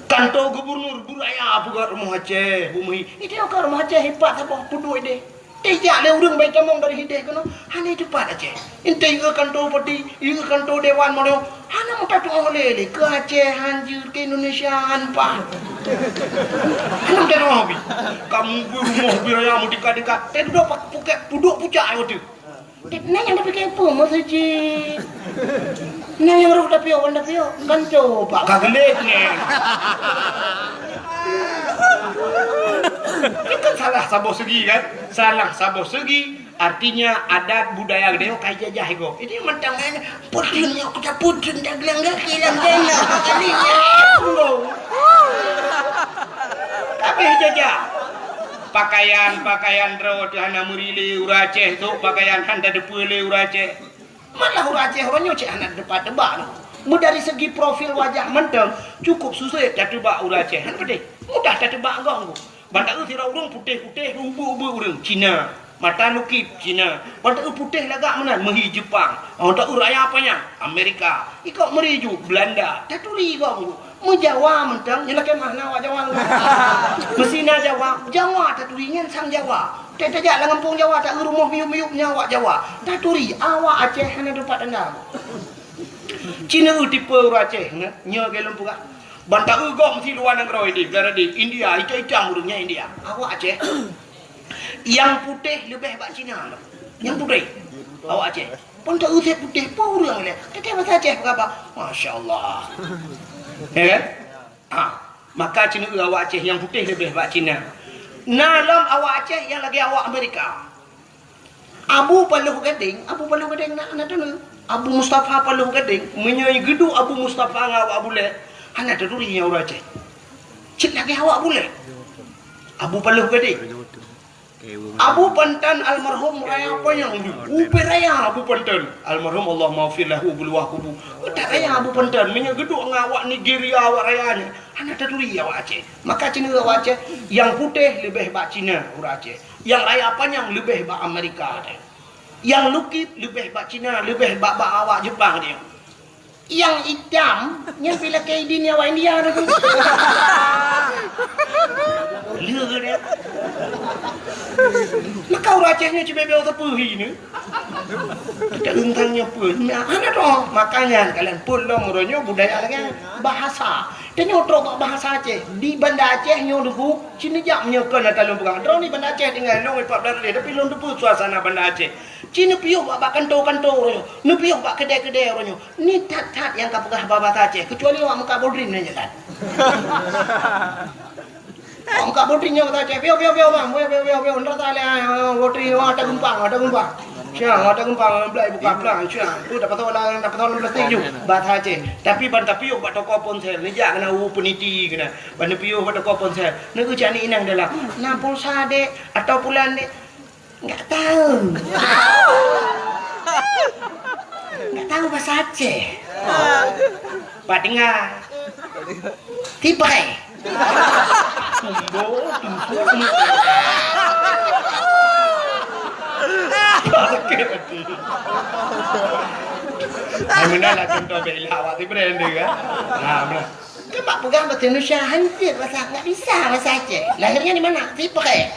Kanto gubernur, bu raya peugah rumoh Aceh, bu meuhi. Itu ka rumoh Aceh ipat saboh peuduek deh. Teuh jak lé ureueng bai tamong dari hideh keunoe, hana teupat Aceh. Enteuk ieu kanto bupati, ieu kanto dewan mono, hana meuta tu'oh lé lé keu Aceh han jeuet keu Indonesia han pat. Hana meuta tu'oh bi. Kamu bu rumoh bu raya meutika-tika, teuh dudoe pak puket puduk pucak ayô teuh. Nyan nyang tapike peue meuseujid? Nyan nyang rôh tapiôh, wan tapiôh, kan coba ka geulet nyan. Itu kan salah saboh segi kan? Salah saboh segi, artinya adat budaya geutanyoe ka ijajah igob. Jadi mantong kan, putri nyoe kita putri dah gelang gaki lam dana, kali nyan. Tapi ijajah. Pakaian-pakaian droe teuh hana meuri lé ureueng Aceh, sôk pakaian han tateupeue lé ureueng Aceh. Malah ureueng Aceh uroe nyoe cit hana teupat teubak nyoe. Meudari segi profil wajah mantong, cukup susah tateupeue ureueng Aceh. Han peudeh, mudah tateupeue gob nyoe. Ban taeu sidroe ureueng putéh-putéh, ubeuek-ubeuek ureueng Cina. Mata lukip Cina. Ban taeu putéh lagak meunan, meuhi Jepang. Ban taeu raya panyang Amerika. Igob meuri ju Belanda. Taturi gob nyoe. Meujawa mantong, nyan lakèe makna awak Jawa. Meusi na Jawa, Jawa taturi nyan sang Jawa. Teuh tajak lam gampông Jawa, taeu rumoh miyup-miyup nyan awak Jawa. Taturi, awak Aceh hana teupat tanda. Ci neueu tipe ureueng Aceh, nyoe, nyoe lagèe lôn peugah. Ban taeu gob meusi luwa nanggroe di, di India, itam-itam ureueng nyan India. Awak Aceh, nyang putéh leubeh bak Cina. Nyang putéh, awak Aceh. Ban taeu sép putéh, peue ureueng lé. Teuh basa Aceh peugah bah, masya Allah. Ya kan? Ha, maka ci neueu awak Aceh nyang putéh leubeh bak Cina. Na lom awak Aceh nyang lagèe awak Amerika. Abu Paloh Gadeng, Abu Paloh Gadeng na, na teuh. Abu Mustafa Paloh Gadeng, meunyoe geuduek Abu Mustafa ngon awak Abu Lé, hana taturi nyan ureueng Aceh. Cit lagèe awak Abu Lé. Abu Paloh Gadeng. Abu Pantan almarhum raya panyang, ubé raya Abu Pantan. Almarhum Allahummaghfir lahu, beuluwah kubu. Utak raya Abu Pantan, meunyoe geuduek ngon awak Nigeria, awak raya nyan, hana taturi awak Aceh. Maka ci neueu awak Aceh, nyang putéh leubeh bak Cina ureueng Aceh. Nyang raya panyang leubeh bak Amerika teuh. Nyang lukip leubeh bak Cina, leubeh bak, bak awak Jepang teuh. Nyang itam, nyan pih lakèe idin awak India tu. Lé dia. Maka ureueng Aceh nyoe cibèe-bèe teupeu hi ni. Kita teuntang nyoe peue? Nah, hana droe. Makanya kalian pun lom uroe nyoe budaya lagèe bahasa. Tanyoe trok bak bahasa Aceh. Di Banda Aceh nyoe Teungku, ci neujak meunyoe kon ata lôn peugah. Droeneuh Banda Aceh tinggai lôn empat belas lé, tapi lôn teupeu suasana Banda Aceh. Ci neupiôh bak, bak kanto-kanto uroe nyoe, neupiôh bak keudè-keudè uroe nyoe. Ni that-that nyang ka peugah bahasa Aceh, keucuali awak meukat bodrin nyan that. Awak meukat bodrin nyan bahasa Aceh, piôh, piôh, piôh, bang, piôh, piôh, piôh, piôh, ndak salah, ah, bodrin, wah, ata geumpang, ata geumpang. Siang, ata geumpang, blai buka plang, siang. Tu dapat tahu lah, dapat tahu plastik ju, bahasa Aceh. Tapi ban tapiôh bak toko ponsel, neujak keunan u peniti keunan. Ban neupiôh bak toko ponsel, neucok aneuk inong dalam. Na pulsa, Dek, atau pulan, Dek? Enggak tahu. Enggak tahu bahasa Aceh. Pak dengar. Tipai. Tumbo, tumbo, tumbo. Sakit hati. Hai, meunan lah contoh bela awak tu brand dia kan. Ha, meunan. Kan bak peugah bahasa Indonesia, hanjeuet bahasa, enggak bisa bahasa Aceh. Lahirnya di mana? Sipreh.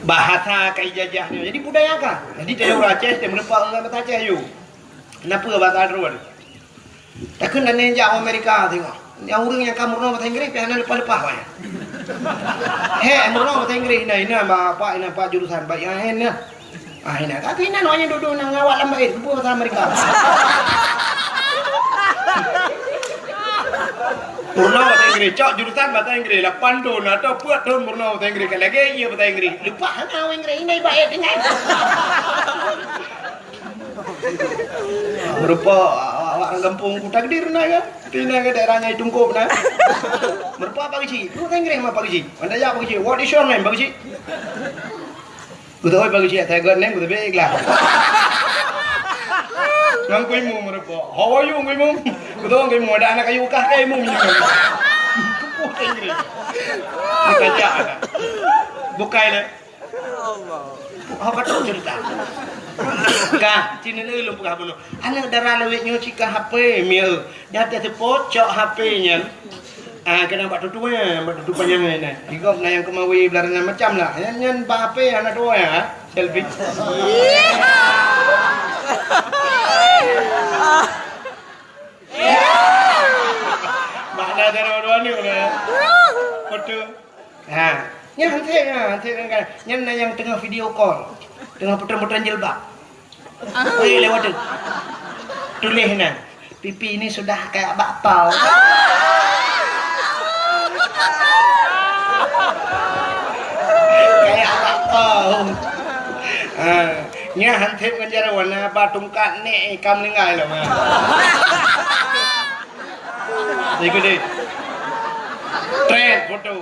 Bahasa ka ijajah nyoe. Jadi budaya ka. Jadi teuh ureueng Aceh, teuh meureumpok ngon bahasa Aceh yue. Kenapa bahasa droe? Takheun dan jak Amerika tengok. Nyang ureueng nyang ka meurunoe bahasa Inggris, pih hana leupah-leupah wayah. He, meurunoe bahasa Inggris, ina, ina, Pak, ina, Pak, jurusan, Pak, ina, ina. Ah, ina. Tapi ina, wayah dudoe na ngawat lam bait, bubuih bahasa Amerika. Meurunoe bahasa Inggris, cok jurusan bahasa Inggris, lapan thon atau peuet thon meurunoe bahasa Inggris, ka lagèe ie bahasa Inggris. Leupah hana Inggris, ina bait tinggai. Meureumpok awak-awak gampông ku takdir na kan? Tina ke daerah nyai tungkôb na. Meureumpok Pak Geuchik. Lu Inggris ma Pak Geuchik. Anda ya Pak Geuchik. What is your name, Pak Geuchik? Beutôi Pak Geuchik, saya got name, beutôi ikhlas. Nang kui mu meureumpok. How are you, kui mu? Beutôi kui mu, ada anak kayu kah kai mu. Kepuk Inggris. Bukan jak. Bukai le. Oh, ka trok cerita. Ka, sini lé lôn peugah bunoe. Aneuk dara lawét nyoe cika H P, mieu. Dah teuseupôt cok H P nyan. Ah, kena bak tutu, eh, bak tutu panyang ni. Di gop na nyang keumawi beularonan macam lah. Nyan, nyan bak H P hana tuwoe, ha? Selfie. Makna dara dua ni, ya. Foto. Ha, nyan hanté, ha, hanté kan. Nyan na nyang teungoh video call. Teungoh putran-putran jilbab. Weh, lewat tu. Tuléh na. Pipi ini sudah kayak bakpao. Kayak bakpao. Ha, nyan hanté ngon jaroe na ba tungkat nek ka meuninggai lom, ha. Ikut deh. Trend foto.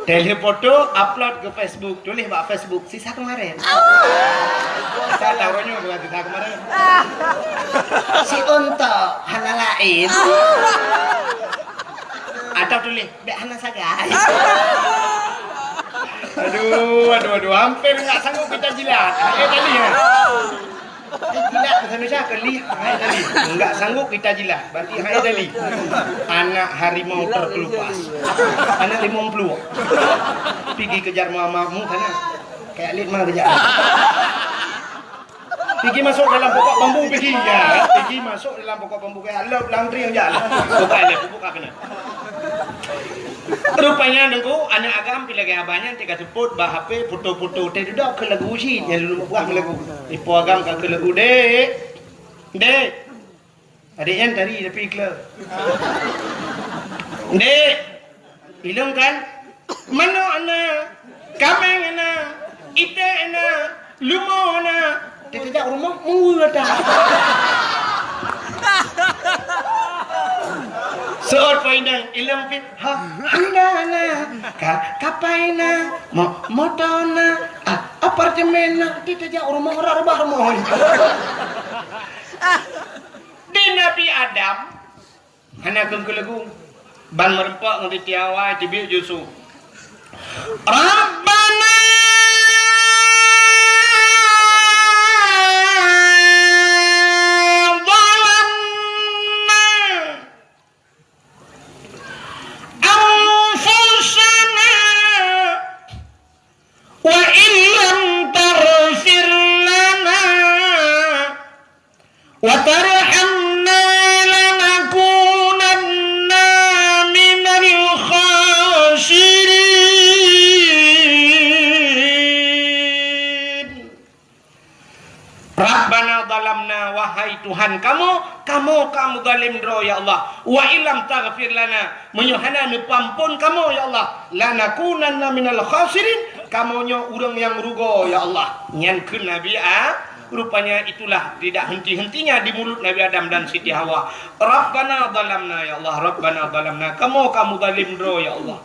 Teuh foto, upload ke Facebook, tuléh bak Facebook, sisa kemarin. Sisa tahu nyoe bukan sisa kemarin. Si untok hana lain. Atau tuléh, bèk hana sagai. Aduh, aduh, aduh, hampir nggak sanggup kita jilat. Eh, tadi ya. Eh, jilat bahasa Indonesia ke lih, hai tadi. Enggak sanggup kita jilat, berarti hai tadi. Anak harimau terkelupas. Anak limong puluh. Pigi kejar mama mu sana. Kayak lit mah kejar. Pigi masuk dalam pokok bambu, pigi. Ya, pigi masuk dalam pokok bambu kayak lop langtring aja lah. Bukan dia, bukan kena. Rupanya nunggu aneuk agam pi lagèe abah nyan teuka seupôt bak H P foto-foto teuh dudoe keu lagu cit nyan lôn buah lagu. Ipo agam ka keu lagu, "Dek. Dek." Adik nyan tari tapi kleu. "Dek. Ilong kan? Manok na, kameng na, iték na, leumo na." Teutajak u rumoh, meuweue ata. Seuôt poinang ilong pih, ha, honda na, ka, kapai na, mo-, moto na, a, apartemen na, teutajak u rumoh, rot rubah rumoh. Di Nabi Adam, hana keukeuleugu. Ban meureumpok ngon Siti Hawa, teubiet Yusuf. Rabbana zalamna anfusana wa illam taghfir lana wa tarhamna lanakunanna minal khasirin. Rabbana zalamna, wahai Tuhan kamoe, kamoe ka meuzalim droe, ya Allah. Wa illam taghfir lana, meunyoe hana neupeuamphon kamoe, ya Allah, lanakunanna minal khasirin, kamoe nyoe ureuëng nyang rugoe, ya Allah. Nyan kheun Nabi A, rupanya itulah tidak henti-hentinya di mulut Nabi Adam dan Siti Hawa. Rabbana zalamna, ya Allah, Rabbana zalamna, kamoe ka meuzalim droe, ya Allah.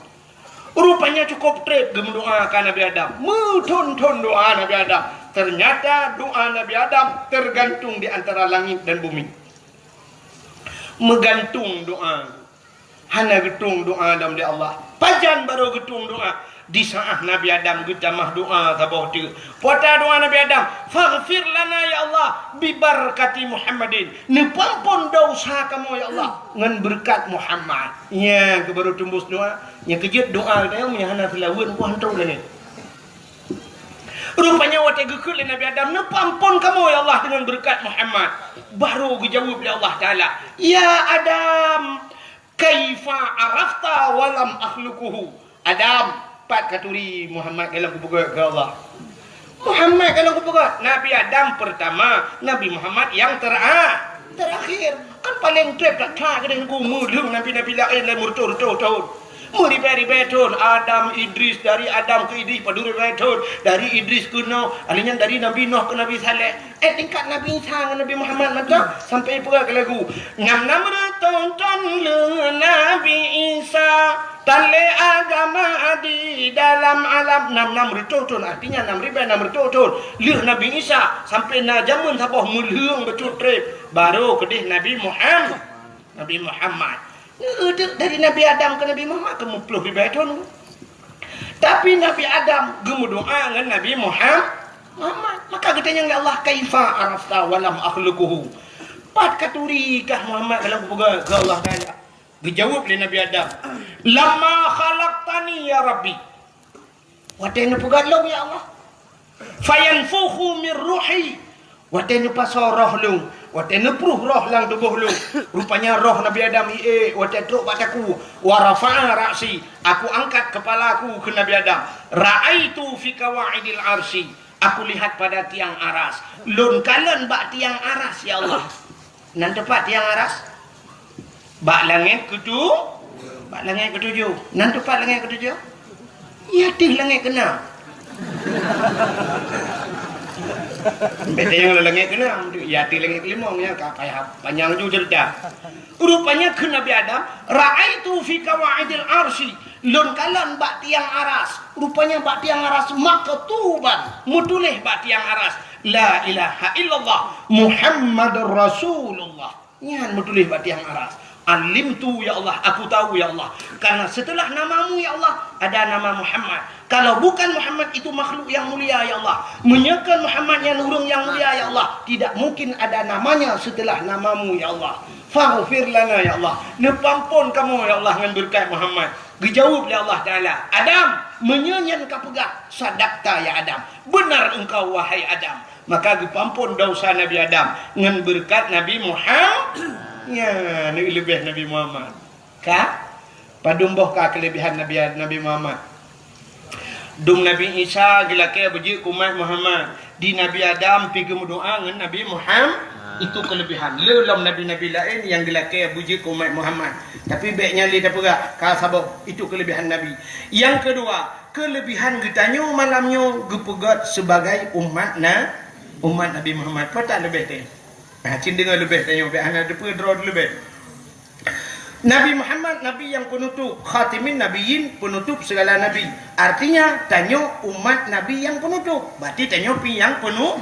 Rupanya cukup treb geumeudoa keu Nabi Adam. Meuthon-thon doa Nabi Adam. Ternyata doa Nabi Adam tergantung di antara langit dan bumi. Meugantung doa. Hana geutueng doa lom lé Allah. Pajan barô geutueng doa? Di saát Nabi Adam geutamah doa saboh teuk. Peue ata doa Nabi Adam? "Faghfir lana ya Allah bi barakati Muhammadin." Neupeuamphon desya kamoe ya Allah ngon beureukat Muhammad. Nyan keuh barô teumbus doa. Nyang keujeuet doa geutanyoe meunyo hana seulaweuet, meukuah hantom lagèe. Rupanya watée geukheun lé Nabi Adam, "Neupeuamphon kamoe ya Allah deungon beureukat Muhammad." Baru geujaweueb lé Allah Taala, "Ya Adam, kaifa arafta wa lam akhluquhu?" Adam, pat katuri Muhammad ka lheueh kupeugét keu Allah. Muhammad ka lheueh kupeugét. Nabi Adam pertama, Nabi Muhammad nyang tera-, terakhir. Kan paleng treb that-that keudeh Teungku, meulheueng nabi-nabi laén lé meureutoh-reutoh thon. Meuribèe-ribèe thon. Adam, Idris, dari Adam keu Idris padum ribèe thon. Dari Idris keu Nuh. Alèh nyan dari Nabi Nuh keu Nabi Saleh. Eh, tingkat Nabi Isa ngon Nabi Muhammad mantong sampai peugah keu lagu. Nam-nam reutôh thon lheueh Nabi Isa, tan lé agama di dalam alam. Nam-nam reutôh thon, artinya nam ribèe nam reutôh thon lheueh Nabi Isa, sampai na jameun saboh meulheueng bacut treb, baru keudeh Nabi Muhammad. Nabi Muhammad. Neueudeuk dari Nabi Adam keu Nabi Muhammad keu meuploh ribèe thon. Tapi Nabi Adam geumeudoa ngon Nabi Muham-, Muhammad. Maka geutanyong lé Allah, "Kaifa arafta wa lam akhluquhu?" Pat katuri kah Muhammad ka lheueh kupeugét keu Allah Taala? Geujaweueb lé Nabi Adam, "Lamma khalaqtani ya Rabbi." Watée neupeugét lôn, ya Allah. "Fayanfukhu mir ruhi." Watée neupasoe roh lôn, watée neupruh roh lam tuboh lôn, rupanya roh Nabi Adam ié watée trok bak takue. "Wa rafa'a ra'si," aku angkat kepala aku keu Nabi Adam. "Ra'aitu fi qawaidil arsy," aku lihat pada tiang aras. Lôn kalon bak tiang aras, ya Allah. Nan teupat tiang aras? Bak langét keutu-, bak langét keutujoh. Nan teupat langét keutujoh? Ya, ateueh langét keunam. Beda nyang langét keunam, ya, ateueh langét keulimong, ya, ka payah panjang ju cerita. Rupanya kheun Nabi Adam, "Ra'aitu fi qawaidil arsy," lôn kalon bak tiang aras. Rupanya bak tiang aras maktuban, meutuléh bak tiang aras, "La ilaha illallah Muhammadur Rasulullah." Nyan meutuléh bak tiang aras. "Alimtu, ya Allah, aku tahu, ya Allah. Karena setelah namamu, ya Allah, ada nama Muhammad. Kalau bukan Muhammad, itu makhluk yang mulia, ya Allah. Meunyoe kon Muhammad nyan ureuëng nyang mulia, ya Allah, tidak mungkin ada namanya setelah namamu, ya Allah. Faghfir lana, ya Allah. Neupeuamphon kamoe, ya Allah, ngon beureukat Muhammad." Geujaweueb lé Allah Taala, "Adam, meunyoe nyan kapeugah, sadaqta, ya Adam. Benar engkau, wahai Adam." Maka geupeuamphon desya Nabi Adam ngon beureukat Nabi Muhammad. Nyan, leubeh Nabi Muhammad. Ka? Padum boh ka keulebihan Nabi, Nabi Muhammad? Dum Nabi Isa geulakée beujeuet keu umat Muhammad. Di Nabi Adam pi geumeudoá ngon Nabi Muhammad. Itu keulebihan. Le lom nabi-nabi laén nyang geulakée beujeuet keu umat Muhammad. Tapi bék nyan lé tapeugah, ka saboh. Itu keulebihan Nabi. Nyang keudua, keulebihan geutanyoe malam nyoe geupeugét sibagai umat na-, umat Nabi Muhammad. Peue that leubeh teuh? Nah, cit deungoe leubeh tanyoe, bék hana teupeue droe leubeh. Nabi Muhammad, Nabi nyang peunutôp, khatimin nabiyyin, peunutôp segala nabi. Artinya, tanyoe umat Nabi nyang peunutôp. Berarti tanyoe pi nyang peunu-,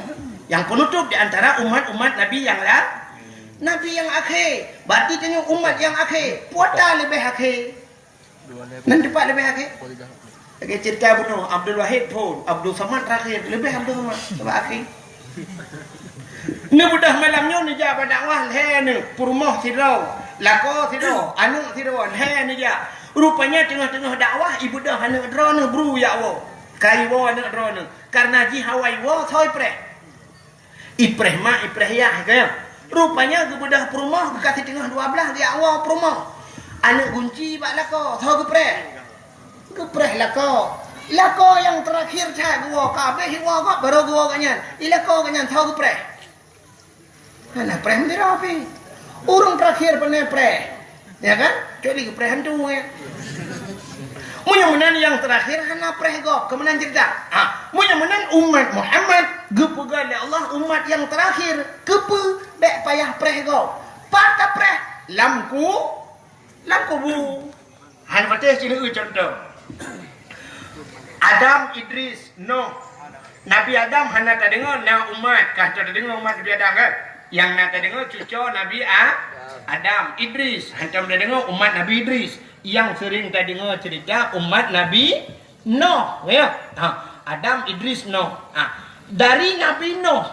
nyang peunutôp di antara umat-umat Nabi nyang la-, Nabi nyang akhé. Berarti tanyoe umat nyang akhé. Peue that leubeh akhé? Nan teupat leubeh akhé? Lagée cerita bunoe, Abdul Wahid phon, Abdul Samad terakhir, leubeh Abdul Samad, sabab akhé. Neubeudôh malam nyoe neujak bak dakwah lhée neuh, peurumoh sidroe, lakoe sidroe, aneuëk sidroe, lhée neujak. Rupanya teungoh-teungoh dakwah, ibeudôh aneuëk droeneuh bru jak woe. Ka iwoe aneuëk droeneuh, kareuna jih awai woe soe ipreh. Ipreh mak, ipreh yah, ka nyan. Rupanya geubeudôh peurumoh, geukasih teungoh dua blaih, geujak woe peurumoh. Aneuëk gunci bak lakoe, soe geupreh? Geupreh lakoe. Lakoe nyang terakhir that geuwoe, ka habéh iwoe gob, barô geuwoe gobnyan. I lakoe gobnyan, soe geupreh? Hana preh meudira pih. Ureuëng terakhir pane preh. Ya kan? Kecuali geupreh hantu, ya. Meunyoe meunan nyang terakhir hana preh gob, keu meunan cerita. Ah, meunyoe meunan umat Muhammad geupeugah lé Allah umat nyang terakhir, keupeue bék payah preh gob? Pat tapreh? Lam ku-, lam kubu. Han patéh sineue contoh. Adam, Idris, Nuh. Nabi Adam hana tadeungoe na umat, ka tadeungoe umat Nabi Adam kan? Nyang na tadeungoe cucoe Nabi A-, Adam, Idris. Hantom tadeungoe umat Nabi Idris. Nyang seuring tadeungoe cerita umat Nabi Nuh, ya. Ha, Adam, Idris, Nuh. Ha, dari Nabi Nuh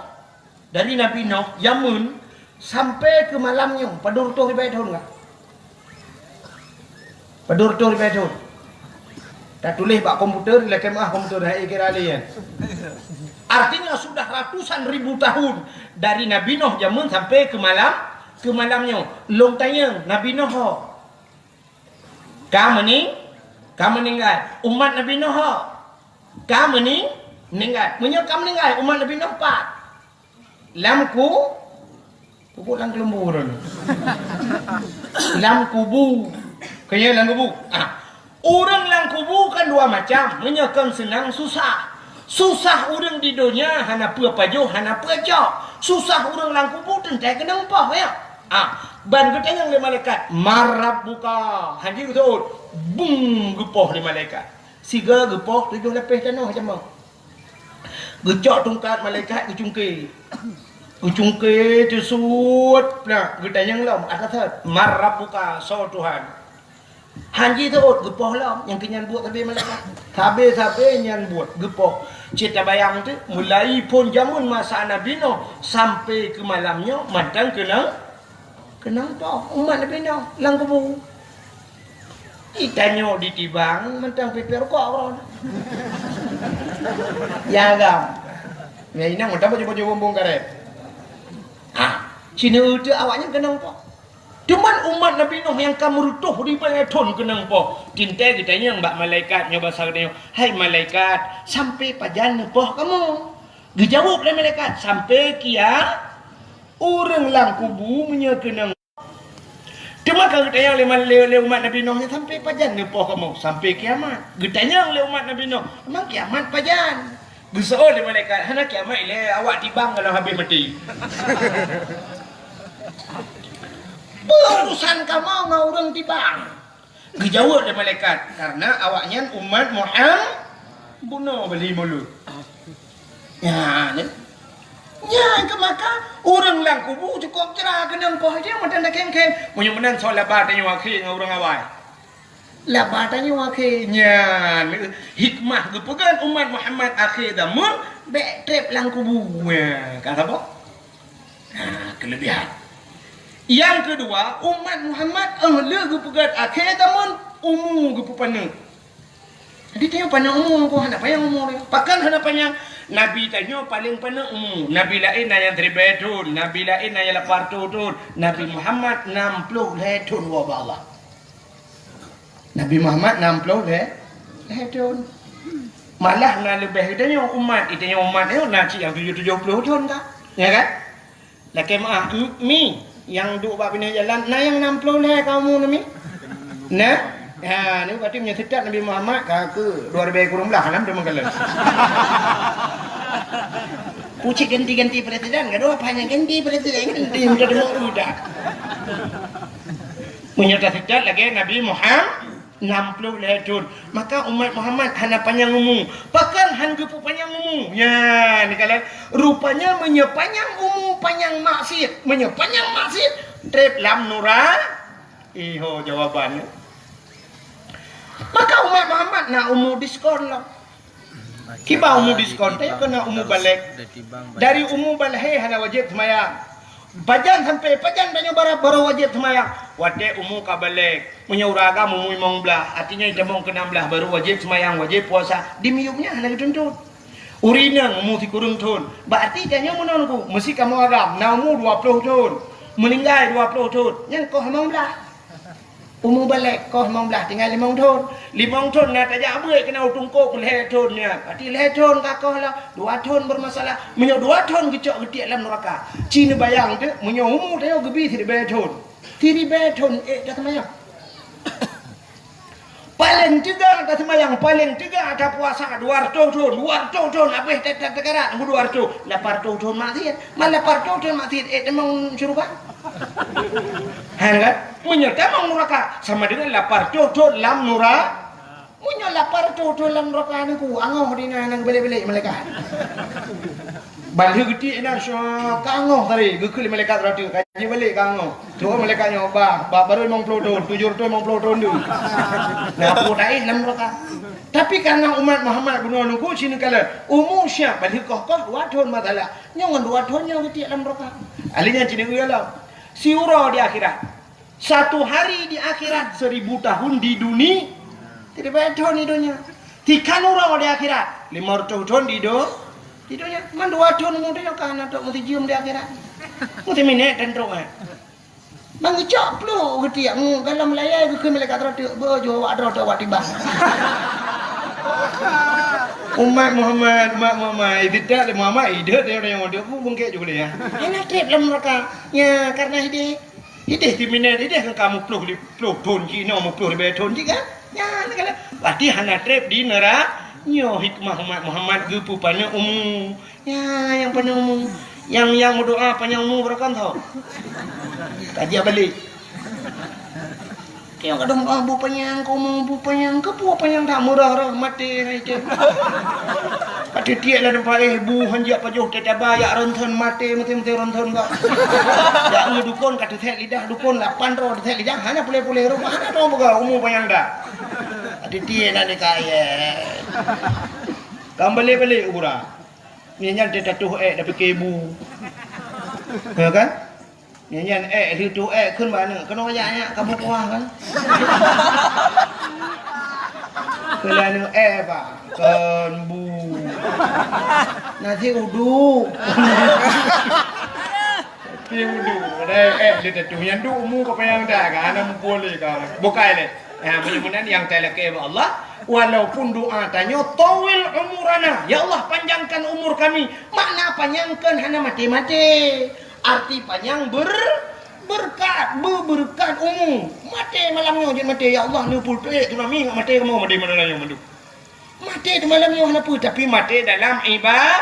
Dari Nabi Nuh jameun sampai keu malam nyoe, padum reutôh ribèe thon ka? Padum reutôh ribèe thon? Tatuléh bak komputer, lakèe meu'ah komputer, hai kira lé nyan. Artinya sudah ratusan ribu tahun dari Nabi Nuh jameun sampai ke malam, ke malam nyoe. Lôn tanyong, Nabi Nuh ho? Ka meuning-, ka meuninggai. Umat Nabi Nuh ho? Ka meuning-, ninggai. Meunyoe ka meuninggai, umat Nabi Nuh pat? Lam ku-, Pupuk lam keulumbu ureueng. Lam kubu. Keu nyan lam kubu. Ah. Ureueng lam kubu kan dua macam. Meunyoe kon seunang susah. Susah ureueng di donya hana peue pajoh, hana peue cok. Susah ureueng lam kubu teuntèe keunong poh, ya. Ah, ban geutanyong lé malaikat, "Man rabbuka?" Hanji geuseuôt. Bung geupoh lé malaikat. Sigoe geupoh tujoh lapéh tanoh jameun. Geucok tungkat malaikat geucungké. Geucungké teusuet plak, geutanyong lom, "Ata that, man rabbuka, soe Tuhan?" Hanji teuôt geupoh lom, nyang keu nyan buet sabe malaikat. Sabe-sabe nyan buet geupoh. Cit tabayang teuh, mulai phon jameun masa Nabi Nuh sampai keu malam nyoe mantong keunong, keunong poh umat Nabi Nuh lam kubu. Itanyoe ditibang mantong pipéh rukok droe. Ya agam. Ya inong mantong baju-baju bumbong karet. Ha, sineuk teuh awaknyan keunong poh. Cuman umat Nabi Nuh nyang ka meurutoh ribai thon keunong poh. Teuntèe geutanyong bak malaikat nyoe basa geutanyoe, "Hai malaikat, sampai pajan neupoh kamoe?" Geujaweueb lé malaikat, "Sampai kia-, ureueng lam kubu meunyoe keunong." Teuma ka geutanyong lé, lé, lé umat Nabi Nuh nyan, "Sampai pajan neupoh kamoe?" "Sampai kiamat." Geutanyong lé umat Nabi Nuh, "Memang kiamat pajan?" Geuseuôt lé malaikat, "Hana kiamat ilèe, awak tibang ka lheueh habéh maté." "Peue urusan kamoe ngon ureueng tibang?" Geujaweueb lé malaikat, "Karena awaknyan umat Muham-, bunoe bali mulut." Nyan, nyan keuh maka ureueng lam kubu cukôp cra keunong poh jih mantong dakeng-keng. Meunyoe meunan soe laba tanyoe akhé ngon ureueng awai. Laba tanyoe akhé. Nyan hikmah geupeugah umat Muhammad akhé zaman bèk trép lam kubu. Nyan, ka saboh? Ha, keulebihan. Nyang keudua, umat Muhammad, eh, lheueh geupeugöt akhé zaman, umu geupeupaneuk. Jadi, tanyoe paneuk umu, kok hana panyang umu lé. Pakon hana panyang? Nabi tanyoe paleng paneuk umu. Nabi laén na nyang siribèe thon, nabi laén na nyang lapan reutôh thon, Nabi Muhammad nam ploh lhèe thon woe bak Allah. Nabi Muhammad nam ploh lhèe, lhèe thon. Malah na leubeh geutanyoe umat, geutanyoe umat nyoe na cit nyang tujoh, tujoh ploh thon ka. Ya kan? Lakèe meu'ah, m-, mi, nyang duek bak binéh jalan, na nyang nam ploh lhèe ka umu na mi? Na? Ha, nyoe berarti meunyoe seutôt Nabi Muhammad ka keu dua ribèe kureueng blah, nam teuma kalon. Pucit ganti-ganti presiden, gadoh apa hana ganti presiden, ganti muda demo muda. Meunyoe taseutôt lagèe Nabi Muham-, nam ploh lhèe thon, maka umat Muhammad hana panyang umu. Pakon han geupeu panyang umu? Nyan, neukalon. Rupanya meunyoe panyang umu, panyang maksiet. Meunyoe panyang maksiet, trép lam nura-, iho jawaban nyoe. Maka umat Muhammad na umu diskon lom. Kiban umu diskon, tanyoe keuneuk umu balek. Dari umu balek hana wajéb seumayang. Pajan sampai pajan tanyoe bara-, baru wajéb seumayang? Watèe umu ka balek. Meunyoe ureueng agam umu limong blah, artinya jitamong keu nam blah baru wajéb seumayang, wajéb puasa. Di miyueb nyan hana geutuntut. Ureueng inong umu sikureueng thon. Berarti tanyoe meunan ku, meusi kamoe agam na umu dua ploh thon. Meuninggai dua ploh thon. Nyan koh limong blah. Umu balek koh limong blah tinggai limong thon. Limong thon na tajak beuet keunan u teungku lhèe thon nyan. Berarti lhèe thon ka koh lah, dua thon bermasalah. Meunyoe dua thon geucok geutiek lam neuraka. Ci neubayang teuh, meunyoe umu tanyoe geubi siribèe thon. Siribèe thon ék taseumayang. Paleng teuga taseumayang, paleng teuga tapuasa dua reutôh thon, dua reutôh thon habéh ta-, ta-, takarat ngon dua reutôh, lapan reutôh thon maksiet. Man lapan reutôh thon maksiet ék tamong syeuruga? Han kan? Meunyoe tamong nuraka, sama dengan lapan reutôh thon lam nura-, meunyoe lapan reutôh thon lam nuraka nangku, angoh di na, na geubalek-balek malaikat. Ban lheueh geutiek inan, syok, ka angoh tadi, geukheun lé malaikat rot, ka jibalek ka angoh. Troh malaikat nyoe, bah, bah, baru limong ploh thon, tujoh reutôh limong ploh thon deuh. Na peue taéh lam nuraka. Tapi karena umat Muhammad bunoe nangku, ci neukalon, umu siap, ban lheueh koh-koh dua thon masalah. Nyoe ngon dua thon nyoe geutiek lam nuraka. Ahli nyan ci neukalon. Siuroe di akhirat. Satu hari di akhirat, seribu tahun di duni-, siribèe thon di donya. Tikhan uroe di akhirat, limong reutôh thon di do-, Di donya, man dua thon umu tanyoe ka hana trok, meuteujeuem di akhirat. Meuteumé nèk dan trok, eh. Mangicok pluek geutiek, ngu, galom layai geukheun malaikat rot teuk, beuh, jeuet awak droe teuh awak tiba. Umat Muhammad, umat Muhammad, ideuh lé Muhammad, ideuh tanyoe, tanyoe, bu bungkét ju deh, ya. Hana treb lam neuraka. Nya, karena ideh. Ideh timinèt, ideh kan kamoe ploh li-, ploh thon jih, inoe meuploh ribèe thon jih kan? Nyan kan. Berarti hana treb di neura-, nyoe hikmah umat Muhammad geupeupaneuk umu. Nya, nyang paneuk umu. Nyang, nyang meudoa panyang umu beureukan tho. Kaji balek. Nyang kadang doa bu panyang, kamoe bu panyang, keupeue panyang that meurah-rah maté hai teuh. Ka teutiek lam teumpat, eh, bu hanjeuet pajoh teuh taba, jak ronthon maté, maté-maté ronthon bak. Jak ngon dukon ka teuthèk lidah, dukon lapan droe teuthèk lidah, hana puléh-puléh rumoh, hana droe peugah umu panyang dah. Ka teutiek na di kayèe. Ka balek-balek u gura. Nyan, nyan teuh tatuh èk, dak pike bu. Ya kan? Nyan, nyan èk, lheueh tuh èk, kheun bak aneuk, keunoe jak nyak ka bu kuah kan? Kheun lé aneuk, èk, bah, kon bu. Nasi uduk. Nasi uduk. Padahai èk lheueh tatuh, nyan duek umu ka panyang dah kan, hana muphom lé kan. Bukai lé. Nah, meunyoe meunan nyang talakèe bak Allah, walaupun doa tanyoe, "Tawwil umurana," "Ya Allah, panjangkan umur kami." Makna panyangkan hana maté-maté. Arti panyang ber-, berkat, beubeureukat umu. Maté malam nyoe jeuet maté, "Ya Allah, neupeutrok tsunami, ngat maté kamoe maté malam nyoe mandum." Maté di malam nyoe hana peue, tapi maté dalam iba-,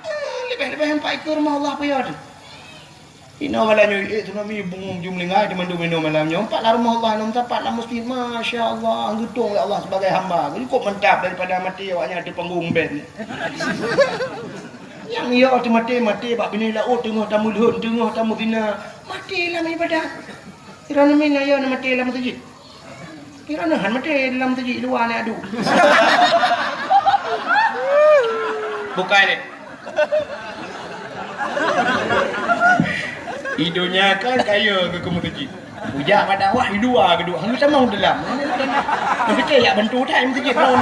ah, leubeh-leubeh empat ikeu rumoh Allah payah teuh. Inoe malam nyoe, eh, tsunami bungong ju meuninggai di mandum inoe malam nyoe. Empat lam rumoh Allah, enam sapat lam masjid. Masya Allah, geutong lé Allah sebagai hamba. Cukup mantap daripada maté awak nyan di panggung band. Nyang yo teumaté, maté bak binéh laôt, teungoh tameulhon, teungoh tameuzina. Maté lam ibadat. Droeneuh mina yo na maté lam masjid. Kira neuhan maté dalam masjid, luwa na adu. Bukai lé. Di donya kan kaya keu masjid. Ujak bak dakwah di luwa geuduek, hana tamong dalam. Tapi kayak bantu tai masjid lawan.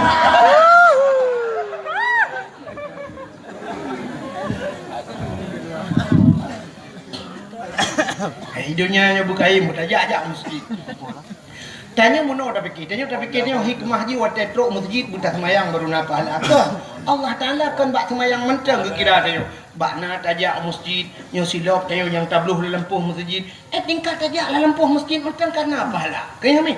Hai, donya nyoe beukaém, tajak-jak masjid. Tanyoe meunoe tapike, tanyoe tapike nyoe hikmah jih watèe trok masjid beutaseumayang baru na pahala. Keu Allah Taala kon bak seumayang mantong geukira tanyoe. Bak na tajak masjid, nyoe silop tanyoe nyang tabloh lam lampôh masjid. Eh, tingkat tajak lam lampôh masjid mantong ka na pahala. Keu nyoe mi.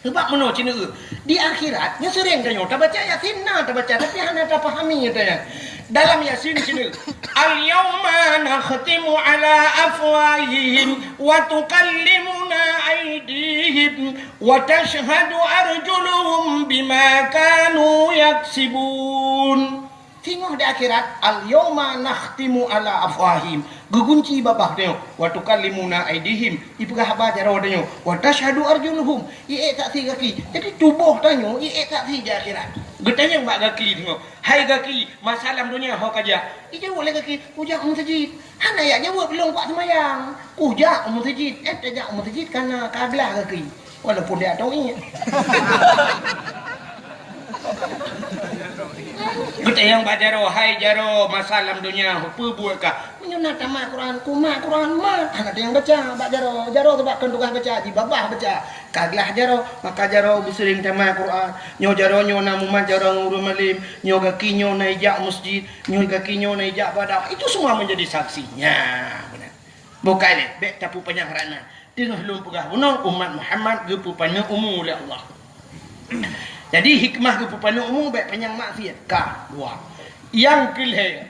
Sabab meunoe cit neu, di akhirat nyoe seuréng tanyoe tabaca Yasin, na tabaca, tapi hana tapahami tanyoe. Dalam Yasin cit neu, "Al-yauma nakhtimu ala afwahihim wa tukallimuna aidihim wa tashhadu arjuluhum bima kanu yaksibun." Singoh di akhirat, "Al-yauma nakhtimu ala afwahihim." Geugunci babah tanyoe, "Wa tukallimuna aidihim." Ipeugah haba jaroe tanyoe, "Wa tashhadu arjuluhum." Iék saksi gaki. Jadi tuboh tanyoe iék saksi di akhirat. Geutanyong bak gaki tanyoe, "Hai gaki, masa lam donya ho kajak?" Ijaweueb lé gaki, "Kujak u meuseujid." Hana jak jaweueb lôn kuat seumayang. "Kujak u meuseujid." Eh, tajak u meuseujid kana ka glah gaki. Walaupun dia tahu ingat. Geutanyong bak jaroe, "Hai jaroe, masa lam donya ho peubuet kah?" "Meunyoe na tamat Quran, kumat Quran mat." Hana teunyong baca bak jaroe. Jaroe teuh bak kon tugaih baca, jibabah baca. Ka glah jaroe, maka jaroe beuseuring tamat Quran. Nyoe jaroe nyoe na mumat jaroe ngon ureueng malém. Nyoe gaki nyoe na ijak masjid. Nyoe gaki nyoe na ijak badak. Itu semua menjadi saksi. Nya, beuna. Bukai lé, bèk tapeupanyang rana. Teungoh lôn peugah bunoe, umat Muhammad geupeupaneuk umu lé Allah. Jadi, hikmah geupeupaneuk umu bèk panyang maksiat. Ka, dua. Nyang keulhèe,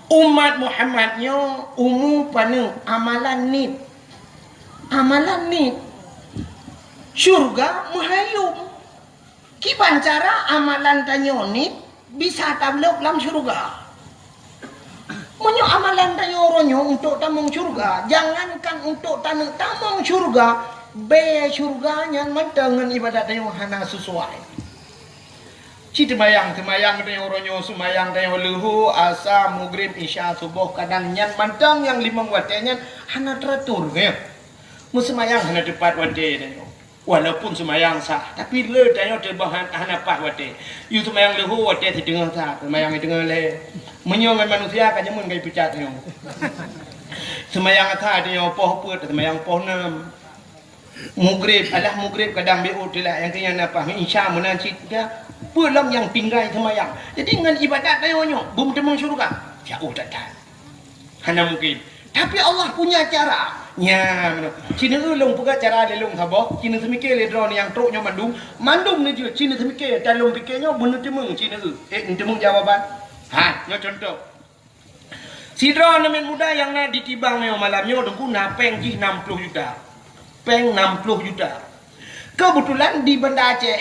umat Muhammad nyoe umu paneuk amalan niet. Amalan niet. Syurga meuhayom. Kiban cara amalan tanyoe niet bisa tablok lam syurga. Meunyoe amalan tanyoe uroe nyoe untuk tamong syurga, jangankan untuk taneuk tamong syurga, bèe syurga nyan mantong ngon ibadat tanyoe hana sesuai. Ci teumayang, teumayang tanyoe uroe nyoe, seumayang tanyoe leuhô, asa, mugrib, isya, suboh, kadang nyan mantong nyang limong watèe nyan hana teratur, ya. Meuseumayang hana teupat watèe tanyoe. Walaupun seumayang sah, tapi le tanyoe teuboh han-, hana paih watée. Yue seumayang leuhô watée sideungoe sah, seumayang sideungoe lé. Meunyoe ngon manusia ka jameun ka ipeucat nyoe. Seumayang asa tanyoe poh peuet, seumayang poh nam. Mugrib, alah mugrib kadang B O telat, nyang keu nyan na paih, isya meunan cit ka. Peue lom nyang tinggai seumayang. Jadi ngon ibadat tanyoe nyoe, beumeuteumong syeuruga. Jauh that-that. Hana mungkin. Tapi Allah punya cara. Nyan, ci neueu lôn peugah cara lé lôn saboh, ci neuseumiké lé droeneuh nyang trok nyoe mandum, mandum neujeuet, ci neuseumiké, dan lôn piké nyoe beuneuteumong ci neueu. Eh, neuteumeung jawaban? Ha, nyoe contoh. Sidroe aneuk muda nyang na di Tibang nyoe malam nyoe, Teungku, na péng jih nam ploh juta. Péng nam ploh juta. Keubeutulan di Banda Aceh,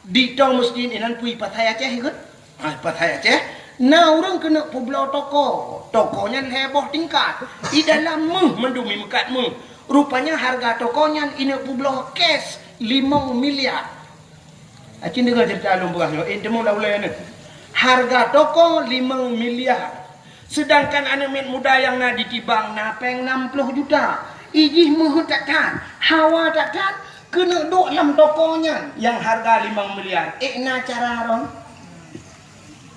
di Tong Mesjid inan peue, Pasai Aceh, ikôt? Ha, Pasai Aceh, na ureuëng keuneuk peubloe toko. Toko nyan lhée boh tingkat. I dalam méuh mandum, imeukat méuh. Rupanya hareuga toko nyan ineuk peubloe cash limong miliar. Aci deungoe ceurita lôn peugah nyoe, eh, teumong lam ulée nyoe. Hareuga toko limong miliar. Seudangkan aneuk miet muda nyang na di Tibang na péng nam ploh juta. I jih meuheuet that-that, hawa that-that, keuneuk duek lam toko nyan nyang hareuga limong miliar. Ék na cara droe?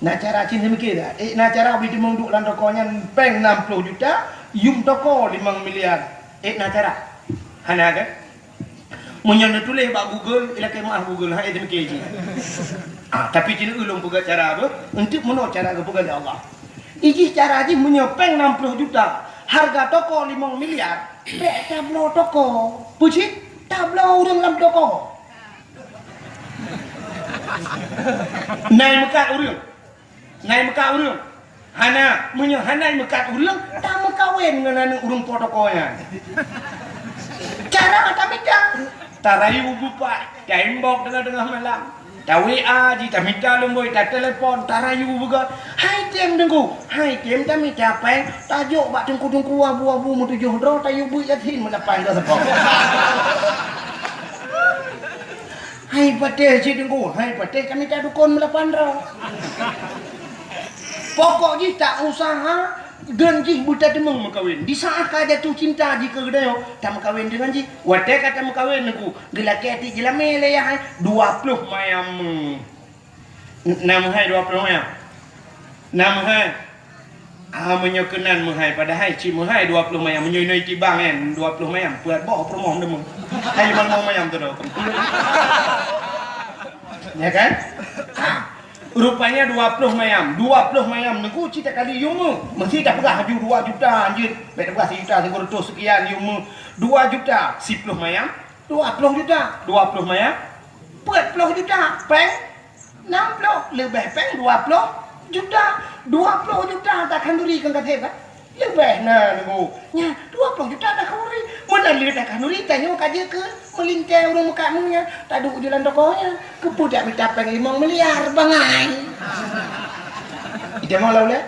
Na cara cit neumikir dak? Ék na cara beuteumong duek lam toko nyan péng nam ploh juta, yum toko limong miliar. Ék na cara? Hana kan? Meunyoe neutuléh bak Google, ilakée meuáh Google, hai teumikir jih. Ah, tapi ci neueu lôn peugah cara beuh, eunteuk meunoe cara geupeugah lé Allah. I jih cara jih meunyoe péng nam ploh juta, hareuga toko limong miliar, bék tabloe toko. Peue cit? Tabloe ureuëng lam toko. Nai meukat ureuëng. Nai meukat ureuëng. Hana, meunyoe hana meukat ureuëng, tameukawen ngon aneuk ureuëng po toko nyan. Cara tamita. Tarayu beupat, taimbok teungoh-teungoh malam. Ta-W A jih, tamita lumboi, tatelepon, tarayu beugot. Hai tem Teungku, hai tem tamita péng, tajok bak teungku-teungku abu-abu meutujoh droe, tayue beuet Yasin meulapan droe seupôt. Hai patéh cit Teungku, hai patéh tamita dukon meulapan droe. Pokok jih tak usaha, dan jih beutateumong meukawen. Di saat ka jatuh cinta jih keu geutanyoe, tameukawen deungon jih. Watée ka tameukawen Teungku, geulakée tiek jeulamé lé yah hai, dua ploh mayam. Na meuhai dua ploh mayam? Na meuhai? Ah, meunyoe keunan meuhai, padahai cit meuhai dua ploh mayam. Meunyoe inoe Tibang kan, dua ploh mayam, peuet boh peurumoh deungon. Hai limong mayam tu dah. Ya kan? Ah. Rupanya dua ploh mayam. Dua ploh mayam Teungku cit takali yum méuh. Meusti tapeugah laju dua juta anjeut. Bék tapeugah sijuta sikureueng reutôh seukian yum méuh. Dua juta siploh mayam. Dua ploh juta. Dua ploh mayam. Peuet ploh juta. Péng. Nam ploh, leubeh péng dua ploh juta. Dua ploh juta takhanduri keu ka seb, kan? Leubeh na Teungku. Nya, dua ploh juta takhanduri. Meunan lé takhanduri, tanyoe ka jeuet keu meulintée ureuëng meukat méuh nyan. Taduek ju lam toko nyan. Keupeue dak mita péng limong miliar, bangai. Ita mau lam ulée?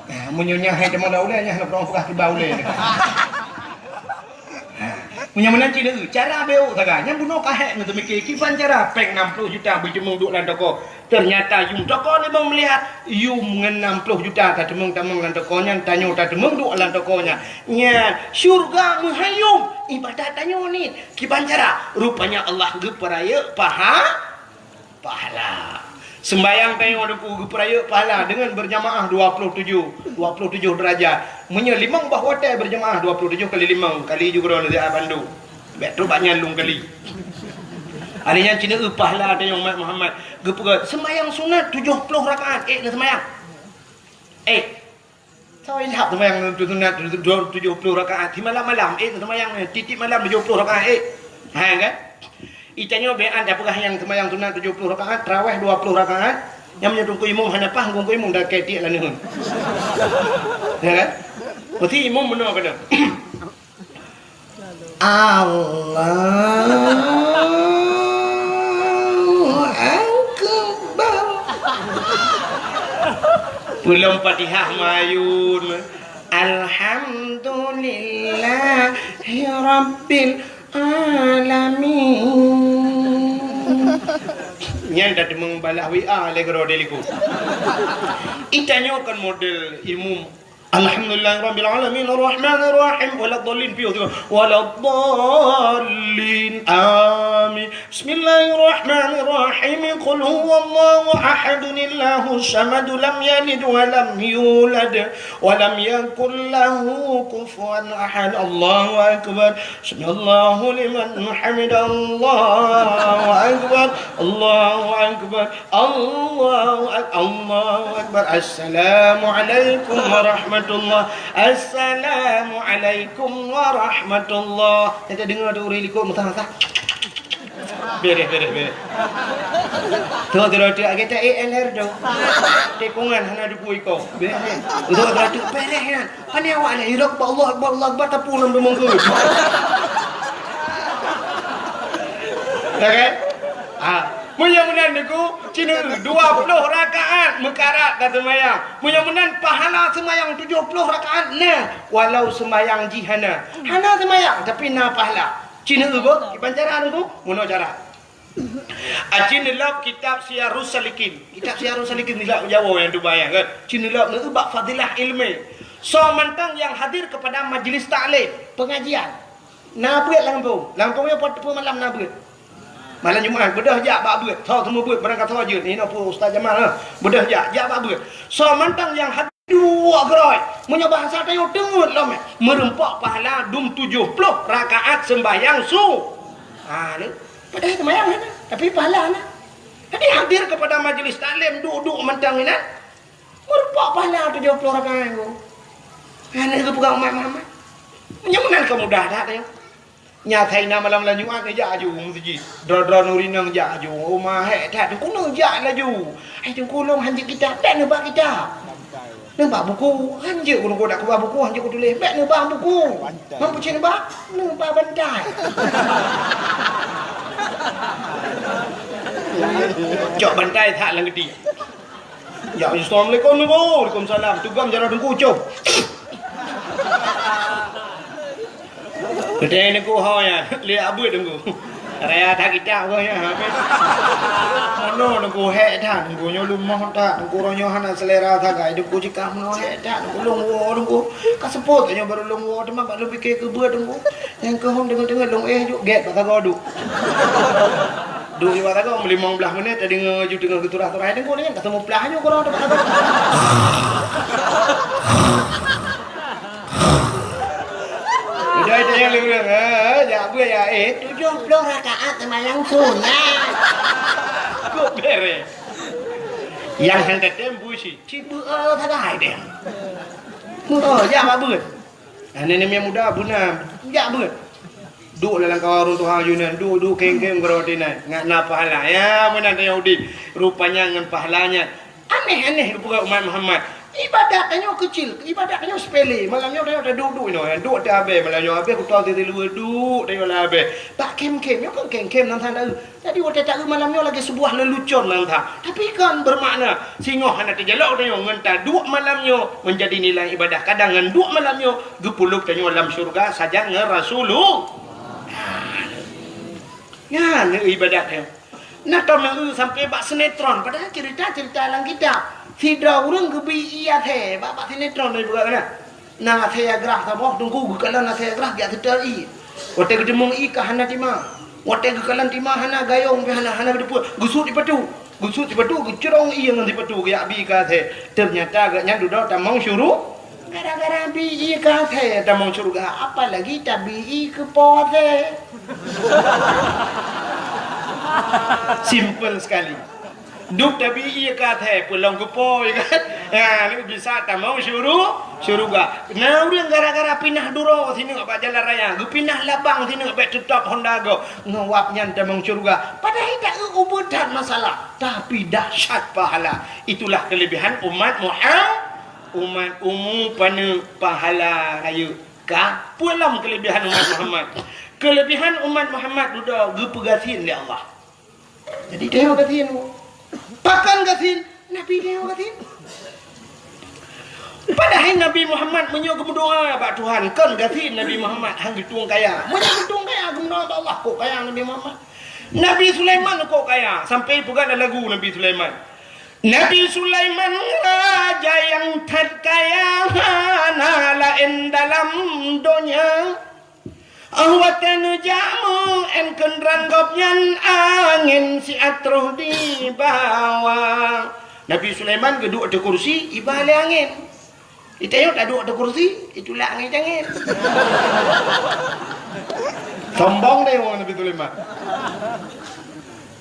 Nah, meunyoe nyan hai ita mau lam ulée, nyan hana peurong peugah kiba ulée. Ha, meunyoe meunan cit neueu, cara beuôt sagai. Nyan bunoe ka hék ngon teumikir, kiban cara péng nam ploh juta beuteumong duek lam toko. Teunyata yum toko limong miliar, yum ngon nam ploh juta tateumong-teumong lam toko nyan, tanyoe tateumong duek lam toko nyan. Nyan, syeuruga meuhai yum, ibadat tanyoe niet. Kiban cara, rupanya Allah geupeurayeuk paha-, Pahala. Seumbayang tanyoe Teungku geupeurayeuk pahala deungon beurjamaah dua ploh tujoh, dua ploh tujoh deurajat. Meunyoe limong boh watée beurjamaah dua ploh tujoh kali limong, kali ju keudroe neusiat bandum. Bék trok bak nyan lôn kali. Hari nyan cit neueu pahala tanyoe umat Muhammad. Geupeugah seumbayang sunat tujoh ploh rakaat, ék neuseumayang. Ék. Soe intat seumayang tu sunat tu-, tu-, tujoh ploh rakaat, simalam-malam, eh, seumayang, eh, tiep-tiep malam tujoh ploh rakaat, eh. Ha, kan? Itanyoe beuan tapeugah nyang seumayang sunat tujoh ploh rakaat, tarawih dua ploh rakaat, nyang meunyoe teungku imum hana paih, teungku imum dak keu tiek laneuen. Ya, kan? Meusti imum meunoe keunoe. Allahu Akbar. Peulom Fatihah mayun. Alhamdulillahi Rabbil Alamin. Nyan dak teumeubalah W A lé keudroe di likot. Itanyoe kan model imum Alhamdulillahirabbil alamin, arrahmanirrahim, waladdallin, piôh tu. Waladdallin. Amin. Bismillahirrahmanirrahim. Qul huwallahu ahadun, Allahus samad, lam yalid wa lam yulad, wa lam yakul lahu kufuwan ahad. Allahu akbar. Sami'allahu liman hamidah. Allahu akbar. Allahu akbar. Allahu ak-, Allahu akbar. Assalamualaikum warahmatullah. Assalamualaikum warahmatullah. Kita dengar tu ureueng likot meusaha-saha. Bereh, bereh, bereh. Tu, tu, tu, tu, kita A L R tu. Tikungan hana duku iko. Bereh. Tu, tu, tu, bereh kan. Pane awak ni, Allahu Akbar, Allahu Akbar, Allahu Akbar, tapi ulôn beumeungkeut. Ya kan? Ah, meunyoe meunan Teungku, cina dua puluh rakaat meukarat ka seumayang. Meunyoe meunan pahala seumayang tujoh ploh rakaat na, walau seumayang jih hana. Hana seumayang, tapi na pahala. Cina beuh, kiban cara Teungku, meunoe cara. Aci neulok kitab Siyarus Salikin. Kitab Siyarus Salikin nilak Jawa nyang tubai kan. Ci neulok neu bak fadilah ilmu. Soe mantong nyang hadir kepada majlis taklim, pengajian. Na beuet lam gampông. Lam gampông nyoe pat teupeu malam na beuet. Malam Jumat beudôh jak bak beuet. Tho teumeu beuet barang ka tho jeuet. Inoe peue Ustaz Jamal, ha. Beudôh jak, jak bak beuet. Soe mantong nyang hadir Duek keurôi. Meunyoe bahasa tanyoe teungeut lom, eh. Meureumpok pahala dum tujoh ploh rakaat seumbahyang su-, ha, ni. Padahai seumbahyang hana, tapi pahala na. Jadi hadir kepada majlis taklim, duek-duek mantong inan. Meureumpok pahala tujoh ploh rakaat tu. Hana geupeugah umat Muhammad. Meunyoe meunan ka mudah that tanyoe. Nyan asai na malam-malam Jumat neujak aju meuseujid. Droe-droe nuri neujak aju. Uma hék that, Teungku neujak laju. Hai Teungku, lôn hanjeuet kitab, bèk neuba kitab. Neuba buku, hanjeuet Teungku dak kuba buku, hanjeuet kutuléh, bèk neuba buku. Bantai. Ngon peue cit neuba? Neuba bantai. Cok bantai that lam geuti. Ya, assalamualaikum, Teungku. Waalaikumsalam. Tugam jaroe Teungku, cok. Geutanyoe Teungku ho nyan, lé abeuet Teungku. Raya that kitab keuh nyan, habéh. Meunoe Teungku hék that, Teungku nyoe leumoh that, Teungku uroe nyoe hana seulera sagai, Teungku jikah meunoe hék that, Teungku lôn woe Teungku. Ka seupôt nyoe barô lôn woe, teuma bak lôn pike keu beuet Teungku. Nyang keuh hom deungon-deungon lôn éh juk gét bak sagoe duek. Duek bak sagoe limong blaih menit, tadeungoe ju teungoh geuturah-turah, Teungku nyan ka seumuplah nyoe keudroe bak sagoe. Udah itu yang lurus, ha, jak beuet ya, eh, tujoh ploh rakaat seumayang sunat. Kok bereh? Yang hana tem busi, ci beuet sagai deh. Oh, jak bak beuet. Aneuk muda beuna, jak beuet. Duek lam kawan ureueng tuha yunan, duek-duek keng-keng keudroe tinan, ngat na pahala. Ya, meunan tanyoe udeb. Rupanya ngon pahala nyan. Aneh-aneh geupeugah umat Muhammad. Ibadat tanyoe keucil, ibadat tanyoe sepele. Malam nyoe tanyoe taduek-duek inoe, duek teuhabéh. Malam nyoe habéh kutoe teuh luweue duek tanyoe lah habéh. Bak kem-kem, nyoe kan kem-kem nan sana. Jadi watée taeu malam nyoe lagée sebuah lelucon nan that. Tapi kan bermakna, singoh hana teujalok tanyoe ngon taduek malam nyoe menjadi nilai ibadah. Kadang ngon duek malam nyoe geupulop tanyoe lam syurga sajan ngon Rasulullah. Nyan ibadat nyoe. Nah, tameue sampai bak sinetron, padahal cerita-cerita lam kitab. Sidroe ureuëng geubi ié até bak, bak sinetron dari buka kana. Na asèe grah saboh teungku geukalon asèe grah geujak seutôt ié. Watèe geuteumeung ié ka hana tima. Watèe geukalon tima hana, gayong pih hana, hana geuteupeue. Geusut sipatu. Geusut sipatu, geucurong ié ngon sipatu geujak bi keu asèe. Teunyata geuhnyan dudoe tamong syuru-, gara-gara bi ié keu asèe tamong syeuruga, apalagi tabi ié keu po asèe. Simple sekali. Duek tabi ié keu asèe, peulông keu po, ya kan? Ha, ni bisa tamong syuru-, syeuruga. Na ureuëng gara-gara pinah duroe sineuk bak jalan raya, geupinah labang sineuk bèk teutap Honda gob, ngon wab nyan tamong syeuruga. Padahai taeu ubeut that masalah, tapi dahsyat pahala. Itulah kelebihan umat Muhammad. Umat umu paneuk pahala rayeuk ka. Peue lom kelebihan umat Muhammad? Kelebihan umat Muhammad dudoe geupeugasien lé Allah. Jadi, tanyoe gasien. Pakon gasien? Nabi tanyoe gasien. Padahai Nabi Muhammad meunyoe geumeudoa bak Tuhan, kon gasien Nabi Muhammad han geutueng kaya. Meunyoe geutueng kaya, geumeudoa bak Allah, kok kaya Nabi Muhammad. Nabi Sulaiman kok kaya, sampai peugah lam lagu Nabi Sulaiman. Nabi Sulaiman Raja nyang that kaya hana laén dalam donya. 'Oh watée neujak meu-én keudroe gobnyan, angén siat troh jibawa. Nabi Sulaiman geuduek ateueh kursi, iba lé angén. Geutanyoe taduek ateueh kursi, itulak angén-angén. Sombong deh ureuëng Nabi Sulaiman.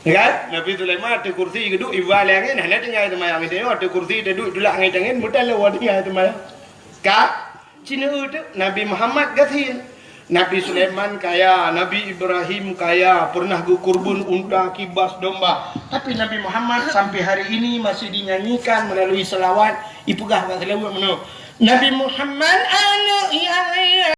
Ya kan? Nabi Sulaiman ateueh kursi geuduek, iba lé angén, hana tinggai seumayang. Geutanyoe ateueh kursi taduek, itulak angén-angén, mudah lé ureuëng tinggai seumayang. Ka? Cina teuk Nabi Muhammad gasien. Nabi Sulaiman kaya, Nabi Ibrahim kaya, pernah geukurban unta, kibas, domba. Tapi Nabi Muhammad sampai hari ini masih dinyanyikan melalui selawat, ipeugah bak seulaweuet meunoe, "Nabi Muhammad aneuk Yahya."